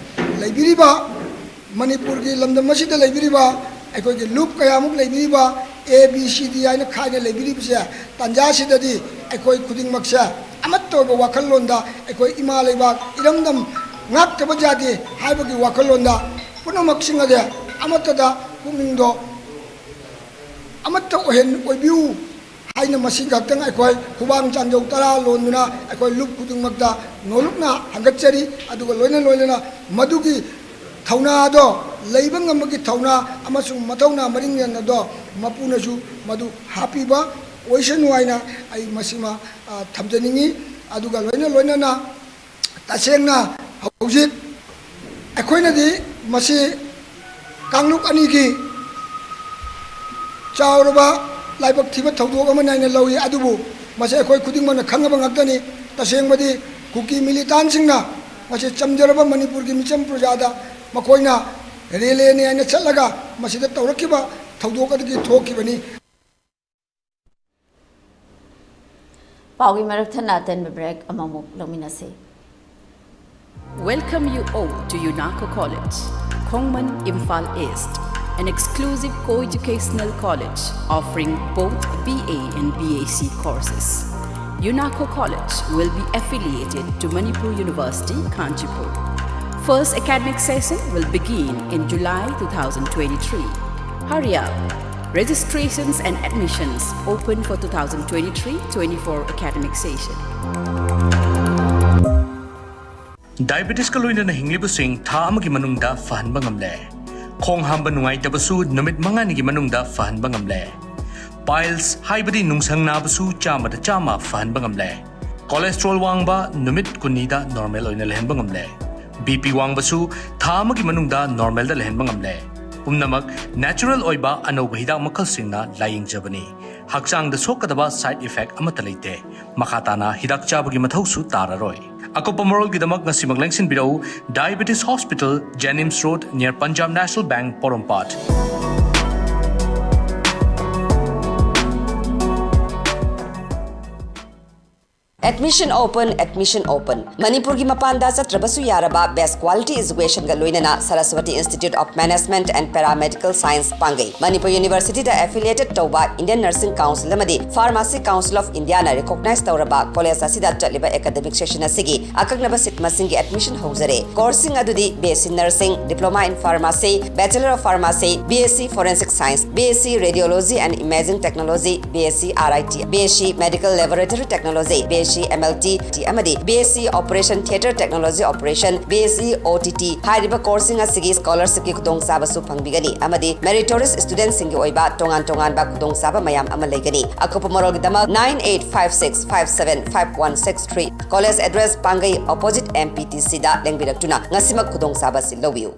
ꯂꯩꯕꯤꯔꯤꯕ ꯃꯅꯤꯄꯨꯔꯒꯤ ꯂꯝꯗꯝ ꯑꯁꯤꯗ ꯂꯩꯕꯤꯔꯤꯕ ꯑꯩꯈꯣꯏꯒꯤ ꯂꯨꯞ ꯀꯌꯥꯃꯨꯛ ꯂꯩꯕꯤꯔꯤꯕ ꯑꯦ ꯕꯤ ꯁꯤ ꯗꯤ ꯍꯥꯏꯅ ꯈꯥꯏꯅ ꯂꯩꯕꯤꯔꯤꯕꯁꯦ, ꯇꯥꯟꯖꯥꯁꯤꯗꯗꯤ ꯑꯩꯈꯣꯏ ꯈꯨꯗꯤꯡꯃꯛꯁꯦ ꯑꯃꯠꯇ ꯑꯣꯏꯕ ꯋꯥꯈꯜꯂꯣꯟꯗ ꯑꯩꯈꯣꯏ ꯏꯃꯥ ꯂꯩꯕꯥꯛ ꯏꯔꯝꯗꯝ ꯉꯥꯛꯇꯕ ꯌꯥꯗꯦ ꯍꯥꯏꯕꯒꯤ ꯋꯥꯈꯜꯂꯣꯟꯗ ꯄꯨꯝꯅꯃꯛꯁꯤꯡ ꯑꯗꯤ ꯑꯃꯠꯇꯗ ꯄꯨꯛꯅꯤꯡꯗꯣ ꯑꯃꯠꯇ ꯑꯣꯏꯍꯟ-, ꯑꯣꯏꯕꯤꯌꯨ ꯍꯥꯏꯅ ꯃꯁꯤ ꯈꯛꯇꯪ ꯑꯩꯈꯣꯏ ꯈꯨꯕꯥꯡ ꯆꯥꯟꯖꯧ ꯇꯔꯥ ꯂꯣꯟꯗꯨꯅ ꯑꯩꯈꯣꯏ ꯂꯨꯞ ꯈꯨꯗꯤꯡꯃꯛꯇ ꯅꯣꯂꯨꯛꯅ ꯍꯪꯒꯠꯆꯔꯤ꯫ ꯑꯗꯨꯒ ꯂꯣꯏꯅ ꯂꯣꯏꯅꯅ ꯃꯗꯨꯒꯤ ꯊꯧꯅꯥ ꯑꯗꯣ, ꯂꯩꯕ ꯉꯝꯕꯒꯤ ꯊꯧꯅꯥ ꯑꯃꯁꯨꯡ ꯃꯊꯧꯅꯥ ꯃꯔꯤꯡ ꯌꯥꯟ ꯑꯗꯣ ꯃꯄꯨꯅꯁꯨ ꯃꯗꯨ ꯍꯥꯞꯄꯤꯕ ꯑꯣꯏꯁꯅꯨ ꯍꯥꯏꯅ ꯑꯩ ꯃꯁꯤꯃ, ꯑ, ꯊꯝꯖꯅꯤꯡꯏ꯫ ꯑꯗꯨꯒ ꯂꯣꯏꯅ ꯂꯣꯏꯅꯅ ꯇꯁꯦꯡꯅ ꯍꯧꯖꯤꯛ ꯑꯩꯈꯣꯏꯅꯗꯤ ꯃꯁꯤ ꯀꯥꯡꯂꯨꯞ ꯑꯅꯤꯒꯤ ꯆꯥꯎꯔꯕ ꯂꯥꯏꯕꯛ ꯊꯤꯕ ꯊꯧꯗꯣꯛ ꯑꯃꯅꯤ ꯍꯥꯏꯅ ꯂꯧꯏ꯫ ꯑꯗꯨꯕꯨ ꯃꯁꯤ ꯑꯩꯈꯣꯏ ꯈꯨꯗꯤꯡꯃꯛꯅ ꯈꯪꯉꯕ ꯉꯥꯛꯇꯅꯤ꯫ ꯇꯁꯦꯡꯕꯗꯤ ꯀꯨꯀꯤ ꯃꯤꯂꯤꯇꯥꯟꯁꯤꯡꯅ ꯃꯁꯤ ꯆꯝꯖꯔꯕ ꯃꯅꯤꯄꯨꯔꯒꯤ ꯃꯤꯆꯝ ꯄ꯭ꯔꯖꯥꯗ ꯃꯈꯣꯏꯅ ꯔꯦꯂꯦꯅꯤ ꯍꯥꯏꯅ ꯆꯠꯂꯒ ꯃꯁꯤꯗ ꯇꯧꯔꯛꯈꯤꯕ ꯊꯧꯗꯣꯛ ꯑꯗꯨꯒꯤ ꯊꯣꯛꯈꯤꯕꯅꯤ꯫ ꯄꯥꯎꯒꯤ ꯃꯔꯛ ꯊꯠꯅ ꯑꯇꯦꯟꯕ break ꯑꯃꯃꯨꯛ ꯂꯧꯃꯤꯟꯅꯁꯤ꯫ Welcome you all to UNACO College, Khongman, Imphal East, an exclusive co-educational college offering both B A and B S C courses. UNACO College will be affiliated to Manipur University, Kanchipur. First academic session will begin in July two thousand twenty-three. Hurry up! Registrations and admissions open for two thousand twenty-three twenty-four academic session. Diabetesꯀ ꯂꯣꯏꯅꯅ ꯍꯤꯡꯂꯤꯕꯁꯤꯡ ꯊꯥ ꯑꯃꯒꯤ ꯃꯅꯨꯡꯗ ꯐꯍꯟꯕ ꯉꯝꯂꯦ꯫ ꯈꯣꯡ ꯍꯥꯝꯕ ꯅꯨꯡꯉꯥꯏꯇꯕꯁꯨ ꯅꯨꯃꯤꯠ ꯃꯉꯥꯅꯤꯒꯤ ꯃꯅꯨꯡꯗ ꯐꯍꯟꯕ ꯉꯝꯂꯦ꯫ Piles ꯍꯥꯏꯕꯗꯤ ꯅꯨꯡꯁꯪ ꯅꯥꯕꯁꯨ ꯆꯥꯝꯃꯗ ꯆꯥꯝꯃ ꯐꯍꯟꯕ ꯉꯝꯂꯦ꯫ Cholesterol ꯋꯥꯡꯕ ꯅꯨꯃꯤꯠ ꯀꯨꯟꯅꯤꯗ normal ꯑꯣꯏꯅ ꯂꯩꯍꯟꯕ ꯉꯝꯂꯦ꯫ B P ꯋꯥꯡꯕꯁꯨ ꯊꯥ ꯑꯃꯒꯤ ꯃꯅꯨꯡꯗ normalꯗ ꯂꯩꯍꯟꯕ ꯉꯝꯂꯦ꯫ ꯄꯨꯝꯅꯃꯛ natural ꯑꯣꯏꯕ ꯑꯅꯧꯕ ꯍꯤꯗꯥꯛ ꯃꯈꯜꯁꯤꯡꯅ ꯂꯥꯌꯦꯡꯖꯕꯅꯤ꯫ ꯍꯛꯆꯥꯡꯗ ꯁꯣꯛꯀꯗꯕ side effect ꯑꯃꯠꯇ ꯂꯩꯇꯦ꯫ ꯃꯈꯥ ꯇꯥꯅ ꯍꯤꯗꯥꯛ ꯆꯥꯕꯒꯤ ꯃꯊꯧꯁꯨ ꯇꯥꯔꯔꯣꯏ꯫ ꯑꯀꯨꯞꯄ ꯃꯔꯣꯜꯒꯤꯗꯃꯛ ꯉꯁꯤꯃꯛ ꯂꯦꯡꯁꯤꯟꯕꯤꯔꯛꯎ, Diabetes Hospital, JNIMS Road, near Punjab National Bank, ꯄꯣꯔꯣꯝꯄꯥꯠ꯫ Admission open, admission open. ꯃꯅꯤꯄꯨꯔꯒꯤ ꯃꯄꯥꯟꯗ ꯆꯠꯇ꯭ꯔꯕꯁꯨ ꯌꯥꯔꯕ best quality educationꯒ ꯂꯣꯏꯅꯅ Saraswati Institute of Management and Paramedical Science ꯄꯥꯡꯒꯩ, Manipur Universityꯗ affiliated ꯇꯧꯕ Indian Nursing Council ꯑꯃꯗꯤ Pharmacy Council of Indiaꯅ recognize ꯇꯧꯔꯕ college ꯑꯁꯤꯗ ꯆꯠꯂꯤꯕ academic session ꯑꯁꯤꯒꯤ ꯑꯀꯛꯅꯕ seat ꯃꯁꯤꯡꯒꯤ admission ꯍꯧꯖꯔꯦ꯫ Courseꯁꯤꯡ ꯑꯗꯨꯗꯤ B S C Nursing, Diploma in Pharmacy, Bachelor of Pharmacy, B S C Forensic Science, B S C Radiology and Imaging Technology, B S C R I T, B S C Medical Laboratory Technology, B S C M L T ꯑꯃꯗꯤ B S C Operation Theatre Technology Operation, B S C O T T ꯍꯥꯏꯔꯤꯕ courseꯁꯤꯡ ꯑꯁꯤꯒꯤ scholarshipꯀꯤ ꯈꯨꯗꯣꯡꯆꯥꯕꯁꯨ ꯐꯪꯕꯤꯒꯅꯤ ꯑꯃꯗꯤ meritorious studentꯁꯤꯡꯒꯤ ꯑꯣꯏꯕ ꯇꯣꯉꯥꯟ ꯇꯣꯉꯥꯟꯕ ꯈꯨꯗꯣꯡꯆꯥꯕ ꯃꯌꯥꯝ ꯑꯃ ꯂꯩꯒꯅꯤ꯫ ꯑꯀꯨꯞꯄ ꯃꯔꯣꯜꯒꯤꯗꯃꯛ nine eight five six five seven five one six three, college address ꯄꯥꯡꯒꯩ opposite M P T Cꯗ ꯂꯦꯡꯕꯤꯔꯛꯇꯨꯅ ꯉꯁꯤꯃꯛ ꯈꯨꯗꯣꯡꯆꯥꯕ ꯑꯁꯤ ꯂꯧꯕꯤꯌꯨ꯫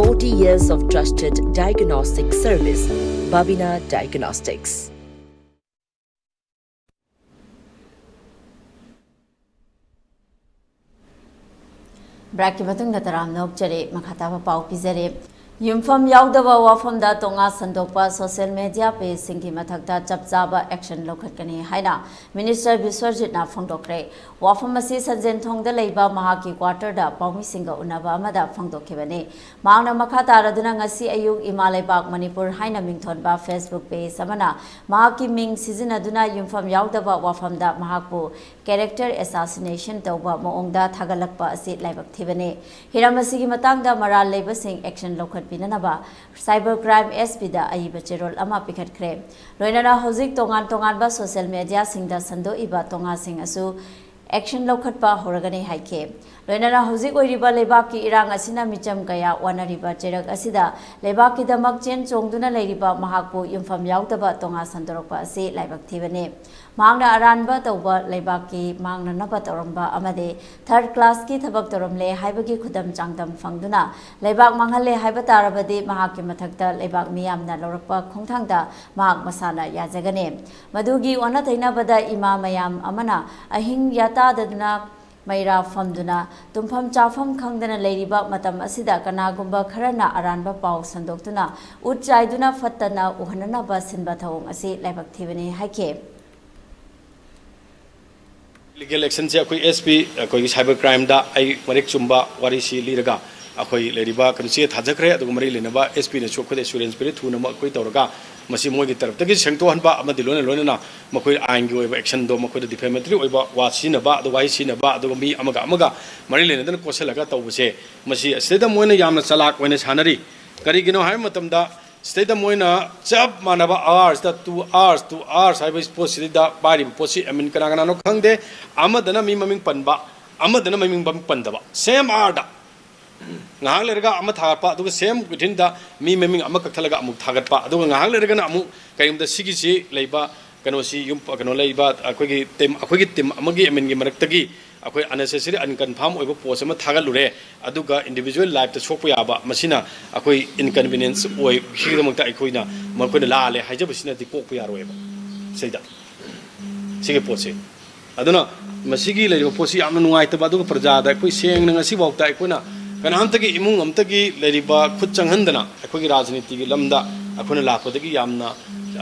forty years of trusted diagnostic service, Babina Diagnostics. ꯕ꯭ꯔꯦꯛꯀꯤ ꯃꯇꯨꯡꯗ ꯇꯔꯥꯝꯅ ꯑꯣꯛꯆꯔꯤ꯫ ꯃꯈꯥ ꯇꯥꯕ ꯄꯥꯎ ꯄꯤꯖꯔꯤ꯫ ꯌꯨꯝꯐꯝ ꯌꯥꯎꯗꯕ ꯋꯥꯐꯝꯗ ꯇꯣꯉꯥ ꯁꯟꯗꯣꯛꯄ ꯁꯣꯁꯤꯌꯦꯜ ꯃꯦꯗꯤꯌꯥ ꯄꯦꯖꯁꯤꯡꯒꯤ ꯃꯊꯛꯇ ꯆꯞ ꯆꯥꯕ ꯑꯦꯛꯁꯟ ꯂꯧꯈꯠꯀꯅꯤ ꯍꯥꯏꯅ ꯃꯤꯅꯤꯁꯇꯔ ꯕꯤꯁ꯭ꯋꯔꯖꯤꯠꯅ ꯐꯣꯡꯗꯣꯛꯈ꯭ꯔꯦ꯫ ꯋꯥꯐꯝ ꯑꯁꯤ ꯁꯟꯖꯦꯟꯊꯣꯡꯗ ꯂꯩꯕ ꯃꯍꯥꯛꯀꯤ ꯀ꯭ꯋꯥꯇꯔꯗ ꯄꯥꯎꯃꯤꯁꯤꯡꯒ ꯎꯅꯕ ꯑꯃꯗ ꯐꯣꯡꯗꯣꯛꯈꯤꯕꯅꯤ꯫ ꯃꯍꯥꯛꯅ ꯃꯈꯥ ꯇꯥꯔꯗꯨꯅ ꯉꯁꯤ ꯑꯌꯨꯛ ꯏꯃꯥ ꯂꯩꯕꯥꯛ ꯃꯅꯤꯄꯨꯔ ꯍꯥꯏꯅ ꯃꯤꯡꯊꯣꯟꯕ Facebook ꯄꯦꯖ ꯑꯃꯅ ꯃꯍꯥꯛꯀꯤ ꯃꯤꯡ ꯁꯤꯖꯤꯟꯅꯗꯨꯅ ꯌꯨꯝꯐꯝ ꯌꯥꯎꯗꯕ ꯋꯥꯐꯝꯗ ꯃꯍꯥꯛꯄꯨ character assassination ꯇꯧꯕ ꯃꯑꯣꯡꯗ ꯊꯥꯒꯠꯂꯛꯄ ꯑꯁꯤ ꯂꯥꯏꯕꯛ ꯊꯤꯕꯅꯤ꯫ ꯍꯤꯔꯝ ꯑꯁꯤꯒꯤ ꯃꯇꯥꯡꯗ ꯃꯔꯥꯜ ꯂꯩꯕꯁꯤꯡ ꯑꯦꯛꯁꯟ ꯂꯧꯈꯠꯄꯤꯅꯅꯕ ꯁꯥꯏꯕꯔ ꯀ꯭ꯔꯥꯏꯝ ꯑꯦꯁ ꯄꯤꯗ ꯑꯏꯕ ꯆꯦꯔꯣꯜ ꯑꯃ ꯄꯤꯈꯠꯈ꯭ꯔꯦ꯫ ꯂꯣꯏꯅꯅ ꯍꯧꯖꯤꯛ ꯇꯣꯉꯥꯟ ꯇꯣꯉꯥꯟꯕ ꯁꯣꯁꯤꯌꯦꯜ ꯃꯦꯗꯤꯌꯥꯁꯤꯡꯗ ꯁꯟꯗꯣꯛꯏꯕ ꯇꯣꯉꯥꯁꯤꯡ ꯑꯁꯨ ꯑꯦꯛꯁꯟ ꯂꯧꯈꯠꯄ ꯍꯧꯔꯒꯅꯤ ꯍꯥꯏꯈꯤ꯫ ꯂꯣꯏꯅꯅ ꯍꯧꯖꯤꯛ ꯑꯣꯏꯔꯤꯕ ꯂꯩꯕꯥꯛꯀꯤ ꯏꯔꯥꯡ ꯑꯁꯤꯅ ꯃꯤꯆꯝ ꯀꯌꯥ ꯋꯥꯅꯔꯤꯕ ꯆꯩꯔꯛ ꯑꯁꯤꯗ ꯂꯩꯕꯥꯛꯀꯤꯗꯃꯛ ꯆꯦꯟ ꯆꯣꯡꯗꯨꯅ ꯂꯩꯔꯤꯕ ꯃꯍꯥꯛꯄꯨ ꯌꯨꯝꯐꯝ ꯌꯥꯎꯗꯕ ꯇꯣꯉꯥ ꯁꯟꯗꯣꯔꯛꯄ ꯑꯁꯤ ꯂꯥꯏꯕꯛ ꯊꯤꯕꯅꯤ꯫ ꯃꯍꯥꯛꯅ ꯑꯔꯥꯟꯕ ꯇꯧꯕ ꯂꯩꯕꯥꯛꯀꯤ ꯃꯥꯡꯅꯅꯕ ꯇꯧꯔꯝꯕ ꯑꯃꯗꯤ ꯊꯥꯔꯗ ꯀ꯭ꯂꯥꯁꯀꯤ ꯊꯕꯛ ꯇꯧꯔꯝꯂꯦ ꯍꯥꯏꯕꯒꯤ ꯈꯨꯗꯝ ꯆꯥꯡꯗꯝ ꯐꯪꯗꯨꯅ ꯂꯩꯕꯥꯛ ꯃꯥꯡꯍꯜꯂꯦ ꯍꯥꯏꯕ ꯇꯥꯔꯕꯗꯤ ꯃꯍꯥꯛꯀꯤ ꯃꯊꯛꯇ ꯂꯩꯕꯥꯛ ꯃꯤꯌꯥꯝꯅ ꯂꯧꯔꯛꯄ ꯈꯣꯡꯊꯥꯡꯗ ꯃꯍꯥꯛ ꯃꯁꯥꯅ ꯌꯥꯖꯒꯅꯤ꯫ ꯃꯗꯨꯒꯤ ꯑꯣꯟꯅ ꯇꯩꯅꯕꯗ ꯏꯃꯥ ꯃꯌꯥꯝ ꯑꯃꯅ ꯑꯍꯤꯡ ꯌꯥꯇꯥꯗꯗꯨꯅ ꯃꯩꯔꯥ ꯐꯝꯗꯨꯅ ꯇꯨꯝꯐꯝ ꯆꯥꯐꯝ ꯈꯪꯗꯅ ꯂꯩꯔꯤꯕ ꯃꯇꯝ ꯑꯁꯤꯗ ꯀꯅꯥꯒꯨꯝꯕ ꯈꯔꯅ ꯑꯔꯥꯟꯕ ꯄꯥꯎ ꯁꯟꯗꯣꯛꯇꯨꯅ ꯎꯠ ꯆꯥꯏꯗꯨꯅ ꯐꯠꯇꯅ ꯎꯍꯟꯅꯅꯕ ꯁꯤꯟꯕ ꯊꯧꯑꯣꯡ ꯑꯁꯤ ꯂꯥꯏꯕꯛ ꯊꯤꯕꯅꯤ ꯍꯥꯏꯈꯤ꯫ ꯂꯤꯒꯦꯜ ꯑꯦꯛꯁꯟꯁꯦ ꯑꯩꯈꯣꯏ ꯑꯦꯁ ꯄꯤ ꯑꯩꯈꯣꯏꯒꯤ ꯁꯥꯏꯕꯔ ꯀ꯭ꯔꯥꯏꯝꯗ ꯑꯩ ꯃꯔꯤꯛ ꯆꯨꯝꯕ ꯋꯥꯔꯤꯁꯤ ꯂꯤꯔꯒ ꯑꯩꯈꯣꯏ ꯂꯩꯔꯤꯕ ꯀꯩꯅꯣꯁꯤ ꯊꯥꯖꯈ꯭ꯔꯦ꯫ ꯑꯗꯨꯒ ꯃꯔꯤ ꯂꯩꯅꯕ ꯑꯦꯁ ꯄꯤꯅꯁꯨ ꯑꯩꯈꯣꯏꯗ ꯑꯦꯁꯨꯔꯦꯟꯁ ꯄꯤꯔꯦ, ꯊꯨꯅꯃꯛ ꯑꯩꯈꯣꯏ ꯇꯧꯔꯒ ꯃꯁꯤ ꯃꯣꯏꯒꯤ ꯇꯔꯞꯇꯒꯤ ꯁꯦꯡꯗꯣꯛꯍꯟꯕ ꯑꯃꯗꯤ ꯂꯣꯏꯅ ꯂꯣꯏꯅꯅ ꯃꯈꯣꯏ ꯑꯥꯏꯟꯒꯤ ꯑꯣꯏꯕ ꯑꯦꯛꯁꯟꯗꯣ ꯃꯈꯣꯏꯗ ꯗꯤꯐꯦꯃꯦꯇꯔꯤ ꯑꯣꯏꯕ ꯋꯥ ꯁꯤꯖꯤꯟꯅꯕ, ꯑꯗꯨꯒ ꯋꯥꯍꯩ ꯁꯤꯖꯤꯟꯅꯕ, ꯑꯗꯨꯒ ꯃꯤ ꯑꯃꯒ ꯑꯃꯒ ꯃꯔꯤ ꯂꯩꯅꯗꯅ ꯀꯣꯠꯁꯤꯜꯂꯒ ꯇꯧꯕꯁꯦ, ꯃꯁꯤ ꯑꯁꯤꯗꯩꯗ ꯃꯣꯏꯅ ꯌꯥꯝꯅ ꯆꯂꯥꯛ ꯑꯣꯏꯅ ꯁꯥꯟꯅꯔꯤ꯫ ꯀꯔꯤꯒꯤꯅꯣ ꯍꯥꯏꯕ ꯃꯇꯝꯗ ꯁꯤꯗꯩꯗ ꯃꯣꯏꯅ ꯆꯞ ꯃꯥꯟꯅꯕ ꯑꯋꯥꯔꯁꯇ two hours, two hours ꯍꯥꯏꯕ ꯄꯣꯠꯁꯤꯗꯩꯗ ꯄꯥꯏꯔꯤꯕ ꯄꯣꯠꯁꯤ ꯑꯦꯃꯤꯟ ꯀꯅꯥ ꯀꯅꯥꯅꯣ ꯈꯪꯗꯦ, ꯑꯃꯗꯅ ꯃꯤ ꯃꯃꯤꯡ ꯄꯟꯕ, ꯑꯃꯗꯅ ꯃꯃꯤꯡ ꯄꯟꯗꯕ, ꯁꯦꯝ ꯑꯥꯔꯗ ꯉꯥꯏꯍꯥꯛ ꯂꯩꯔꯒ ꯑꯃ ꯊꯥꯒꯠꯄ, ꯑꯗꯨꯒ ꯁꯦꯝ ꯋꯤꯊꯤꯟꯗ ꯃꯤ ꯃꯃꯤꯡ ꯑꯃ ꯀꯛꯊꯠꯂꯒ ꯑꯃꯨꯛ ꯊꯥꯒꯠꯄ, ꯑꯗꯨꯒ ꯉꯥꯏꯍꯥꯛ ꯂꯩꯔꯒꯅ ꯑꯃꯨꯛ ꯀꯔꯤꯒꯨꯝꯕꯗ ꯁꯤꯒꯤꯁꯤ ꯂꯩꯕ ꯀꯩꯅꯣꯁꯤ ꯌꯨꯝ ꯀꯩꯅꯣ ꯂꯩꯕ ꯑꯩꯈꯣꯏꯒꯤ ꯇꯤꯝ ꯑꯩꯈꯣꯏꯒꯤ ꯇꯤꯝ ꯑꯃꯒꯤ ꯑꯦꯃꯤꯟꯒꯤ ꯃꯔꯛꯇꯒꯤ ꯑꯩꯈꯣꯏ unnecessary, unconfirm ꯑꯣꯏꯕ post ꯑꯃ ꯊꯥꯒꯠꯂꯨꯔꯦ, ꯑꯗꯨꯒ individual life ꯇ ꯁꯣꯛꯄ ꯌꯥꯕ, ꯃꯁꯤꯅ ꯑꯩꯈꯣꯏ inconvenience ꯑꯣꯏꯕꯒꯤꯗꯃꯛꯇ ꯑꯩꯈꯣꯏꯅ ꯃꯈꯣꯏꯅ ꯂꯥꯜꯂꯦ ꯍꯥꯏꯖꯕꯁꯤꯅꯗꯤ ꯀꯣꯛꯄ ꯌꯥꯔꯣꯏꯕ꯫ ꯁꯤꯗ ꯁꯤꯒꯤ ꯄꯣꯠꯁꯦ꯫ ꯑꯗꯨꯅ ꯃꯁꯤꯒꯤ ꯂꯩꯔꯤꯕ ꯄꯣꯠꯁꯤ ꯌꯥꯝꯅ ꯅꯨꯡꯉꯥꯏꯇꯕ, ꯑꯗꯨꯒ ꯄ꯭ꯔꯖꯥꯗ ꯑꯩꯈꯣꯏ ꯁꯦꯡꯅ ꯉꯁꯤꯐꯥꯎꯗ ꯑꯩꯈꯣꯏꯅ ꯀꯅꯥꯝꯇꯒꯤ, ꯏꯃꯨꯡ ꯑꯃꯇꯒꯤ ꯂꯩꯔꯤꯕ ꯈꯨꯠ ꯆꯪꯍꯟꯗꯅ ꯑꯩꯈꯣꯏꯒꯤ ꯔꯥꯖꯅꯤꯇꯤꯒꯤ ꯂꯝꯗ ꯑꯩꯈꯣꯏꯅ ꯂꯥꯛꯄꯗꯒꯤ ꯌꯥꯝꯅ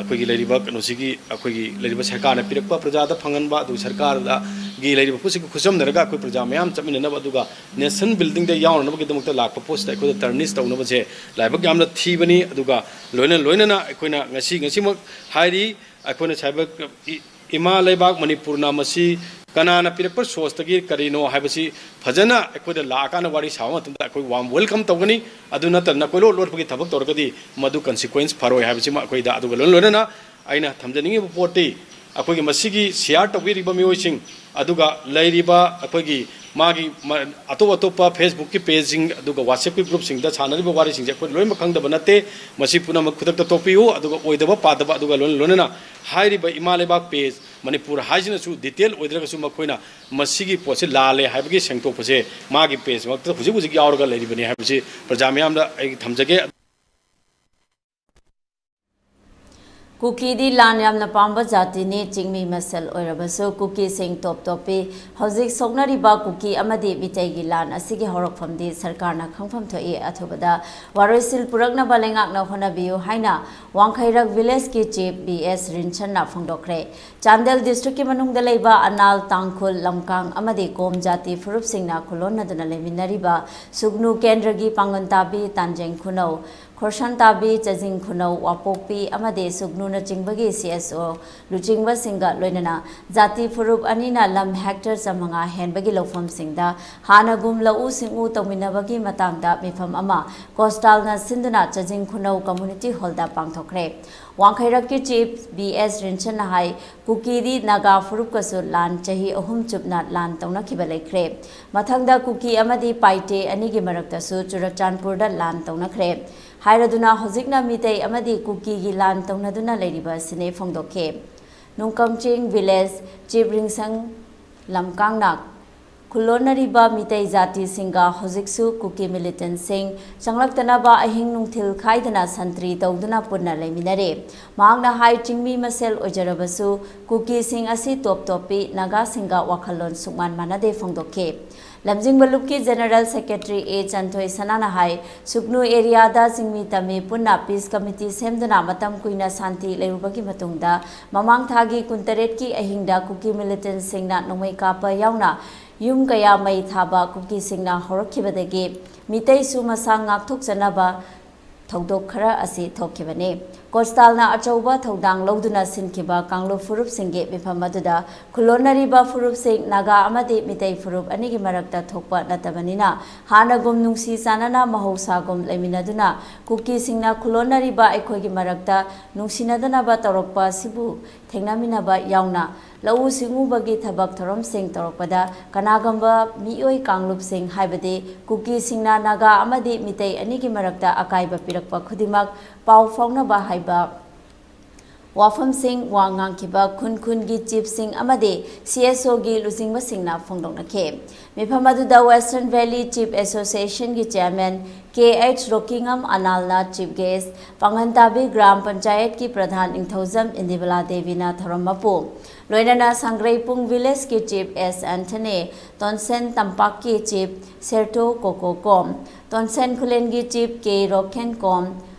ꯑꯩꯈꯣꯏꯒꯤ ꯂꯩꯔꯤꯕ ꯀꯩꯅꯣꯁꯤꯒꯤ, ꯑꯩꯈꯣꯏꯒꯤ ꯂꯩꯔꯤꯕ ꯁꯔꯀꯥꯔꯅ ꯄꯤꯔꯛꯄ ꯄ꯭ꯔꯖꯥꯗ ꯐꯪꯍꯟꯕ, ꯑꯗꯨꯒ ꯁꯔꯀꯥꯔꯗꯒꯤ ꯂꯩꯔꯤꯕ ꯄꯣꯠꯁꯤꯒ ꯈꯨꯠꯁꯝꯅꯔꯒ ꯑꯩꯈꯣꯏ ꯄ꯭ꯔꯖꯥ ꯃꯌꯥꯝ ꯆꯠꯃꯤꯟꯅꯅꯕ, ꯑꯗꯨꯒ nation building ꯗ ꯌꯥꯎꯅꯅꯕꯒꯤꯗꯃꯛꯇ ꯂꯥꯛꯄ ꯄꯣꯠꯁꯤꯗ ꯑꯩꯈꯣꯏꯗ tarnish ꯇꯧꯅꯕꯁꯦ ꯂꯥꯏꯕꯛ ꯌꯥꯝꯅ ꯊꯤꯕꯅꯤ꯫ ꯑꯗꯨꯒ ꯂꯣꯏꯅ ꯂꯣꯏꯅꯅ ꯑꯩꯈꯣꯏꯅ ꯉꯁꯤ, ꯉꯁꯤꯃꯛ ꯍꯥꯏꯔꯤ, ꯑꯩꯈꯣꯏꯅ ꯁꯥꯏꯕ ꯏ-, ꯏꯃꯥ ꯂꯩꯕꯥꯛ ꯃꯅꯤꯄꯨꯔꯅ ꯃꯁꯤ ꯀꯅꯥꯅ ꯄꯤꯔꯛꯄ source ꯇꯒꯤ ꯀꯔꯤꯅꯣ ꯍꯥꯏꯕꯁꯤ ꯐꯖꯅ ꯑꯩꯈꯣꯏꯗ ꯂꯥꯛꯑꯀꯥꯟꯗ ꯋꯥꯔꯤ ꯁꯥꯕ ꯃꯇꯝꯗ ꯑꯩꯈꯣꯏ warm welcome ꯇꯧꯒꯅꯤ꯫ ꯑꯗꯨ ꯅꯠꯇꯅ ꯀꯣꯏꯂꯣꯠ ꯂꯣꯠꯄꯒꯤ ꯊꯕꯛ ꯇꯧꯔꯒꯗꯤ ꯃꯗꯨ consequence ꯐꯔꯣꯏ ꯍꯥꯏꯕꯁꯤꯃ ꯑꯩꯈꯣꯏꯗ, ꯑꯗꯨꯒ ꯂꯣꯏꯅ ꯂꯣꯏꯅꯅ ꯑꯩꯅ ꯊꯝꯖꯅꯤꯡꯉꯤꯕ ꯄꯣꯠꯇꯤ ꯑꯩꯈꯣꯏꯒꯤ ꯃꯁꯤꯒꯤ share ꯇꯧꯕꯤꯔꯤꯕ ꯃꯤꯑꯣꯏꯁꯤꯡ, ꯑꯗꯨꯒ ꯂꯩꯔꯤꯕ ꯑꯩꯈꯣꯏꯒꯤ ꯃꯥꯒꯤ ꯃ-, ꯑꯇꯣꯞ ꯑꯇꯣꯞꯄ Facebook ꯀꯤ page ꯁꯤꯡ, ꯑꯗꯨꯒ WhatsApp ꯀꯤ group ꯁꯤꯡꯗ ꯁꯥꯟꯅꯔꯤꯕ ꯋꯥꯔꯤꯁꯤꯡꯁꯦ ꯑꯩꯈꯣꯏ ꯂꯣꯏꯅꯃꯛ ꯈꯪꯗꯕ ꯅꯠꯇꯦ꯫ ꯃꯁꯤ ꯄꯨꯝꯅꯃꯛ ꯈꯨꯗꯛꯇ ꯇꯣꯛꯄꯤꯌꯨ, ꯑꯗꯨꯒ ꯑꯣꯏꯗꯕ ꯄꯥꯗꯕ, ꯑꯗꯨꯒ ꯂꯣꯏꯅ ꯂꯣꯏꯅꯅ ꯍꯥꯏꯔꯤꯕ ꯏꯃꯥ ꯂꯩꯕꯥꯛ page ꯃꯅꯤꯄꯨꯔ ꯍꯥꯏꯁꯤꯅꯁꯨ detail ꯑꯣꯏꯗ꯭ꯔꯒꯁꯨ ꯃꯈꯣꯏꯅ ꯃꯁꯤꯒꯤ ꯄꯣꯠꯁꯤ ꯂꯥꯜꯂꯦ ꯍꯥꯏꯕꯒꯤ ꯁꯦꯡꯗꯣꯛꯄꯁꯦ ꯃꯥꯒꯤ page ꯃꯛꯇ ꯍꯧꯖꯤꯛ ꯍꯧꯖꯤꯛ ꯌꯥꯎꯔꯒ ꯂꯩꯔꯤꯕꯅꯤ ꯍꯥꯏꯕꯁꯤ ꯄ꯭ꯔꯖꯥ ꯃꯤꯌꯥꯝꯗ ꯑꯩ ꯊꯝꯖꯒꯦ꯫ ꯀꯨꯀꯤꯗꯤ ꯂꯥꯟ ꯌꯥꯝꯅ ꯄꯥꯝꯕ ꯖꯥꯇꯤꯅꯤ꯫ ꯆꯤꯡꯃꯤ ꯃꯁꯦꯜ ꯑꯣꯏꯔꯕꯁꯨ ꯀꯨꯀꯤꯁꯤꯡ ꯇꯣꯞ ꯇꯣꯞꯄꯤ꯫ ꯍꯧꯖꯤꯛ ꯁꯣꯛꯅꯔꯤꯕ ꯀꯨꯀꯤ ꯑꯃꯗꯤ ꯃꯤꯇꯩꯒꯤ ꯂꯥꯟ ꯑꯁꯤꯒꯤ ꯍꯧꯔꯛꯐꯝꯗꯤ ꯁꯔꯀꯥꯔꯅ ꯈꯪꯐꯝ ꯊꯣꯛꯏ꯫ ꯑꯊꯨꯕꯗ ꯋꯥꯔꯣꯏꯁꯤꯜ ꯄꯨꯔꯛꯅꯕ ꯂꯩꯉꯥꯛꯅ ꯍꯣꯠꯅꯕꯤꯌꯨ ꯍꯥꯏꯅ ꯋꯥꯡꯈꯩꯔꯛ village ꯀꯤ chief ꯕꯤ ꯑꯦꯁ ꯔꯤꯟꯁꯟꯅ ꯐꯣꯡꯗꯣꯛꯈ꯭ꯔꯦ꯫ ꯆꯥꯟꯗꯦꯜ district ꯀꯤ ꯃꯅꯨꯡꯗ ꯂꯩꯕ ꯑꯅꯥꯜ, ꯇꯥꯡꯈꯨꯜ, ꯂꯝꯀꯥꯡ ꯑꯃꯗꯤ ꯀꯣꯝ ꯖꯥꯇꯤ ꯐꯨꯔꯨꯞꯁꯤꯡꯅ ꯈꯨꯂꯣꯟꯅꯗꯨꯅ ꯂꯩꯃꯤꯟꯅꯔꯤꯕ ꯁꯨꯒꯅꯨ ꯀꯦꯟꯗ꯭ꯔꯒꯤ ꯄꯥꯡꯒꯟ ꯇꯥꯕꯤ ꯇꯥꯟꯖꯦꯡ ꯈꯨꯅꯧ, ꯈꯣꯔꯁꯟ ꯇꯥꯕꯤ ꯆꯖꯤꯡ ꯈꯨꯅꯧ, ꯋꯥꯄꯣꯛꯄꯤ ꯑꯃꯗꯤ ꯁꯨꯒꯅꯨꯅꯆꯤꯡꯕꯒꯤ C S O ꯂꯨꯆꯤꯡꯕꯁꯤꯡꯒ ꯂꯣꯏꯅꯅ ꯖꯥꯇꯤ ꯐꯨꯔꯨꯞ ꯑꯅꯤꯅ ꯂꯝ hectare ꯆꯥꯃꯉꯥ ꯍꯦꯟꯕꯒꯤ ꯂꯧꯐꯝꯁꯤꯡꯗ ꯍꯥꯟꯅꯒꯨꯝ ꯂꯧꯎ ꯁꯤꯡꯎ ꯇꯧꯃꯤꯟꯅꯕꯒꯤ ꯃꯇꯥꯡꯗ ꯃꯤꯐꯝ ꯑꯃ ꯀꯣꯁꯇꯥꯜꯅ ꯁꯤꯟꯗꯨꯅ ꯆꯖꯤꯡ ꯈꯨꯅꯧ community hall ꯗ ꯄꯥꯡꯊꯣꯛꯈ꯭ꯔꯦ꯫ ꯋꯥꯡꯈꯩꯔꯛꯀꯤ chief ꯕꯤ ꯑꯦꯁ ꯔꯤꯟꯁꯟꯅ ꯍꯥꯏ, ꯀꯨꯀꯤꯗꯤ ꯅꯥꯒꯥ ꯐꯨꯔꯨꯞꯀꯁꯨ ꯂꯥꯟ ꯆꯍꯤ ꯑꯍꯨꯝ ꯆꯨꯞꯅ ꯂꯥꯟ ꯇꯧꯅꯈꯤꯕ ꯂꯩꯈ꯭ꯔꯦ꯫ ꯃꯊꯪꯗ ꯀꯨꯀꯤ ꯑꯃꯗꯤ ꯄꯥꯏꯇꯦ ꯑꯅꯤꯒꯤ ꯃꯔꯛꯇꯁꯨ ꯆꯨꯔꯆꯥꯟꯄꯨꯔꯗ ꯂꯥꯟ ꯇꯧꯅꯈ꯭ꯔꯦ꯫ ꯍꯥꯏꯔꯗꯨꯅ ꯍꯧꯖꯤꯛꯅ ꯃꯤꯇꯩ ꯑꯃꯗꯤ ꯀꯨꯀꯤꯒꯤ ꯂꯥꯟ ꯇꯧꯅꯗꯨꯅ ꯂꯩꯔꯤꯕ ꯑꯁꯤꯅꯤ ꯐꯣꯡꯗꯣꯛꯈꯤ꯫ ꯅꯨꯡꯀꯝꯆꯤꯡ village chief ꯔꯤꯡꯁꯪ ꯂꯝꯀꯥꯡꯅ ꯈꯨꯜꯂꯣꯟꯅꯔꯤꯕ ꯃꯤꯇꯩ ꯖꯥꯇꯤꯁꯤꯡꯒ ꯍꯧꯖꯤꯛꯁꯨ ꯀꯨꯀꯤ ꯃꯤꯂꯤꯇꯦꯟꯁꯤꯡ ꯆꯪꯂꯛꯇꯅꯕ ꯑꯍꯤꯡ ꯅꯨꯡꯊꯤꯜ ꯈꯥꯏꯗꯅ ꯁꯟꯇ꯭ꯔꯤ ꯇꯧꯗꯨꯅ ꯄꯨꯟꯅ ꯂꯩꯃꯤꯟꯅꯔꯤ꯫ ꯃꯍꯥꯛꯅ ꯍꯥꯏ, ꯆꯤꯡꯃꯤ ꯃꯁꯦꯜ ꯑꯣꯏꯖꯔꯕꯁꯨ ꯀꯨꯀꯤꯁꯤꯡ ꯑꯁꯤ ꯇꯣꯞ ꯇꯣꯞꯄꯤ, ꯅꯥꯒꯥꯁꯤꯡꯒ ꯋꯥꯈꯜꯂꯣꯟ ꯁꯨꯛꯃꯥꯟ ꯃꯥꯟꯅꯗꯦ ꯐꯣꯡꯗꯣꯛꯈꯤ꯫ ꯂꯝꯖꯤꯡꯕ ꯂꯨꯞꯀꯤ ꯖꯦꯅꯔꯦꯜ ꯁꯦꯀ꯭ꯔꯦꯇꯔꯤ ꯑꯦ ꯆꯟꯊꯣꯏ ꯁꯅꯥꯅ ꯍꯥꯏ, ꯁꯨꯛꯅꯨ ꯑꯦꯔꯤꯌꯥꯗ ꯆꯤꯡꯃꯤ ꯇꯝꯃꯤ ꯄꯨꯟꯅ ꯄꯤꯁ ꯀꯃꯤꯇꯤ ꯁꯦꯝꯗꯨꯅ ꯃꯇꯝ ꯀꯨꯏꯅ ꯁꯥꯟꯇꯤ ꯂꯩꯔꯨꯕꯒꯤ ꯃꯇꯨꯡꯗ ꯃꯃꯥꯡ ꯊꯥꯒꯤ ꯀꯨꯟꯇꯔꯦꯠꯀꯤ ꯑꯍꯤꯡꯗ ꯀꯨꯀꯤ ꯃꯤꯂꯤꯇꯦꯟꯁꯤꯡꯅ ꯅꯣꯡꯃꯩ ꯀꯥꯞꯄ ꯌꯥꯎꯅ ꯌꯨꯝ ꯀꯌꯥ ꯃꯩ ꯊꯥꯕ ꯀꯨꯀꯤꯁꯤꯡꯅ ꯍꯧꯔꯛꯈꯤꯕꯗꯒꯤ ꯃꯤꯇꯩꯁꯨ ꯃꯁꯥ ꯉꯥꯛꯊꯣꯛꯆꯅꯕ ꯊꯧꯗꯣꯛ ꯈꯔ ꯑꯁꯤ ꯊꯣꯛꯈꯤꯕꯅꯤ꯫ ꯀꯣꯁꯇꯥꯜꯅ ꯑꯆꯧꯕ ꯊꯧꯗꯥꯡ ꯂꯧꯗꯨꯅ ꯁꯤꯟꯈꯤꯕ ꯀꯥꯡꯂꯨꯞ ꯐꯨꯔꯨꯞꯁꯤꯡꯒꯤ ꯃꯤꯐꯝ ꯑꯗꯨꯗ ꯈꯨꯜꯂꯣꯟꯅꯔꯤꯕ ꯐꯨꯔꯨꯞꯁꯤꯡ ꯅꯥꯒꯥ ꯑꯃꯗꯤ ꯃꯤꯇꯩ ꯐꯨꯔꯨꯞ ꯑꯅꯤꯒꯤ ꯃꯔꯛꯇ ꯊꯣꯛꯄ ꯅꯠꯇꯕꯅꯤꯅ ꯍꯥꯟꯅꯒꯨꯝ ꯅꯨꯡꯁꯤ ꯆꯥꯟꯅꯅ ꯃꯍꯧꯁꯥꯒꯨꯝ ꯂꯩꯃꯤꯟꯅꯗꯨꯅ ꯀꯨꯀꯤꯁꯤꯡꯅ ꯈꯨꯜꯂꯣꯟꯅꯔꯤꯕ ꯑꯩꯈꯣꯏꯒꯤ ꯃꯔꯛꯇ ꯅꯨꯡꯁꯤꯅꯗꯅꯕ ꯇꯧꯔꯛꯄ ꯑꯁꯤꯕꯨ ꯊꯦꯡꯅꯃꯤꯟꯅꯕ ꯌꯥꯎꯅ ꯂꯧꯎ ꯁꯤꯡꯎꯕꯒꯤ ꯊꯕꯛ ꯊꯧꯔꯝꯁꯤꯡ ꯇꯧꯔꯛꯄꯗ ꯀꯅꯥꯒꯨꯝꯕ ꯃꯤꯑꯣꯏ ꯀꯥꯡꯂꯨꯞꯁꯤꯡ ꯍꯥꯏꯕꯗꯤ ꯀꯨꯀꯤꯁꯤꯡꯅ ꯅꯥꯒꯥ ꯑꯃꯗꯤ ꯃꯤꯇꯩ ꯑꯅꯤꯒꯤ ꯃꯔꯛꯇ ꯑꯀꯥꯏꯕ ꯄꯤꯔꯛꯄ ꯈꯨꯗꯤꯡꯃꯛ ꯄꯥꯎ ꯐꯥꯎꯅꯕ ꯍꯥꯏꯕ ꯋꯥꯐꯝꯁꯤꯡ ꯋꯥ ꯉꯥꯡꯈꯤꯕ ꯈꯨꯟ ꯈꯨꯟꯒꯤ ꯆꯤꯐꯁꯤꯡ ꯑꯃꯗꯤ ꯁꯤ ꯑꯦꯁ ꯑꯣꯒꯤ ꯂꯨꯆꯤꯡꯕꯁꯤꯡꯅ ꯐꯣꯡꯗꯣꯛꯅꯈꯤ꯫ ꯃꯤꯐꯝ ꯑꯗꯨꯗ ꯋꯦꯁꯇꯔꯟ ꯚꯦꯂꯤ ꯆꯤꯐ ꯑꯦꯁꯣꯁꯤꯌꯦꯁꯟꯒꯤ ꯆꯦꯌꯔꯃꯦꯟ ꯀꯦ ꯑꯩꯆ ꯔꯣꯀꯤꯉꯝ ꯑꯅꯥꯜꯅ ꯆꯤꯐ ꯒꯦꯁ, ꯄꯥꯡꯒꯟꯇꯥꯕꯤ ꯒ꯭ꯔꯥꯝ ꯄꯟꯆꯥꯌꯠꯀꯤ ꯄ꯭ꯔꯙꯥꯟ ꯅꯤꯡꯊꯧꯖꯝ ꯏꯟꯗꯤꯕꯂꯥ ꯗꯦꯕꯤꯅ ꯊꯧꯔꯝ ꯃꯄꯨ, ꯂꯣꯏꯅꯅ ꯁꯪꯒ꯭ꯔꯩꯄꯨꯡ ꯚꯤꯂꯦꯖꯀꯤ ꯆꯤꯐ ꯑꯦꯁ ꯑꯦꯟꯊꯅꯤ, ꯇꯣꯟꯁꯦꯟ ꯇꯝꯄꯥꯛꯀꯤ ꯆꯤꯐ ꯁꯦꯔꯇꯣ ꯀꯣꯀꯣꯀꯣꯝ, ꯇꯣꯟꯁꯦꯟ ꯈꯨꯂꯦꯟꯒꯤ ꯆꯤꯐ ꯀꯦ ꯔꯣꯈꯦꯟꯀꯣꯝ,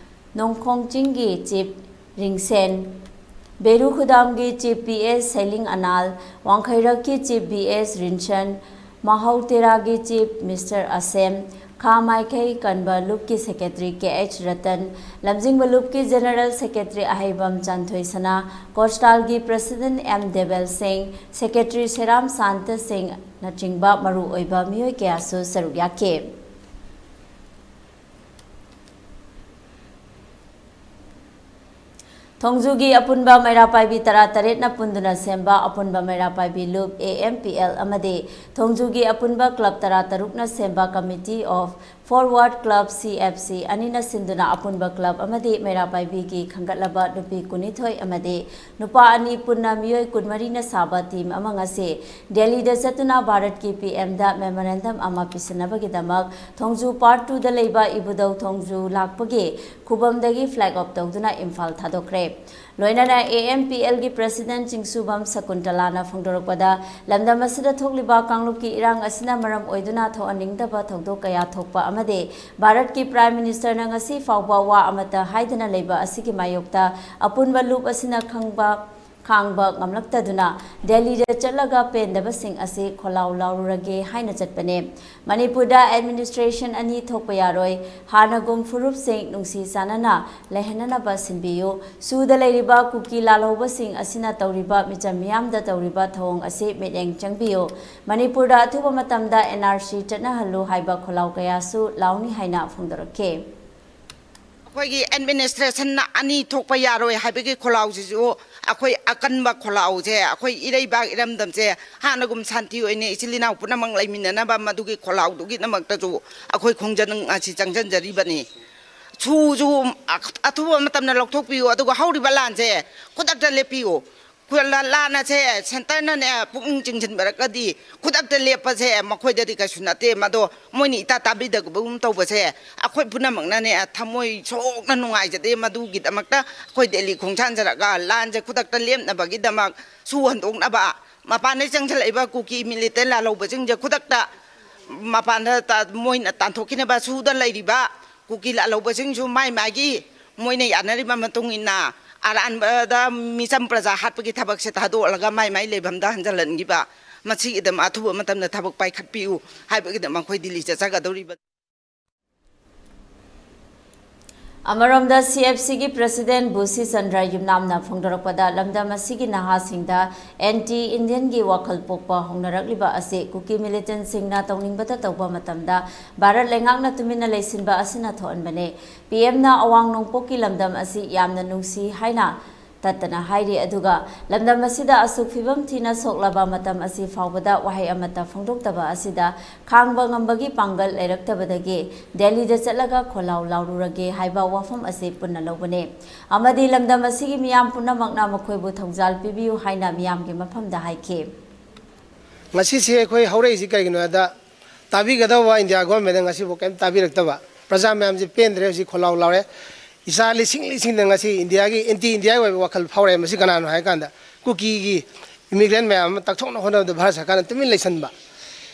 ꯅꯣꯡꯈꯣꯡ ꯆꯤꯡꯒꯤ ꯆꯤꯐ ꯔꯤꯡꯁꯦꯟ, ꯕꯦꯔꯨ ꯈꯨꯗꯥꯝꯒꯤ chief P S Seiling Anal, ꯋꯥꯡꯈꯩꯔꯛꯀꯤ ꯆꯤꯐ ꯕꯤ ꯑꯦꯁ ꯔꯤꯟꯁꯟ, ꯃꯍꯧ ꯇꯦꯔꯥꯒꯤ ꯆꯤꯐ ꯃꯤꯁꯇꯔ ꯑꯁꯦꯝ, ꯈꯥ ꯃꯥꯏꯀꯩ ꯀꯟꯕ ꯂꯨꯞꯀꯤ ꯁꯦꯀ꯭ꯔꯦꯇꯔꯤ ꯀꯦ ꯑꯩꯆ ꯔꯇꯟ, ꯂꯝꯖꯤꯡꯕ ꯂꯨꯞꯀꯤ ꯖꯦꯅꯔꯦꯜ ꯁꯦꯀ꯭ꯔꯦꯇꯔꯤ ꯑꯍꯩꯕꯝ ꯆꯥꯟꯊꯣꯏ ꯁꯅꯥ, ꯀꯣꯁꯇꯥꯜꯒꯤ ꯄ꯭ꯔꯦꯁꯤꯗꯦꯟꯠ ꯑꯦꯝ ꯗꯦꯕꯦꯜ ꯁꯤꯡ, ꯁꯦꯀ꯭ꯔꯦꯇꯔꯤ ꯁꯦꯔꯥꯝ ꯁꯥꯟꯇ ꯁꯤꯡꯅꯆꯤꯡꯕ ꯃꯔꯨꯑꯣꯏꯕ ꯃꯤꯑꯣꯏ ꯀꯌꯥꯁꯨ ꯁꯔꯨꯛ ꯌꯥꯈꯤ꯫ ꯊꯣꯡꯖꯨꯒꯤ ꯑꯄꯨꯟꯕ ꯃꯩꯔꯥ ꯄꯥꯏꯕꯤ ꯇꯔꯥꯇꯔꯦꯠꯅ ꯄꯨꯟꯗꯨꯅ ꯁꯦꯝꯕ ꯑꯄꯨꯟꯕ ꯃꯩꯔꯥ ꯄꯥꯏꯕꯤ ꯂꯨꯞ, A M P L, ꯑꯃꯗꯤ ꯊꯣꯡꯖꯨꯒꯤ ꯑꯄꯨꯟꯕ club ꯇꯔꯥꯇꯔꯨꯛꯅ ꯁꯦꯝꯕ Committee of Forward Club, C F C, ꯑꯅꯤꯅ ꯁꯤꯟꯗꯨꯅ ꯑꯄꯨꯟꯕ club ꯑꯃꯗꯤ ꯃꯩꯔꯥ ꯄꯥꯏꯕꯤꯒꯤ ꯈꯟꯒꯠꯂꯕ ꯅꯨꯄꯤ ꯀꯨꯟꯅꯤꯊꯣꯏ ꯑꯃꯗꯤ ꯅꯨꯄꯥ ꯑꯅꯤ ꯄꯨꯟꯅ ꯃꯤꯑꯣꯏ ꯀꯨꯟꯃꯔꯤꯅ ꯁꯥꯕ team ꯑꯃ ꯉꯁꯤ ꯗꯦꯜꯂꯤꯗ ꯆꯠꯇꯨꯅ ꯚꯥꯔꯠꯀꯤ P M ꯗ memorandum ꯑꯃ ꯄꯤꯁꯤꯟꯅꯕꯒꯤꯗꯃꯛ ꯊꯣꯡꯖꯨ Part Two ꯗ ꯂꯩꯕ ꯏꯕꯨꯙꯧ ꯊꯣꯡꯖꯨ ꯂꯥꯛꯄꯒꯤ ꯈꯨꯕꯝꯗꯒꯤ flag off ꯇꯧꯗꯨꯅ ꯏꯝꯐꯥꯜ ꯊꯥꯗꯣꯛꯈ꯭ꯔꯦ꯫ ꯂꯣꯏꯅꯅ A M P L ꯒꯤ President ꯆꯤꯡꯁꯨꯕꯝ ꯁꯀꯨꯟꯇꯂꯥꯅ ꯐꯣꯡꯗꯣꯔꯛꯄꯗ, ꯂꯝꯗꯝ ꯑꯁꯤꯗ ꯊꯣꯛꯂꯤꯕ ꯀꯥꯡꯂꯨꯞꯀꯤ ꯏꯔꯥꯡ ꯑꯁꯤꯅ ꯃꯔꯝ ꯑꯣꯏꯗꯨꯅ ꯊꯣꯛꯍꯟꯅꯤꯡꯗꯕ ꯊꯧꯗꯣꯛ ꯀꯌꯥ ꯊꯣꯛꯄ ꯑꯃꯗꯤ ꯚꯥꯔꯠꯀꯤ Prime Minister ꯅ ꯉꯁꯤ ꯐꯥꯎꯕ ꯋꯥ ꯑꯃꯠꯇ ꯍꯥꯏꯗꯅ ꯂꯩꯕ ꯑꯁꯤꯒꯤ ꯃꯥꯌꯣꯛꯇ ꯑꯄꯨꯟꯕ ꯂꯨꯞ ꯑꯁꯤꯅ ꯈꯪꯕ ꯈꯥꯡꯕ ꯉꯝꯂꯛꯇꯗꯨꯅ ꯗꯦꯜꯂꯤꯗ ꯆꯠꯂꯒ ꯄꯦꯟꯗꯕꯁꯤꯡ ꯑꯁꯤ ꯈꯣꯜꯂꯥꯎ ꯂꯥꯎꯔꯨꯔꯒꯦ ꯍꯥꯏꯅ ꯆꯠꯄꯅꯦ꯫ ꯃꯅꯤꯄꯨꯔꯗ administration ꯑꯅꯤ ꯊꯣꯛꯄ ꯌꯥꯔꯣꯏ, ꯍꯥꯟꯅꯒꯨꯝ ꯐꯨꯔꯨꯞꯁꯤꯡ ꯅꯨꯡꯁꯤ ꯆꯥꯟꯅꯅ ꯂꯩꯍꯟꯅꯅꯕ ꯁꯤꯟꯕꯤꯌꯨ꯫ ꯁꯨꯗ ꯂꯩꯔꯤꯕ ꯀꯨꯀꯤ ꯂꯥꯜꯍꯧꯕꯁꯤꯡ ꯑꯁꯤꯅ ꯇꯧꯔꯤꯕ ꯃꯤꯆꯝ ꯃꯤꯌꯥꯝꯗ ꯇꯧꯔꯤꯕ ꯊꯧꯑꯣꯡ ꯑꯁꯤ ꯃꯤꯠꯌꯦꯡ ꯆꯪꯕꯤꯌꯨ꯫ ꯃꯅꯤꯄꯨꯔꯗ ꯑꯊꯨꯕ ꯃꯇꯝꯗ N R C ꯆꯠꯅꯍꯜꯂꯨ ꯍꯥꯏꯕ ꯈꯣꯜꯂꯥꯎ ꯀꯌꯥꯁꯨ ꯂꯥꯎꯅꯤ ꯍꯥꯏꯅ ꯐꯣꯡꯗꯣꯔꯛꯈꯤ꯫ ꯑꯩꯈꯣꯏꯒꯤ administration ꯅ ꯑꯅꯤ ꯊꯣꯛꯄ ꯌꯥꯔꯣꯏ ꯍꯥꯏꯕꯒꯤ ꯈꯣꯜꯂꯥꯎꯁꯤꯁꯨ ꯑꯩꯈꯣꯏ ꯑꯀꯟꯕ ꯈꯣꯜꯂꯥꯎꯁꯦ, ꯑꯩꯈꯣꯏ ꯏꯔꯩꯕꯥꯛ ꯏꯔꯝꯗꯝꯁꯦ ꯍꯥꯟꯅꯒꯨꯝ ꯁꯥꯟꯇꯤ ꯑꯣꯏꯅ ꯏꯆꯤꯜ ꯏꯅꯥꯎ ꯄꯨꯝꯅꯃꯛ ꯂꯩꯃꯤꯟꯅꯅꯕ ꯃꯗꯨꯒꯤ ꯈꯣꯜꯂꯥꯎꯗꯨꯒꯤꯗꯃꯛꯇꯁꯨ ꯑꯩꯈꯣꯏ ꯈꯣꯡꯖꯪ ꯑꯁꯤ ꯆꯪꯁꯤꯟꯖꯔꯤꯕꯅꯤ꯫ ꯁꯨꯁꯨ ꯑꯊꯨꯕ ꯃꯇꯝꯗ ꯂꯧꯊꯣꯛꯄꯤꯌꯨ, ꯑꯗꯨꯒ ꯍꯧꯔꯤꯕ ꯂꯥꯟꯁꯦ ꯈꯨꯗꯛꯇ ꯂꯦꯞꯄꯤꯌꯨ꯫ ꯈꯨ-, ꯂꯥꯟ ꯑꯁꯦ centre ꯅꯅꯦ ꯄꯨꯛꯅꯤꯡ ꯆꯤꯡꯁꯤꯟꯕꯤꯔꯒꯗꯤ ꯈꯨꯗꯛꯇ ꯂꯦꯞꯄꯁꯦ ꯃꯈꯣꯏꯗꯗꯤ ꯀꯩꯁꯨ ꯅꯠꯇꯦ꯫ ꯃꯗꯣ ꯃꯣꯏꯅ ꯏꯇꯥ ꯇꯥꯕꯤꯗꯕꯒꯨꯝ ꯇꯧꯕꯁꯦ ꯑꯩꯈꯣꯏ ꯄꯨꯝꯅꯃꯛꯅꯅꯦ ꯊꯃꯣꯏ ꯁꯣꯛꯅ ꯅꯨꯡꯉꯥꯏꯖꯗꯦ꯫ ꯃꯗꯨꯒꯤꯗꯃꯛꯇ ꯑꯩꯈꯣꯏ ꯗꯦꯜꯂꯤ ꯈꯣꯡꯁꯥꯟꯖꯔꯒ ꯂꯥꯟꯁꯦ ꯈꯨꯗꯛꯇ ꯂꯦꯞꯅꯕꯒꯤꯗꯃꯛ ꯁꯨ ꯍꯟꯗꯣꯛꯅꯕ, ꯃꯄꯥꯟꯗꯩ ꯆꯪꯁꯤꯜꯂꯛꯏꯕ ꯀꯨꯀꯤ militant ꯂꯥꯜꯍꯧꯕꯁꯤꯡꯁꯦ ꯈꯨꯗꯛꯇ ꯃꯄꯥꯟꯗ ꯇ-, ꯃꯣꯏꯅ ꯇꯥꯟꯊꯣꯛꯈꯤꯅꯕ, ꯁꯨꯗ ꯂꯩꯔꯤꯕ ꯀꯨꯀꯤ ꯂꯥꯜꯍꯧꯕꯁꯤꯡꯁꯨ ꯃꯥꯏ ꯃꯥꯒꯤ ꯃꯣꯏꯅ ꯌꯥꯅꯔꯤꯕ ꯃꯇꯨꯡ ꯏꯟꯅ ꯑꯔꯥꯟꯕꯗ ꯃꯤꯆꯝ ꯄ꯭ꯔꯖꯥ ꯍꯥꯠꯄꯒꯤ ꯊꯕꯛꯁꯦ ꯊꯥꯗꯣꯛꯂꯒ ꯃꯥꯏ ꯃꯥꯏ ꯂꯩꯐꯝꯗ ꯍꯟꯖꯤꯜꯍꯟꯈꯤꯕ, ꯃꯁꯤꯒꯤꯗꯃꯛ ꯑꯊꯨꯕ ꯃꯇꯝꯗ ꯊꯕꯛ ꯄꯥꯏꯈꯠꯄꯤꯌꯨ ꯍꯥꯏꯕꯒꯤꯗꯃꯛ ꯑꯩꯈꯣꯏ ꯗꯤꯜꯂꯤ ꯆꯠꯆꯒꯗꯧꯔꯤꯕ꯫ ꯑꯃꯔꯣꯝꯗ, ꯁꯤ ꯑꯦꯐ ꯁꯤꯒꯤ ꯄ꯭ꯔꯦꯁꯤꯗꯦꯟꯠ ꯕꯨꯁꯤ ꯆꯟꯗ꯭ꯔ ꯌꯨꯝꯅꯥꯝꯅ ꯐꯣꯡꯗꯣꯔꯛꯄꯗ, ꯂꯝꯗꯝ ꯑꯁꯤꯒꯤ ꯅꯍꯥꯁꯤꯡꯗ ꯑꯦꯟꯇꯤ ꯏꯟꯗꯤꯌꯟꯒꯤ ꯋꯥꯈꯜ ꯄꯣꯛꯄ ꯍꯧꯅꯔꯛꯂꯤꯕ ꯑꯁꯤ ꯀꯨꯀꯤ ꯃꯤꯂꯤꯇꯦꯟꯠꯁꯤꯡꯅ ꯇꯧꯅꯤꯡꯕꯇ ꯇꯧꯕ ꯃꯇꯝꯗ ꯚꯥꯔꯠ ꯂꯩꯉꯥꯛꯅ ꯇꯨꯃꯤꯟꯅ ꯂꯩꯁꯤꯟꯕ ꯑꯁꯤꯅ ꯊꯣꯛꯍꯟꯕꯅꯤ꯫ ꯄꯤ ꯑꯦꯝꯅ ꯑꯋꯥꯡ ꯅꯣꯡꯄꯣꯛꯀꯤ ꯂꯝꯗꯝ ꯑꯁꯤ ꯌꯥꯝꯅ ꯅꯨꯡꯁꯤ ꯍꯥꯏꯅ ꯇꯠꯇꯅ ꯍꯥꯏꯔꯤ꯫ ꯑꯗꯨꯒ ꯂꯝꯗꯝ ꯑꯁꯤꯗ ꯑꯁꯨꯛ ꯐꯤꯕꯝ ꯊꯤꯅ ꯁꯣꯛꯂꯕ ꯃꯇꯝ ꯑꯁꯤ ꯐꯥꯎꯕꯗ ꯋꯥꯍꯩ ꯑꯃꯠꯇ ꯐꯣꯡꯗꯣꯛꯇꯕ ꯑꯁꯤꯗ ꯈꯥꯡꯕ ꯉꯝꯕꯒꯤ ꯄꯥꯡꯒꯜ ꯂꯩꯔꯛꯇꯕꯗꯒꯤ ꯗꯦꯜꯂꯤꯗ ꯆꯠꯂꯒ ꯈꯣꯜꯂꯥꯎ ꯂꯥꯎꯔꯨꯔꯒꯦ ꯍꯥꯏꯕ ꯋꯥꯐꯝ ꯑꯁꯤ ꯄꯨꯟꯅ ꯂꯧꯕꯅꯤ꯫ ꯑꯃꯗꯤ ꯂꯝꯗꯝ ꯑꯁꯤꯒꯤ ꯃꯤꯌꯥꯝ ꯄꯨꯝꯅꯃꯛꯅ ꯃꯈꯣꯏꯕꯨ ꯊꯧꯖꯥꯜ ꯄꯤꯕꯤꯌꯨ ꯍꯥꯏꯅ ꯃꯤꯌꯥꯝꯒꯤ ꯃꯐꯝꯗ ꯍꯥꯏꯈꯤ꯫ ꯉꯁꯤꯁꯦ ꯑꯩꯈꯣꯏ ꯍꯧꯔꯛꯏꯁꯤ ꯀꯩꯒꯤꯅꯣ ꯍꯥꯏꯗ, ꯇꯥꯕꯤꯒꯗꯧꯕ ꯏꯟꯗꯤꯌꯥ ꯒꯣꯔꯃꯦꯟꯅ ꯉꯁꯤꯐꯥꯎ ꯀꯔꯤꯝ ꯇꯥꯕꯤꯔꯛꯇꯕ, ꯄ꯭ꯔꯖꯥ ꯃꯌꯥꯝꯁꯤ ꯄꯦꯟꯗ꯭ꯔꯦ, ꯍꯧꯖꯤꯛ ꯈꯣꯜꯂꯥꯎ ꯂꯥꯎꯔꯦ꯫ ꯏꯆꯥ ꯂꯤꯁꯤꯡ ꯂꯤꯁꯤꯡꯗ ꯉꯁꯤ ꯏꯟꯗꯤꯌꯥꯒꯤ ꯑꯦꯟꯇꯤ ꯏꯟꯗꯤꯌꯥꯒꯤ ꯑꯣꯏꯕ ꯋꯥꯈꯜ ꯐꯥꯎꯔꯛꯑꯦ꯫ ꯃꯁꯤ ꯀꯅꯥꯅꯣ ꯍꯥꯏ ꯀꯥꯟꯗ, ꯀꯨꯀꯤꯒꯤ ꯏꯃꯤꯒ꯭ꯔꯦꯟ ꯃꯌꯥꯝ ꯑꯃ ꯇꯛꯊꯣꯛꯅ ꯍꯣꯠꯅꯕꯗ ꯚꯥꯔꯠ ꯁꯔꯀꯥꯔꯅ ꯇꯨꯃꯤꯟ ꯂꯩꯁꯟꯕ꯫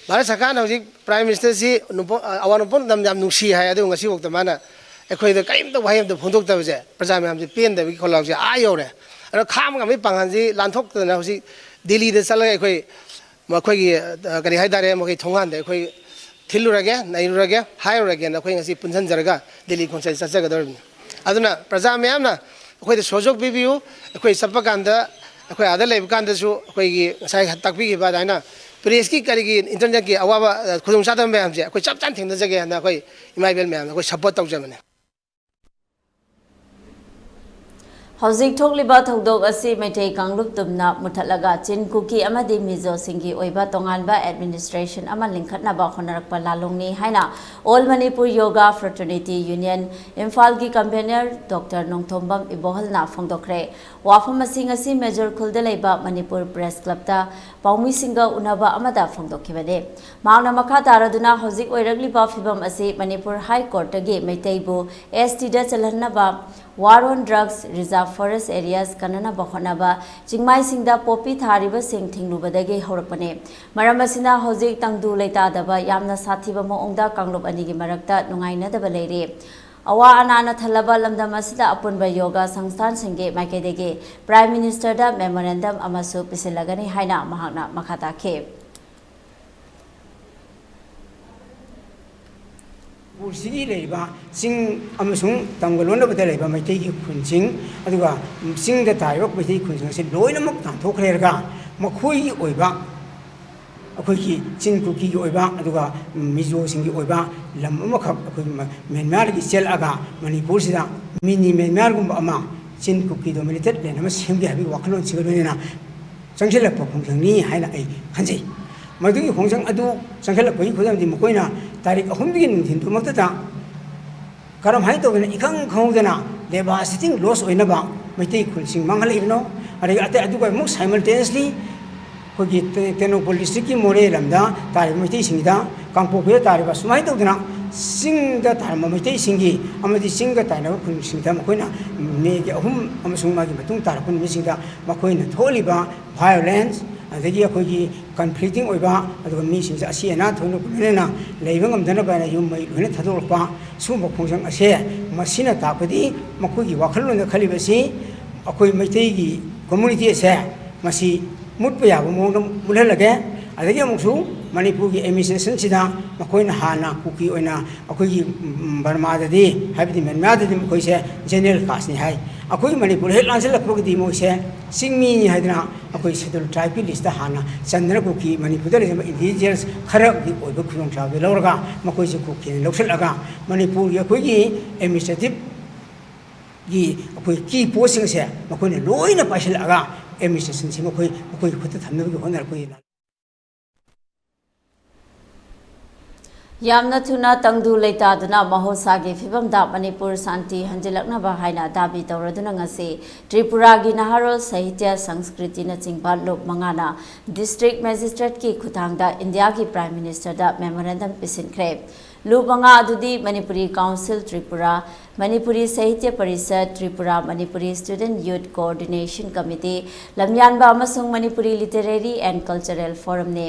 ꯚꯥꯔꯠ ꯁꯔꯀꯥꯔꯅ ꯍꯧꯖꯤꯛ ꯄ꯭ꯔꯥꯏꯝ ꯃꯤꯅꯤꯁꯇꯔꯁꯤ ꯅꯣꯡꯄꯣꯛ, ꯑꯋꯥꯡ ꯅꯣꯡꯄꯣꯛ ꯂꯝꯗꯝ ꯌꯥꯝ ꯅꯨꯡꯁꯤ ꯍꯥꯏ, ꯑꯗꯨꯕꯨ ꯉꯁꯤꯐꯥꯎꯗ ꯃꯥꯅ ꯑꯩꯈꯣꯏꯗ ꯀꯔꯤꯝꯇ ꯋꯥꯍꯩ ꯑꯃꯇ ꯐꯣꯡꯗꯣꯛꯇꯕꯁꯦ, ꯄ꯭ꯔꯖꯥ ꯃꯌꯥꯝꯁꯦ ꯄꯦꯟꯗꯕꯒꯤ ꯈꯣꯜꯂꯥꯎꯁꯦ ꯑꯥ ꯌꯧꯔꯦ꯫ ꯑꯗꯣ ꯈꯥꯝ ꯉꯝꯕꯒꯤ ꯄꯥꯡꯒꯜꯁꯤ ꯂꯥꯟꯊꯣꯛꯇꯗꯅ ꯍꯧꯖꯤꯛ ꯗꯤꯜꯂꯤꯗ ꯆꯠꯂꯒ ꯑꯩꯈꯣꯏ ꯃꯈꯣꯏꯒꯤ, ꯑ, ꯀꯔꯤ ꯍꯥꯏꯇꯥꯔꯦ, ꯃꯈꯣꯏ ꯊꯣꯡꯒꯥꯟꯗ ꯑꯩꯈꯣꯏ ꯊꯤꯜꯂꯨꯔꯒꯦ, ꯅꯩꯔꯨꯔꯒꯦ, ꯍꯥꯏꯔꯨꯔꯒꯦꯅ ꯑꯩꯈꯣꯏ ꯉꯁꯤ ꯄꯨꯟꯁꯤꯟꯖꯔꯒ ꯗꯤꯜꯂꯤ ꯈꯣꯡꯆꯠ ꯆꯠꯆꯒꯗꯧꯔꯤꯕꯅꯤ꯫ ꯑꯗꯨꯅ ꯄ꯭ꯔꯖꯥ ꯃꯌꯥꯝꯅ ꯑꯩꯈꯣꯏꯗ ꯁꯍꯖꯣꯛ ꯄꯤꯕꯤꯌꯨ꯫ ꯑꯩꯈꯣꯏ ꯆꯠꯄ ꯀꯥꯟꯗ, ꯑꯩꯈꯣꯏ ꯑꯥꯗ ꯂꯩꯕ ꯀꯥꯟꯗꯁꯨ ꯑꯩꯈꯣꯏꯒꯤ ꯉꯁꯥꯏ ꯇꯥꯛꯄꯤꯈꯤꯕ ꯑꯗꯨꯃꯥꯏꯅ ꯄ꯭ꯔꯦꯁꯀꯤ ꯀꯔꯤꯒꯤ ꯏꯟꯇꯔꯅꯦꯠꯀꯤ ꯑꯋꯥꯕ, ꯑ, ꯈꯨꯗꯣꯡꯆꯥꯗꯕ ꯃꯌꯥꯝꯁꯦ ꯑꯩꯈꯣꯏ ꯆꯞ ꯆꯥꯅ ꯊꯦꯡꯅꯖꯒꯦ ꯍꯥꯏꯅ ꯑꯩꯈꯣꯏ ꯏꯃꯥ ꯏꯕꯦꯜ ꯃꯌꯥꯝꯗ ꯑꯩꯈꯣꯏ ꯁꯄꯣꯔꯠ ꯇꯧꯖꯕꯅꯦ꯫ ꯍꯧꯖꯤꯛ ꯊꯣꯛꯂꯤꯕ ꯊꯧꯗꯣꯛ ꯑꯁꯤ ꯃꯩꯇꯩ ꯀꯥꯡꯂꯨꯞ ꯇꯨꯝꯅ ꯃꯨꯊꯠꯂꯒ ꯆꯤꯟ ꯀꯨꯀꯤ ꯑꯃꯗꯤ ꯃꯤꯖꯣꯁꯤꯡꯒꯤ ꯑꯣꯏꯕ ꯇꯣꯉꯥꯟꯕ ꯑꯦꯗꯃꯤꯅꯤꯁꯇ꯭ꯔꯦꯁꯟ ꯑꯃ ꯂꯤꯡꯈꯠꯅꯕ ꯍꯣꯠꯅꯔꯛꯄ ꯂꯥꯂꯣꯡꯅꯤ ꯍꯥꯏꯅ All Manipur Yoga Fraternity Union ꯏꯝꯐꯥꯜꯒꯤ ꯀꯟꯚꯦꯅꯔ ꯗꯣꯛꯇꯔ ꯅꯣꯡꯊꯣꯝꯕꯝ ꯏꯕꯣꯍꯜꯅ ꯐꯣꯡꯗꯣꯛꯈ꯭ꯔꯦ꯫ ꯋꯥꯐꯝ ꯑꯁꯤ ꯉꯁꯤ ꯃꯦꯖꯣꯔ ꯈꯨꯜꯗ ꯂꯩꯕ ꯃꯅꯤꯄꯨꯔ ꯄ꯭ꯔꯦꯁ ꯀ꯭ꯂꯕꯇ ꯄꯥꯎꯃꯤꯁꯤꯡꯒ ꯎꯅꯕ ꯑꯃꯗ ꯐꯣꯡꯗꯣꯛꯈꯤꯕꯅꯤ꯫ ꯃꯍꯥꯛꯅ ꯃꯈꯥ ꯇꯥꯔꯗꯨꯅ ꯍꯧꯖꯤꯛ ꯑꯣꯏꯔꯛꯂꯤꯕ ꯐꯤꯕꯝ ꯑꯁꯤ ꯃꯅꯤꯄꯨꯔ ꯍꯥꯏ ꯀꯣꯔꯠꯇꯒꯤ ꯃꯩꯇꯩꯕꯨ ꯑꯦꯁ ꯇꯤꯗ ꯆꯜꯍꯟꯅꯕ, War on Drugs, Reserve Forest Areas ꯀꯟꯅꯅꯕ ꯍꯣꯠꯅꯕ, ꯆꯤꯡꯃꯥꯏꯁꯤꯡꯗ ꯄꯣꯄꯤ ꯊꯥꯔꯤꯕꯁꯤꯡ ꯊꯤꯡꯂꯨꯕꯗꯒꯤ ꯍꯧꯔꯛꯄꯅꯤ꯫ ꯃꯔꯝ ꯑꯁꯤꯅ ꯍꯧꯖꯤꯛ ꯇꯪꯗꯨ ꯂꯩꯇꯥꯗꯕ ꯌꯥꯝꯅ ꯁꯥꯊꯤꯕ ꯃꯑꯣꯡꯗ ꯀꯥꯡꯂꯨꯞ ꯑꯅꯤꯒꯤ ꯃꯔꯛꯇ ꯅꯨꯡꯉꯥꯏꯅꯗꯕ ꯂꯩꯔꯤ꯫ ꯑꯋꯥ ꯑꯅꯥꯅ ꯊꯜꯂꯕ ꯂꯝꯗꯝ ꯑꯁꯤꯗ ꯑꯄꯨꯟꯕ ꯌꯣꯒꯥ ꯁꯪꯁꯊꯥꯟꯁꯤꯡꯒꯤ ꯃꯥꯏꯀꯩꯗꯒꯤ ꯄ꯭ꯔꯥꯏꯝ ꯃꯤꯅꯤꯁꯇꯔꯗ ꯃꯦꯃꯣꯔꯦꯟꯗꯝ ꯑꯃꯁꯨ ꯄꯤꯁꯤꯜꯂꯒꯅꯤ ꯍꯥꯏꯅ ꯃꯍꯥꯛꯅ ꯃꯈꯥ ꯇꯥꯈꯤ꯫ ꯃꯅꯤꯄꯨꯔꯁꯤꯒꯤ ꯂꯩꯔꯤꯕ ꯆꯤꯡ ꯑꯃꯁꯨꯡ ꯇꯝꯒ ꯂꯣꯟꯅꯕꯗ ꯂꯩꯕ ꯃꯩꯇꯩꯒꯤ ꯈꯨꯟꯁꯤꯡ, ꯑꯗꯨꯒ ꯆꯤꯡꯗ ꯇꯥꯔꯤꯕ ꯃꯩꯇꯩ ꯈꯨꯟꯁꯤꯡ ꯑꯁꯤ ꯂꯣꯏꯅꯃꯛ ꯇꯥꯟꯊꯣꯛꯈ꯭ꯔꯦꯔꯒ, ꯃꯈꯣꯏꯒꯤ ꯑꯣꯏꯕ, ꯑꯩꯈꯣꯏꯒꯤ ꯆꯤꯟ ꯀꯨꯀꯤꯒꯤ ꯑꯣꯏꯕ, ꯑꯗꯨꯒ ꯃꯤꯖꯣꯁꯤꯡꯒꯤ ꯑꯣꯏꯕ ꯂꯝ ꯑꯃꯈꯛ ꯑꯩꯈꯣꯏꯒꯤ ꯃ-, ꯃ꯭ꯌꯥꯟꯃꯥꯔꯗꯒꯤ ꯆꯦꯜꯂꯛꯑꯒ ꯃꯅꯤꯄꯨꯔꯁꯤꯗ ꯃꯤꯅꯤ ꯃ꯭ꯌꯥꯟꯃꯥꯔꯒꯨꯝꯕ ꯑꯃ ꯆꯤꯟ ꯀꯨꯀꯤ ꯗꯣꯃꯤꯅꯦꯇꯦꯠ ꯂꯦꯟ ꯑꯃ ꯁꯦꯝꯒꯦ ꯍꯥꯏꯕꯒꯤ ꯋꯥꯈꯜꯂꯣꯟꯁꯤꯒ ꯂꯣꯏꯅꯅ ꯆꯪꯁꯤꯜꯂꯛꯄ ꯈꯣꯡꯖꯪꯅꯤ ꯍꯥꯏꯅ ꯑꯩ ꯈꯟꯖꯩ꯫ ꯃꯗꯨꯒꯤ ꯈꯣꯡꯖꯪ ꯑꯗꯨ ꯆꯪꯁꯤꯜꯂꯛꯄꯒꯤ ꯈꯨꯗꯝꯗꯤ ꯃꯈꯣꯏꯅ ꯇꯥꯔꯤꯛ ꯑꯍꯨꯝꯗꯒꯤ ꯅꯨꯡꯊꯤꯟꯗꯨꯃꯛꯇꯗ ꯀꯔꯝꯍꯥꯏꯅ ꯇꯧꯗꯅ ꯏꯈꯪ ꯈꯪꯍꯧꯗꯅ ꯗꯦꯕꯥꯁꯤꯇꯤꯡ ꯂꯣꯁ ꯑꯣꯏꯅꯕ ꯃꯩꯇꯩ ꯈꯨꯜꯁꯤꯡ ꯃꯥꯡꯍꯜꯂꯛꯏꯕꯅꯣ? ꯑꯗꯒꯤ ꯑꯇꯩ ꯑꯗꯨꯒ ꯑꯃꯨꯛ simultaneously ꯑꯩꯈꯣꯏꯒꯤ ꯇꯦ-, ꯇꯦꯡꯅꯧꯄꯜ ꯗꯤꯁꯇ꯭ꯔꯤꯛꯀꯤ ꯃꯣꯔꯦ ꯂꯝꯗ ꯇꯥꯔꯤꯕ ꯃꯩꯇꯩꯁꯤꯡꯒꯤꯗ, ꯀꯥꯡꯄꯣꯛꯄꯤꯗ ꯇꯥꯔꯤꯕ ꯁꯨꯃꯥꯏꯅ ꯇꯧꯗꯅ ꯆꯤꯡꯗ ꯇꯥꯔꯝꯕ ꯃꯩꯇꯩꯁꯤꯡꯒꯤ ꯑꯃꯗꯤ ꯆꯤꯡꯒ ꯇꯥꯏꯅꯕ ꯈꯨꯟꯁꯤꯡꯗ ꯃꯈꯣꯏꯅ ꯃꯦꯒꯤ ꯑꯍꯨꯝ ꯑꯃꯁꯨꯡ ꯃꯥꯒꯤ ꯃꯇꯨꯡ ꯇꯥꯔꯛꯄ ꯅꯨꯃꯤꯠꯁꯤꯡꯗ ꯃꯈꯣꯏꯅ ꯊꯣꯛꯍꯜꯂꯤꯕ violence, ꯑꯗꯒꯤ ꯑꯩꯈꯣꯏꯒꯤ conflicting ꯑꯣꯏꯕ, ꯑꯗꯨꯒ ꯃꯤꯁꯤꯡꯁꯦ ꯑꯁꯤ ꯑꯅꯥ ꯊꯣꯛꯅ ꯂꯣꯏꯅꯅ ꯂꯩꯕ ꯉꯝꯗꯅꯕ ꯍꯥꯏꯅ ꯌꯨꯝ ꯃꯩ ꯂꯣꯏꯅ ꯊꯥꯗꯣꯛꯂꯛꯄ, ꯁꯤꯒꯨꯝꯕ ꯈꯣꯡꯖꯪ ꯑꯁꯦ, ꯃꯁꯤꯅ ꯇꯥꯛꯄꯗꯤ ꯃꯈꯣꯏꯒꯤ ꯋꯥꯈꯜꯂꯣꯟꯗ ꯈꯜꯂꯤꯕꯁꯤ ꯑꯩꯈꯣꯏ ꯃꯩꯇꯩꯒꯤ community ꯑꯁꯦ ꯃꯁꯤ ꯃꯨꯠꯄ ꯌꯥꯕ ꯃꯑꯣꯡꯗ ꯃꯨꯠꯍꯜꯂꯒꯦ꯫ ꯑꯗꯒꯤ ꯑꯃꯨꯛꯁꯨ ꯃꯅꯤꯄꯨꯔꯒꯤ administrationꯁꯤꯗ ꯃꯈꯣꯏꯅ ꯍꯥꯟꯅ ꯀꯨꯀꯤ ꯑꯣꯏꯅ ꯑꯩꯈꯣꯏꯒꯤ, ꯎꯝ, ꯕꯔꯃꯥꯗꯗꯤ, ꯍꯥꯏꯕꯗꯤ ꯃ꯭ꯌꯥꯟꯃꯥꯔꯗꯗꯤ ꯃꯈꯣꯏꯁꯦ general casteꯅꯤ ꯍꯥꯏ꯫ ꯑꯩꯈꯣꯏꯒꯤ ꯃꯅꯤꯄꯨꯔ ꯍꯦꯛ ꯂꯥꯟꯁꯤꯜꯂꯛꯄꯒꯗꯤ ꯃꯣꯏꯁꯦ ꯆꯤꯡꯃꯤꯅꯤ ꯍꯥꯏꯗꯅ ꯑꯩꯈꯣꯏ schedule tribeꯀꯤ listꯇ ꯍꯥꯟꯅ ꯆꯟꯗꯅ ꯀꯨꯀꯤ ꯃꯅꯤꯄꯨꯔꯗ ꯂꯩꯖꯕ individuals ꯈꯔꯒꯤ ꯑꯣꯏꯕ ꯈꯨꯗꯣꯡꯆꯥꯕꯗꯨ ꯂꯧꯔꯒ ꯃꯈꯣꯏꯁꯦ ꯀꯨꯀꯤꯅ ꯂꯧꯁꯤꯜꯂꯒ ꯃꯅꯤꯄꯨꯔꯒꯤ ꯑꯩꯈꯣꯏꯒꯤ administrative ꯒꯤ ꯑꯩꯈꯣꯏ key postꯁꯤꯡ ꯑꯁꯦ ꯃꯈꯣꯏꯅ ꯂꯣꯏꯅ ꯄꯥꯏꯁꯤꯜꯂꯛꯑꯒ administrationꯁꯤ ꯃꯈꯣꯏ, ꯃꯈꯣꯏꯒꯤ ꯈꯨꯠꯇ ꯊꯝꯅꯕꯒꯤ ꯍꯣꯠꯅꯔꯛꯄꯒꯤ ꯂꯥꯟ-, ꯌꯥꯝꯅ ꯊꯨꯅ ꯇꯪꯗꯨ ꯂꯩꯇꯥꯗꯨꯅ ꯃꯍꯧꯁꯥꯒꯤ ꯐꯤꯕꯝꯗ ꯃꯅꯤꯄꯨꯔ ꯁꯥꯟꯇꯤ ꯍꯟꯖꯤꯜꯂꯛꯅꯕ ꯍꯥꯏꯅ ꯗꯥꯕꯤ ꯇꯧꯔꯗꯨꯅ ꯉꯁꯤ ꯇ꯭ꯔꯤꯄꯨꯔꯥꯒꯤ ꯅꯍꯥꯔꯣꯜ, ꯁꯥꯍꯤꯇ꯭ꯌ, ꯁꯪꯁꯀ꯭ꯔꯤꯇꯤꯅꯆꯤꯡꯕ ꯂꯨꯞ ꯃꯉꯥꯅ district magistrateꯀꯤ ꯈꯨꯠꯊꯥꯡꯗ ꯏꯟꯗꯤꯌꯥꯒꯤ Prime Ministerꯗ memorandum ꯄꯤꯁꯤꯟꯈ꯭ꯔꯦ꯫ ꯂꯨꯞ ꯃꯉꯥ ꯑꯗꯨꯗꯤ ꯃꯅꯤꯄꯨꯔꯤ Council Tripura, ꯃꯅꯤꯄꯨꯔꯤ ꯁꯥꯍꯤꯇ꯭ꯌ parishad Tripura, Manipuri Student Youth Coordination Committee, ꯂꯝꯌꯥꯟꯕ ꯑꯃꯁꯨꯡ Manipuri Literary and Cultural Forumꯅꯤ꯫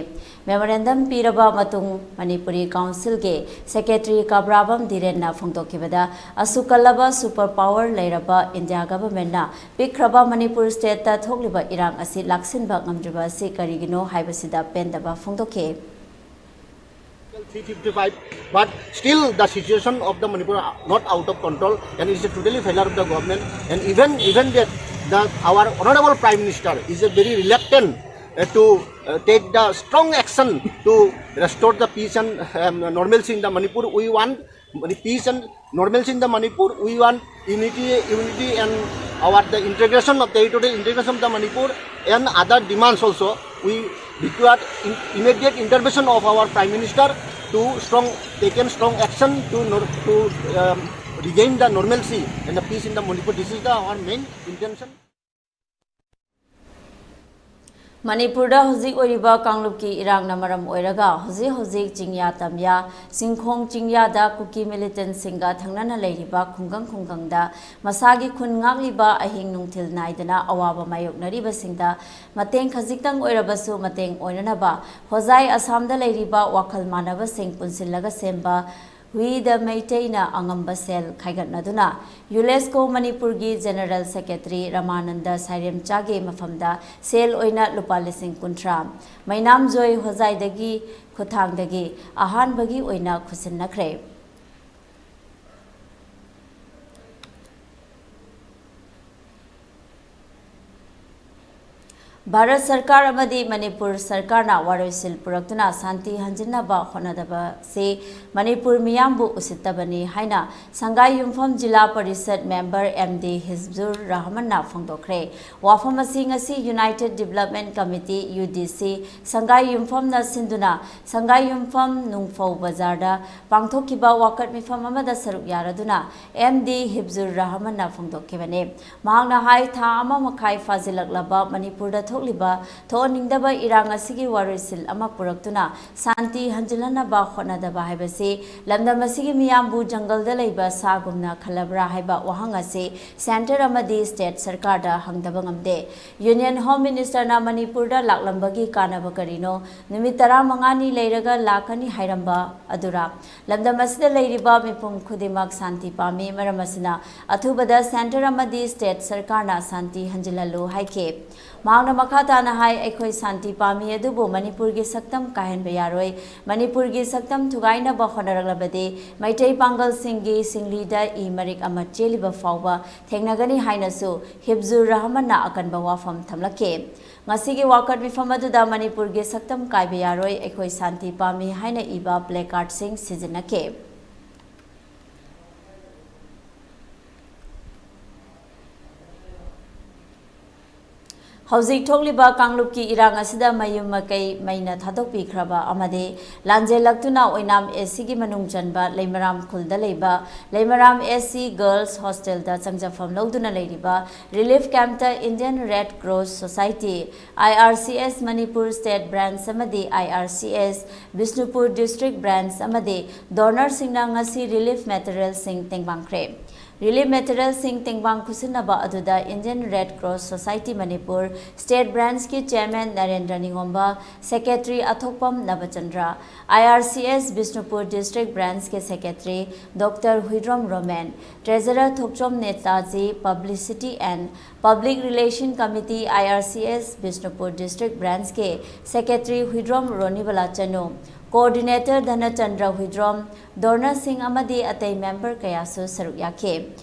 Memorandum ꯄꯤꯔꯕ ꯃꯇꯨꯡ ꯃꯅꯤꯄꯨꯔꯤ Councilꯒꯤ Secretary ꯀꯥꯕ꯭ꯔꯥꯕꯝ ꯙꯤꯔꯦꯟꯅ ꯐꯣꯡꯗꯣꯛꯈꯤꯕꯗ, ꯑꯁꯨꯛ ꯀꯜꯂꯕ super power ꯂꯩꯔꯕ India governmentꯅ ꯄꯤꯛꯈ꯭ꯔꯕ ꯃꯅꯤꯄꯨꯔ stateꯇ ꯊꯣꯛꯂꯤꯕ ꯏꯔꯥꯡ ꯑꯁꯤ ꯂꯥꯛꯁꯤꯟꯕ ꯉꯝꯗ꯭ꯔꯤꯕ ꯑꯁꯤ ꯀꯔꯤꯒꯤꯅꯣ ꯍꯥꯏꯕꯁꯤꯗ ꯄꯦꯟꯗꯕ ꯐꯣꯡꯗꯣꯛꯈꯤ꯫ three fifty-five, but still the situation of the Manipur are not out of control, and it's a totally failure of the government. And even even that the our honorable Prime Minister is a very reluctant uh, to uh, take the strong action to restore the peace and um, normalcy in the Manipur. We want Mani- peace and normalcy in the Manipur. We want unity, unity and our the integration of territorial integration of the Manipur and other demands also. We require in, immediate intervention of our Prime Minister to strong taken strong action to nor- to um, regain the normalcy and the peace in the Manipur. This is the our main intention. ꯃꯅꯤꯄꯨꯔꯗ ꯍꯧꯖꯤꯛ ꯑꯣꯏꯔꯤꯕ ꯀꯥꯡꯂꯨꯞꯀꯤ ꯏꯔꯥꯡꯅ ꯃꯔꯝ ꯑꯣꯏꯔꯒ ꯍꯧꯖꯤꯛ ꯍꯧꯖꯤꯛ ꯆꯤꯡꯌꯥ ꯇꯝꯌꯥ, ꯆꯤꯡꯈꯣꯡ ꯆꯤꯡꯌꯥꯗ ꯀꯨꯀꯤ militantꯁꯤꯡꯒ ꯊꯪꯅꯅ ꯂꯩꯔꯤꯕ ꯈꯨꯡꯒꯪ ꯈꯨꯡꯒꯪꯗ ꯃꯁꯥꯒꯤ ꯈꯨꯟ ꯉꯥꯛꯂꯤꯕ ꯑꯍꯤꯡ ꯅꯨꯡꯊꯤꯜ ꯅꯥꯏꯗꯅ ꯑꯋꯥꯕ ꯃꯥꯌꯣꯛꯅꯔꯤꯕꯁꯤꯡꯗ ꯃꯇꯦꯡ ꯈꯖꯤꯛꯇꯪ ꯑꯣꯏꯔꯕꯁꯨ ꯃꯇꯦꯡ ꯑꯣꯏꯅꯅꯕ ꯍꯣꯖꯥꯏ ꯑꯁꯥꯝꯗ ꯂꯩꯔꯤꯕ ꯋꯥꯈꯜ ꯃꯥꯟꯅꯕꯁꯤꯡ ꯄꯨꯟꯁꯤꯜꯂꯒ ꯁꯦꯝꯕ ꯍꯨꯏꯗ ꯃꯩꯇꯩꯅ ꯑꯉꯝꯕ ꯁꯦꯜ ꯈꯥꯏꯒꯠꯅꯗꯨꯅ ꯌꯨꯂꯦꯁꯀꯣ ꯃꯅꯤꯄꯨꯔꯒꯤ General Secretary ꯔꯃꯥꯅꯟꯗ ꯁꯥꯏꯔꯦꯝꯆꯥꯒꯤ ꯃꯐꯝꯗ ꯁꯦꯜ ꯑꯣꯏꯅ ꯂꯨꯄꯥ ꯂꯤꯁꯤꯡ ꯀꯨꯟꯊ꯭ꯔꯥ ꯃꯩꯅꯥꯝꯖꯣꯏ ꯍꯣꯖꯥꯏꯗꯒꯤ ꯈꯨꯠꯊꯥꯡꯗꯒꯤ ꯑꯍꯥꯟꯕꯒꯤ ꯑꯣꯏꯅ ꯈꯨꯠꯁꯤꯟꯅꯈ꯭ꯔꯦ꯫ ꯚꯥꯔꯠ ꯁꯔꯀꯥꯔ ꯑꯃꯗꯤ ꯃꯅꯤꯄꯨꯔ ꯁꯔꯀꯥꯔꯅ ꯋꯥꯔꯣꯏꯁꯤꯜ ꯄꯨꯔꯛꯇꯨꯅ ꯁꯥꯟꯇꯤ ꯍꯟꯖꯤꯟꯅꯕ ꯍꯣꯠꯅꯗꯕꯁꯤ ꯃꯅꯤꯄꯨꯔ ꯃꯤꯌꯥꯝꯕꯨ ꯎꯁꯤꯠꯇꯕꯅꯤ ꯍꯥꯏꯅ ꯁꯪꯒꯥꯏ ꯌꯨꯝꯐꯝ ꯖꯤꯂꯥ ꯄꯔꯤꯁꯠ member ꯑꯦꯝ ꯗꯤ ꯍꯤꯖꯕꯨꯔ ꯔꯍꯃꯟꯅ ꯐꯣꯡꯗꯣꯛꯈ꯭ꯔꯦ꯫ ꯋꯥꯐꯝ ꯑꯁꯤ ꯉꯁꯤ United Development Committee, U D C, ꯁꯪꯒꯥꯏ ꯌꯨꯝꯐꯝꯅ ꯁꯤꯟꯗꯨꯅ ꯁꯪꯒꯥꯏ ꯌꯨꯝꯐꯝ ꯅꯨꯡꯐꯧ ꯕꯖꯥꯔꯗ ꯄꯥꯡꯊꯣꯛꯈꯤꯕ ꯋꯥꯀꯠ ꯃꯤꯐꯝ ꯑꯃꯗ ꯁꯔꯨꯛ ꯌꯥꯔꯗꯨꯅ ꯑꯦꯝ ꯗꯤ ꯍꯤꯕꯖꯨꯔ ꯔꯍꯃꯟꯅ ꯐꯣꯡꯗꯣꯛꯈꯤꯕꯅꯤ꯫ ꯃꯍꯥꯛꯅ ꯍꯥꯏ, ꯊꯥ ꯑꯃ ꯃꯈꯥꯏ ꯐꯥꯖꯤꯜꯂꯛꯂꯕ ꯃꯅꯤꯄꯨꯔꯗ ꯊꯣꯛꯂꯤꯕ ꯊꯣꯛꯍꯟꯅꯤꯡꯗꯕ ꯏꯔꯥꯡ ꯑꯁꯤꯒꯤ ꯋꯥꯔꯣꯏꯁꯤꯜ ꯑꯃ ꯄꯨꯔꯛꯇꯨꯅ ꯁꯥꯟꯇꯤ ꯍꯟꯖꯤꯜꯍꯟꯅꯕ ꯍꯣꯠꯅꯗꯕ ꯍꯥꯏꯕꯁꯤ ꯂꯝꯗꯝ ꯑꯁꯤꯒꯤ ꯃꯤꯌꯥꯝꯕꯨ ꯖꯪꯒꯜꯗ ꯂꯩꯕ ꯁꯥꯒꯨꯝꯅ ꯈꯜꯂꯕ꯭ꯔꯥ ꯍꯥꯏꯕ ꯋꯥꯍꯪ ꯑꯁꯤ centre ꯑꯃꯗꯤ state ꯁꯔꯀꯥꯔꯗ ꯍꯪꯗꯕ ꯉꯝꯗꯦ꯫ Union Home Ministerꯅ ꯃꯅꯤꯄꯨꯔꯗ ꯂꯥꯛꯂꯝꯕꯒꯤ ꯀꯥꯟꯅꯕ ꯀꯔꯤꯅꯣ? ꯅꯨꯃꯤꯠ ꯇꯔꯥꯃꯉꯥꯅꯤ ꯂꯩꯔꯒ ꯂꯥꯛꯀꯅꯤ ꯍꯥꯏꯔꯝꯕ ꯑꯗꯨꯔꯥ? ꯂꯝꯗꯝ ꯑꯁꯤꯗ ꯂꯩꯔꯤꯕ ꯃꯤꯄꯨꯝ ꯈꯨꯗꯤꯡꯃꯛ ꯁꯥꯟꯇꯤ ꯄꯥꯝꯃꯤ, ꯃꯔꯝ ꯑꯁꯤꯅ ꯑꯊꯨꯕꯗ centre ꯑꯃꯗꯤ state ꯁꯔꯀꯥꯔꯅ ꯁꯥꯟꯇꯤ ꯍꯟꯖꯤꯜꯍꯜꯂꯨ ꯍꯥꯏꯈꯤ꯫ ꯃꯍꯥꯛꯅ ꯃꯈꯥ ꯇꯥꯅ ꯍꯥꯏ, ꯑꯩꯈꯣꯏ ꯁꯥꯟꯇꯤ ꯄꯥꯝꯃꯤ, ꯑꯗꯨꯕꯨ ꯃꯅꯤꯄꯨꯔꯒꯤ ꯁꯛꯇꯝ ꯀꯥꯏꯍꯟꯕ ꯌꯥꯔꯣꯏ꯫ ꯃꯅꯤꯄꯨꯔꯒꯤ ꯁꯛꯇꯝ ꯊꯨꯒꯥꯏꯅꯕ ꯍꯣꯠꯅꯔꯛꯂꯕꯗꯤ ꯃꯩꯇꯩ ꯄꯥꯡꯒꯜꯁꯤꯡꯒꯤ ꯁꯤꯡꯂꯤꯗ ꯏ ꯃꯔꯤꯛ ꯑꯃ ꯆꯦꯜꯂꯤꯕ ꯐꯥꯎꯕ ꯊꯦꯡꯅꯒꯅꯤ ꯍꯥꯏꯅꯁꯨ ꯍꯤꯞꯖꯨꯔ ꯔꯍꯃꯟꯅ ꯑꯀꯟꯕ ꯋꯥꯐꯝ ꯊꯝꯂꯛꯈꯤ꯫ ꯉꯁꯤꯒꯤ ꯋꯥꯀꯠ ꯃꯤꯐꯝ ꯑꯗꯨꯗ ꯃꯅꯤꯄꯨꯔꯒꯤ ꯁꯛꯇꯝ ꯀꯥꯏꯕ ꯌꯥꯔꯣꯏ, ꯑꯩꯈꯣꯏ ꯁꯥꯟꯇꯤ ꯄꯥꯝꯃꯤ ꯍꯥꯏꯅ ꯏꯕ placardꯁꯤꯡ ꯁꯤꯖꯤꯟꯅꯈꯤ꯫ ꯍꯧꯖꯤꯛ ꯊꯣꯛꯂꯤꯕ ꯀꯥꯡꯂꯨꯞꯀꯤ ꯏꯔꯥꯡ ꯑꯁꯤꯗ ꯃꯌꯨꯝ ꯃꯀꯩ ꯃꯩꯅ ꯊꯥꯗꯣꯛꯄꯤꯈ꯭ꯔꯕ ꯑꯃꯗꯤ ꯂꯥꯟꯖꯦꯜꯂꯛꯇꯨꯅ ꯑꯣꯏꯅꯥꯝ ꯑꯦꯁ ꯁꯤꯒꯤ ꯃꯅꯨꯡ ꯆꯟꯕ ꯂꯩꯃꯔꯥꯝ ꯈꯨꯜꯗ ꯂꯩꯕ ꯂꯩꯃꯔꯥꯝ ꯑꯦꯁ ꯁꯤ ꯒꯔꯜꯁ ꯍꯣꯁꯇꯦꯜꯗ ꯆꯪꯖꯐꯝ ꯂꯧꯗꯨꯅ ꯂꯩꯔꯤꯕ relief ꯀꯦꯝꯞꯇ Indian Red Cross Society, I R C S Manipur State Branch ꯑꯃꯗꯤ I R C S Bishnupur District Branch ꯑꯃꯗꯤ ꯗꯣꯅꯔꯁꯤꯡꯅ ꯉꯁꯤ ꯔꯤꯂꯤꯐ ꯃꯦꯇꯔꯤꯌꯦꯜꯁꯤꯡ ꯇꯦꯡꯕꯥꯡꯈ꯭ꯔꯦ꯫ ꯔꯤꯂꯤꯐ ꯃꯦꯇꯔꯤꯌꯦꯜꯁꯤꯡ ꯇꯦꯡꯕꯥꯡ ꯈꯨꯠꯁꯤꯟꯅꯕ ꯑꯗꯨꯗ Indian Red Cross Society Manipur, State Branchꯀꯤ Chairman Narendra Ningomba, Secretary Athokpam Nabachandra, I R C S Bishnupur District Branchꯀꯤ Secretary Doctor Huidrom Romen, Treasurer Thokchom Netaji, Publicity and Public Relation Committee, I R C S Bishnupur District Branchꯀꯤ Secretary Huidrom Ronibala Chanu, Coordinator Dhanachandra Huidrom, ꯗꯣꯅꯔꯁꯤꯡ ꯑꯃꯗꯤ ꯑꯇꯩ ꯃꯦꯝꯕꯔ ꯀꯌꯥꯁꯨ ꯁꯔꯨꯛ ꯌꯥꯈꯤ꯫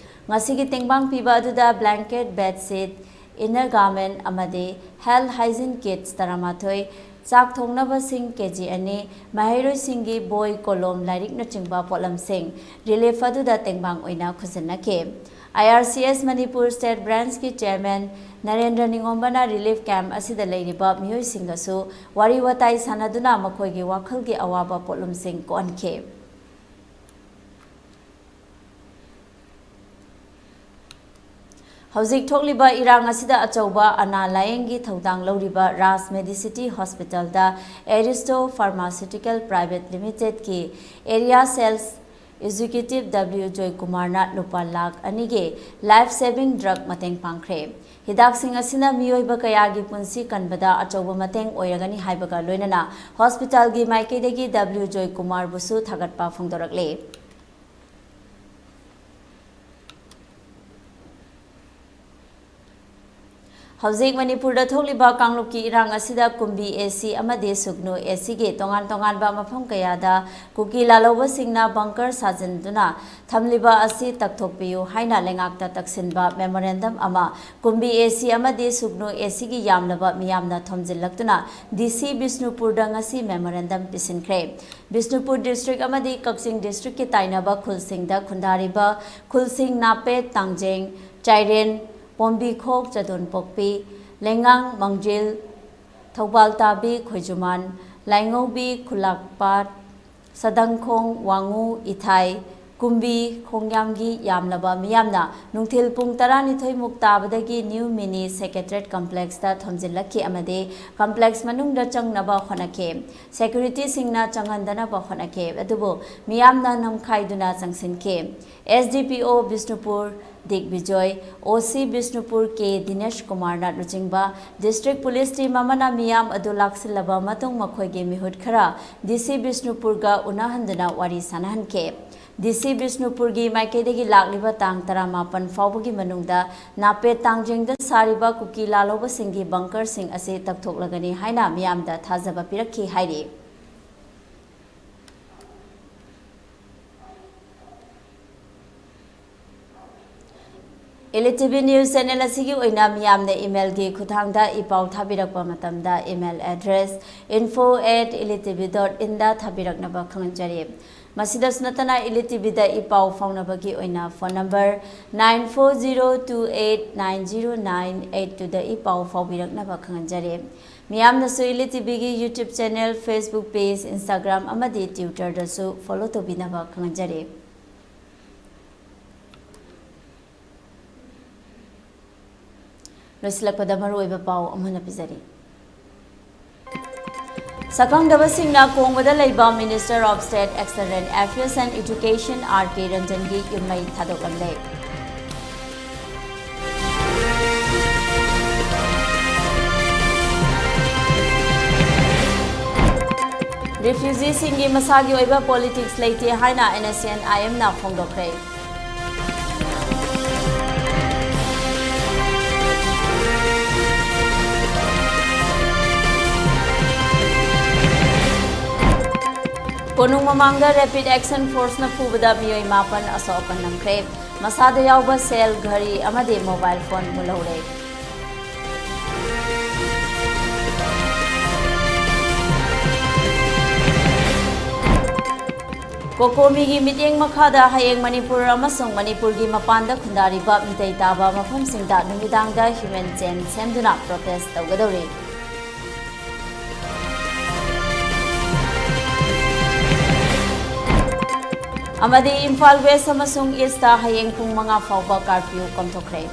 ꯉꯁꯤꯒꯤ ꯇꯦꯡꯕꯥꯡ ꯄꯤꯕ ꯑꯗꯨꯗ blanket, bedsheet, inner garment ꯑꯃꯗꯤ health hygiene kits ꯇꯔꯥꯃꯥꯊꯣꯏ, ꯆꯥꯛ ꯊꯣꯡꯅꯕꯁꯤꯡ ꯀꯦ ꯖꯤ ꯑꯅꯤ, ꯃꯍꯩꯔꯣꯏꯁꯤꯡꯒꯤ ꯕꯣꯏ, ꯀꯣꯂꯣꯝ, ꯂꯥꯏꯔꯤꯛꯅꯆꯤꯡꯕ ꯄꯣꯠꯂꯝꯁꯤꯡ ꯔꯤꯂꯤꯐ ꯑꯗꯨꯗ ꯇꯦꯡꯕꯥꯡ ꯑꯣꯏꯅ ꯈꯨꯖꯤꯟꯅꯈꯤ꯫ I R C S Manipur State Branchꯀꯤ Chairman ꯅꯔꯦꯟꯗ꯭ꯔ ꯅꯤꯉꯣꯝꯕꯅ ꯔꯤꯂꯤꯐ ꯀꯦꯝꯞ ꯑꯁꯤꯗ ꯂꯩꯔꯤꯕ ꯃꯤꯑꯣꯏꯁꯤꯡꯒꯁꯨ ꯋꯥꯔꯤ ꯋꯥꯇꯥꯏ ꯁꯥꯟꯅꯗꯨꯅ ꯃꯈꯣꯏꯒꯤ ꯋꯥꯈꯜꯒꯤ ꯑꯋꯥꯕ ꯄꯣꯠꯂꯨꯝꯁꯤꯡ ꯀꯣꯛꯍꯟꯈꯤ꯫ ꯍꯧꯖꯤꯛ ꯊꯣꯛꯂꯤꯕ ꯏꯔꯥꯡ ꯑꯁꯤꯗ ꯑꯆꯧꯕ ꯑꯅꯥ ꯂꯥꯌꯦꯡꯒꯤ ꯊꯧꯗꯥꯡ ꯂꯧꯔꯤꯕ ꯔꯥꯖ ꯃꯦꯗꯤꯁꯤꯇꯤ ꯍꯣꯁꯄꯤꯇꯥꯜꯗ ꯑꯦꯔꯤꯁꯇꯣ ꯐꯥꯔꯃꯥꯁꯤꯎꯇꯤꯀꯦꯜ ꯄ꯭ꯔꯥꯏꯚꯦꯠ ꯂꯤꯃꯤꯇꯦꯗꯀꯤ ꯑꯦꯔꯤꯌꯥ ꯁꯦꯜꯁ ꯑꯦꯛꯖꯤꯀ꯭ꯌꯨꯇꯤꯚ ꯗꯕ꯭ꯂꯤꯎ ꯖꯣꯏꯀꯨꯃꯥꯔꯅ ꯂꯨꯄꯥ ꯂꯥꯈ ꯑꯅꯤꯒꯤ ꯂꯥꯏꯐ ꯁꯦꯚꯤꯡ ꯗ꯭ꯔꯒ ꯃꯇꯦꯡ ꯄꯥꯡꯈ꯭ꯔꯦ꯫ ꯍꯤꯗꯥꯛꯁꯤꯡ ꯑꯁꯤꯅ ꯃꯤꯑꯣꯏꯕ ꯀꯌꯥꯒꯤ ꯄꯨꯟꯁꯤ ꯀꯟꯕꯗ ꯑꯆꯧꯕ ꯃꯇꯦꯡ ꯑꯣꯏꯔꯒꯅꯤ ꯍꯥꯏꯕꯒ ꯂꯣꯏꯅꯅ ꯍꯣꯁꯄꯤꯇꯥꯜꯒꯤ ꯃꯥꯏꯀꯩꯗꯒꯤ ꯗꯕ꯭ꯂꯤꯎ ꯖꯣꯏꯀꯨꯃꯥꯔꯕꯨꯁꯨ ꯊꯥꯒꯠꯄ ꯐꯣꯡꯗꯣꯔꯛꯂꯤ꯫ ꯍꯧꯖꯤꯛ ꯃꯅꯤꯄꯨꯔꯗ ꯊꯣꯛꯂꯤꯕ ꯀꯥꯡꯂꯨꯞꯀꯤ ꯏꯔꯥꯡ ꯑꯁꯤꯗ ꯀꯨꯝꯕꯤ ꯑꯦ ꯁꯤ ꯑꯃꯗꯤ ꯁꯨꯒꯅꯨ ꯑꯦ ꯁꯤꯒꯤ ꯇꯣꯉꯥꯟ ꯇꯣꯉꯥꯟꯕ ꯃꯐꯝ ꯀꯌꯥꯗ ꯀꯨꯀꯤ ꯂꯥꯜꯍꯧꯕꯁꯤꯡꯅ ꯕꯪꯀꯔ ꯁꯥꯖꯤꯟꯗꯨꯅ ꯊꯝꯂꯤꯕ ꯑꯁꯤ ꯇꯛꯊꯣꯛꯄꯤꯌꯨ ꯍꯥꯏꯅ ꯂꯩꯉꯥꯛꯇ ꯇꯛꯁꯤꯟꯕ ꯃꯦꯃꯣꯔꯦꯟꯗꯝ ꯑꯃ ꯀꯨꯝꯕꯤ ꯑꯦ ꯁꯤ ꯑꯃꯗꯤ ꯁꯨꯒꯅꯨ ꯑꯦ ꯁꯤꯒꯤ ꯌꯥꯝꯂꯕ ꯃꯤꯌꯥꯝꯅ ꯊꯣꯝꯖꯤꯜꯂꯛꯇꯨꯅ ꯗꯤ ꯁꯤ ꯕꯤꯁꯅꯨꯄꯨꯔꯗ ꯉꯁꯤ ꯃꯦꯃꯣꯔꯦꯟꯗꯝ ꯄꯤꯁꯤꯟꯈ꯭ꯔꯦ꯫ ꯕꯤꯁꯅꯨꯄꯨꯔ ꯗꯤꯁꯇ꯭ꯔꯤꯛ ꯑꯃꯗꯤ ꯀꯛꯆꯤꯡ ꯗꯤꯁꯇ꯭ꯔꯤꯛꯀꯤ ꯇꯥꯏꯅꯕ ꯈꯨꯜꯁꯤꯡꯗ ꯈꯨꯟꯗꯥꯔꯤꯕ ꯈꯨꯜꯁꯤꯡ ꯅꯥꯄꯦꯠ, ꯇꯥꯡꯖꯦꯡ, ꯆꯥꯏꯔꯦꯟ, ꯄꯣꯝꯕꯤꯈꯣꯛ, ꯆꯗꯣꯟꯄꯣꯛꯄꯤ, ꯂꯩꯉꯥꯡ, ꯃꯥꯡꯖꯤꯜ, ꯊꯧꯕꯥꯜ ꯇꯥꯕꯤ, ꯈꯣꯏꯖꯨꯃꯥꯟ, ꯂꯥꯏꯉꯧꯕꯤ, ꯈꯨꯂꯥꯛꯄꯥꯠ, ꯁꯗꯪꯈꯣꯡ, ꯋꯥꯉꯨ, ꯏꯊꯥꯏ, ꯀꯨꯝꯕꯤ, ꯈꯣꯡꯌꯥꯝꯒꯤ ꯌꯥꯝꯂꯕ ꯃꯤꯌꯥꯝꯅ ꯅꯨꯡꯊꯤꯜ ꯄꯨꯡ ꯇꯔꯥꯅꯤꯊꯣꯏ ꯃꯨꯛ ꯇꯥꯕꯗꯒꯤ ꯅ꯭ꯌꯨ ꯃꯤꯅꯤ ꯁꯦꯀ꯭ꯔꯦꯇꯔꯤꯌꯦꯠ ꯀꯝꯄ꯭ꯂꯦꯛꯁꯇ ꯊꯣꯝꯖꯤꯜꯂꯛꯈꯤ ꯑꯃꯗꯤ ꯀꯝꯄ꯭ꯂꯦꯛꯁ ꯃꯅꯨꯡꯗ ꯆꯪꯅꯕ ꯍꯣꯠꯅꯈꯤ꯫ ꯁꯦꯀ꯭ꯌꯨꯔꯤꯇꯤꯁꯤꯡꯅ ꯆꯪꯍꯟꯗꯅꯕ ꯍꯣꯠꯅꯈꯤ, ꯑꯗꯨꯕꯨ ꯃꯤꯌꯥꯝꯅ ꯅꯝꯈꯥꯏꯗꯨꯅ ꯆꯪꯁꯤꯟꯈꯤ꯫ ꯑꯦꯁ ꯗꯤ ꯄꯤ ꯑꯣ ꯕꯤꯁꯅꯨꯄꯨꯔ ꯗꯤꯒꯕꯤꯖꯣꯏ, ꯑꯣ ꯁꯤ ꯕꯤꯁꯅꯨꯄꯨꯔ ꯀꯦ ꯗꯤꯅꯦꯁ ꯀꯨꯃꯥꯔꯅ ꯂꯨꯆꯤꯡꯕ ꯗꯤꯁꯇ꯭ꯔꯤꯛ ꯄꯨꯂꯤꯁ ꯇꯤꯝ ꯑꯃꯅ ꯃꯤꯌꯥꯝ ꯑꯗꯨ ꯂꯥꯛꯁꯤꯜꯂꯕ ꯃꯇꯨꯡ ꯃꯈꯣꯏꯒꯤ ꯃꯤꯍꯨꯠ ꯈꯔ ꯗꯤ ꯁꯤ ꯕꯤꯁꯅꯨꯄꯨꯔꯒ ꯎꯅꯍꯟꯗꯨꯅ ꯋꯥꯔꯤ ꯁꯥꯅꯍꯟꯈꯤ꯫ ꯗꯤ ꯁꯤ ꯕꯤꯁꯅꯨꯄꯨꯔꯒꯤ ꯃꯥꯏꯀꯩꯗꯒꯤ ꯂꯥꯛꯂꯤꯕ ꯇꯥꯡ ꯇꯔꯥꯃꯥꯄꯟ ꯐꯥꯎꯕꯒꯤ ꯃꯅꯨꯡꯗ ꯅꯥꯄꯦꯠ ꯇꯥꯡꯖꯦꯡꯗ ꯁꯥꯔꯤꯕ ꯀꯨꯀꯤ ꯂꯥꯜꯍꯧꯕꯁꯤꯡꯒꯤ ꯕꯪꯀꯔꯁꯤꯡ ꯑꯁꯤ ꯇꯛꯊꯣꯛꯂꯒꯅꯤ ꯍꯥꯏꯅ ꯃꯤꯌꯥꯝꯗ ꯊꯥꯖꯕ ꯄꯤꯔꯛꯈꯤ ꯍꯥꯏꯔꯤ꯫ ꯏꯂꯤꯇꯤꯚꯤ ꯅ꯭ꯌꯨꯁ ꯆꯦꯅꯦꯜ ꯑꯁꯤꯒꯤ ꯑꯣꯏꯅ ꯃꯤꯌꯥꯝꯅ ꯏꯃꯦꯜꯒꯤ ꯈꯨꯠꯊꯥꯡꯗ ꯏ ꯄꯥꯎ ꯊꯥꯕꯤꯔꯛꯄ ꯃꯇꯝꯗ email address info at ilitivi dot inꯗ ꯊꯥꯕꯤꯔꯛꯅꯕ ꯈꯪꯍꯟꯖꯔꯤ꯫ ꯃꯁꯤꯗꯁꯨ ꯅꯠꯇꯅ ꯏꯂꯤꯇꯤꯚꯤꯗ ꯏ ꯄꯥꯎ ꯐꯥꯎꯅꯕꯒꯤ ꯑꯣꯏꯅ phone number nine four zero two eight nine zero nine eight twoꯗ E ꯄꯥꯎ ꯐꯥꯎꯕꯤꯔꯛꯅꯕ ꯈꯪꯍꯟꯖꯔꯤ꯫ ꯃꯤꯌꯥꯝꯅꯁꯨ ꯏꯂꯤꯇꯤꯚꯤꯒꯤ YouTube channel, Facebook page, Instagram ꯑꯃꯗꯤ Twitterꯗꯁꯨ ꯐꯣꯂꯣ ꯇꯧꯕꯤꯅꯕ ꯈꯪꯍꯟꯖꯔꯤ꯫ ꯂꯣꯏꯁꯤꯜꯂꯛꯄꯗ ꯃꯔꯨꯑꯣꯏꯕ ꯄꯥꯎ ꯑꯃꯨꯛ ꯍꯟꯅ ꯄꯤꯖꯔꯤ꯫ ꯁꯛꯈꯪꯗꯕꯁꯤꯡꯅ ꯀꯣꯡꯕꯗ ꯂꯩꯕ Minister of State Excellent Affairs and Education R K ꯔꯟꯖꯟꯒꯤ ꯌꯨꯝꯃꯩ ꯊꯥꯗꯣꯛꯂꯝꯂꯦ꯫ ꯔꯤꯐ꯭ꯌꯨꯖꯤꯁꯤꯡꯒꯤ ꯃꯁꯥꯒꯤ ꯑꯣꯏꯕ ꯄꯣꯂꯤꯇꯤꯛꯁ ꯂꯩꯇꯦ ꯍꯥꯏꯅ NSCN IMꯅ ꯐꯣꯡꯗꯣꯛꯈ꯭ꯔꯦ꯫ ꯀꯣꯅꯨꯡ ꯃꯃꯥꯡꯗ Rapid Action Forceꯅ ꯐꯨꯕꯗ ꯃꯤꯑꯣꯏ ꯃꯥꯄꯟ ꯑꯁꯣꯛ ꯑꯄꯟ ꯅꯪꯈ꯭ꯔꯦ꯫ ꯃꯁꯥꯗ ꯌꯥꯎꯕ cell, ꯘꯔꯤ ꯑꯃꯗꯤ mobile phone ꯃꯨꯜꯍꯧꯔꯦ꯫ ꯀꯣꯀꯣꯃꯤꯒꯤ ꯃꯤꯠꯌꯦꯡ ꯃꯈꯥꯗ ꯍꯌꯦꯡ ꯃꯅꯤꯄꯨꯔ ꯑꯃꯁꯨꯡ ꯃꯅꯤꯄꯨꯔꯒꯤ ꯃꯄꯥꯟꯗ ꯈꯨꯟꯗꯥꯔꯤꯕ ꯃꯤꯇꯩ ꯇꯥꯕ ꯃꯐꯝꯁꯤꯡꯗ ꯅꯨꯃꯤꯗꯥꯡꯗ human chain ꯁꯦꯝꯗꯨꯅ protest ꯇꯧꯒꯗꯧꯔꯤ꯫ ꯑꯃꯗꯤ ꯏꯝꯐꯥꯜ West ꯑꯃꯁꯨꯡ Eastꯇ ꯍꯌꯦꯡ ꯄꯨꯡ ꯃꯉꯥ ꯐꯥꯎꯕ curfew ꯀꯣꯝꯊꯣꯛꯈ꯭ꯔꯦ꯫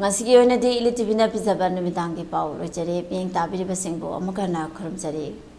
ꯉꯁꯤꯒꯤ ꯑꯣꯏꯅꯗꯤ ꯏꯂꯤꯇꯤꯚꯤꯅ ꯄꯤꯖꯕ ꯅꯨꯃꯤꯗꯥꯡꯒꯤ ꯄꯥꯎ ꯂꯣꯏꯖꯔꯦ꯫ ꯃꯤꯠꯌꯦꯡ ꯇꯥꯕꯤꯔꯤꯕꯁꯤꯡꯕꯨ ꯑꯃꯨꯛ ꯍꯟꯅ ꯈꯨꯔꯨꯝꯖꯔꯤ꯫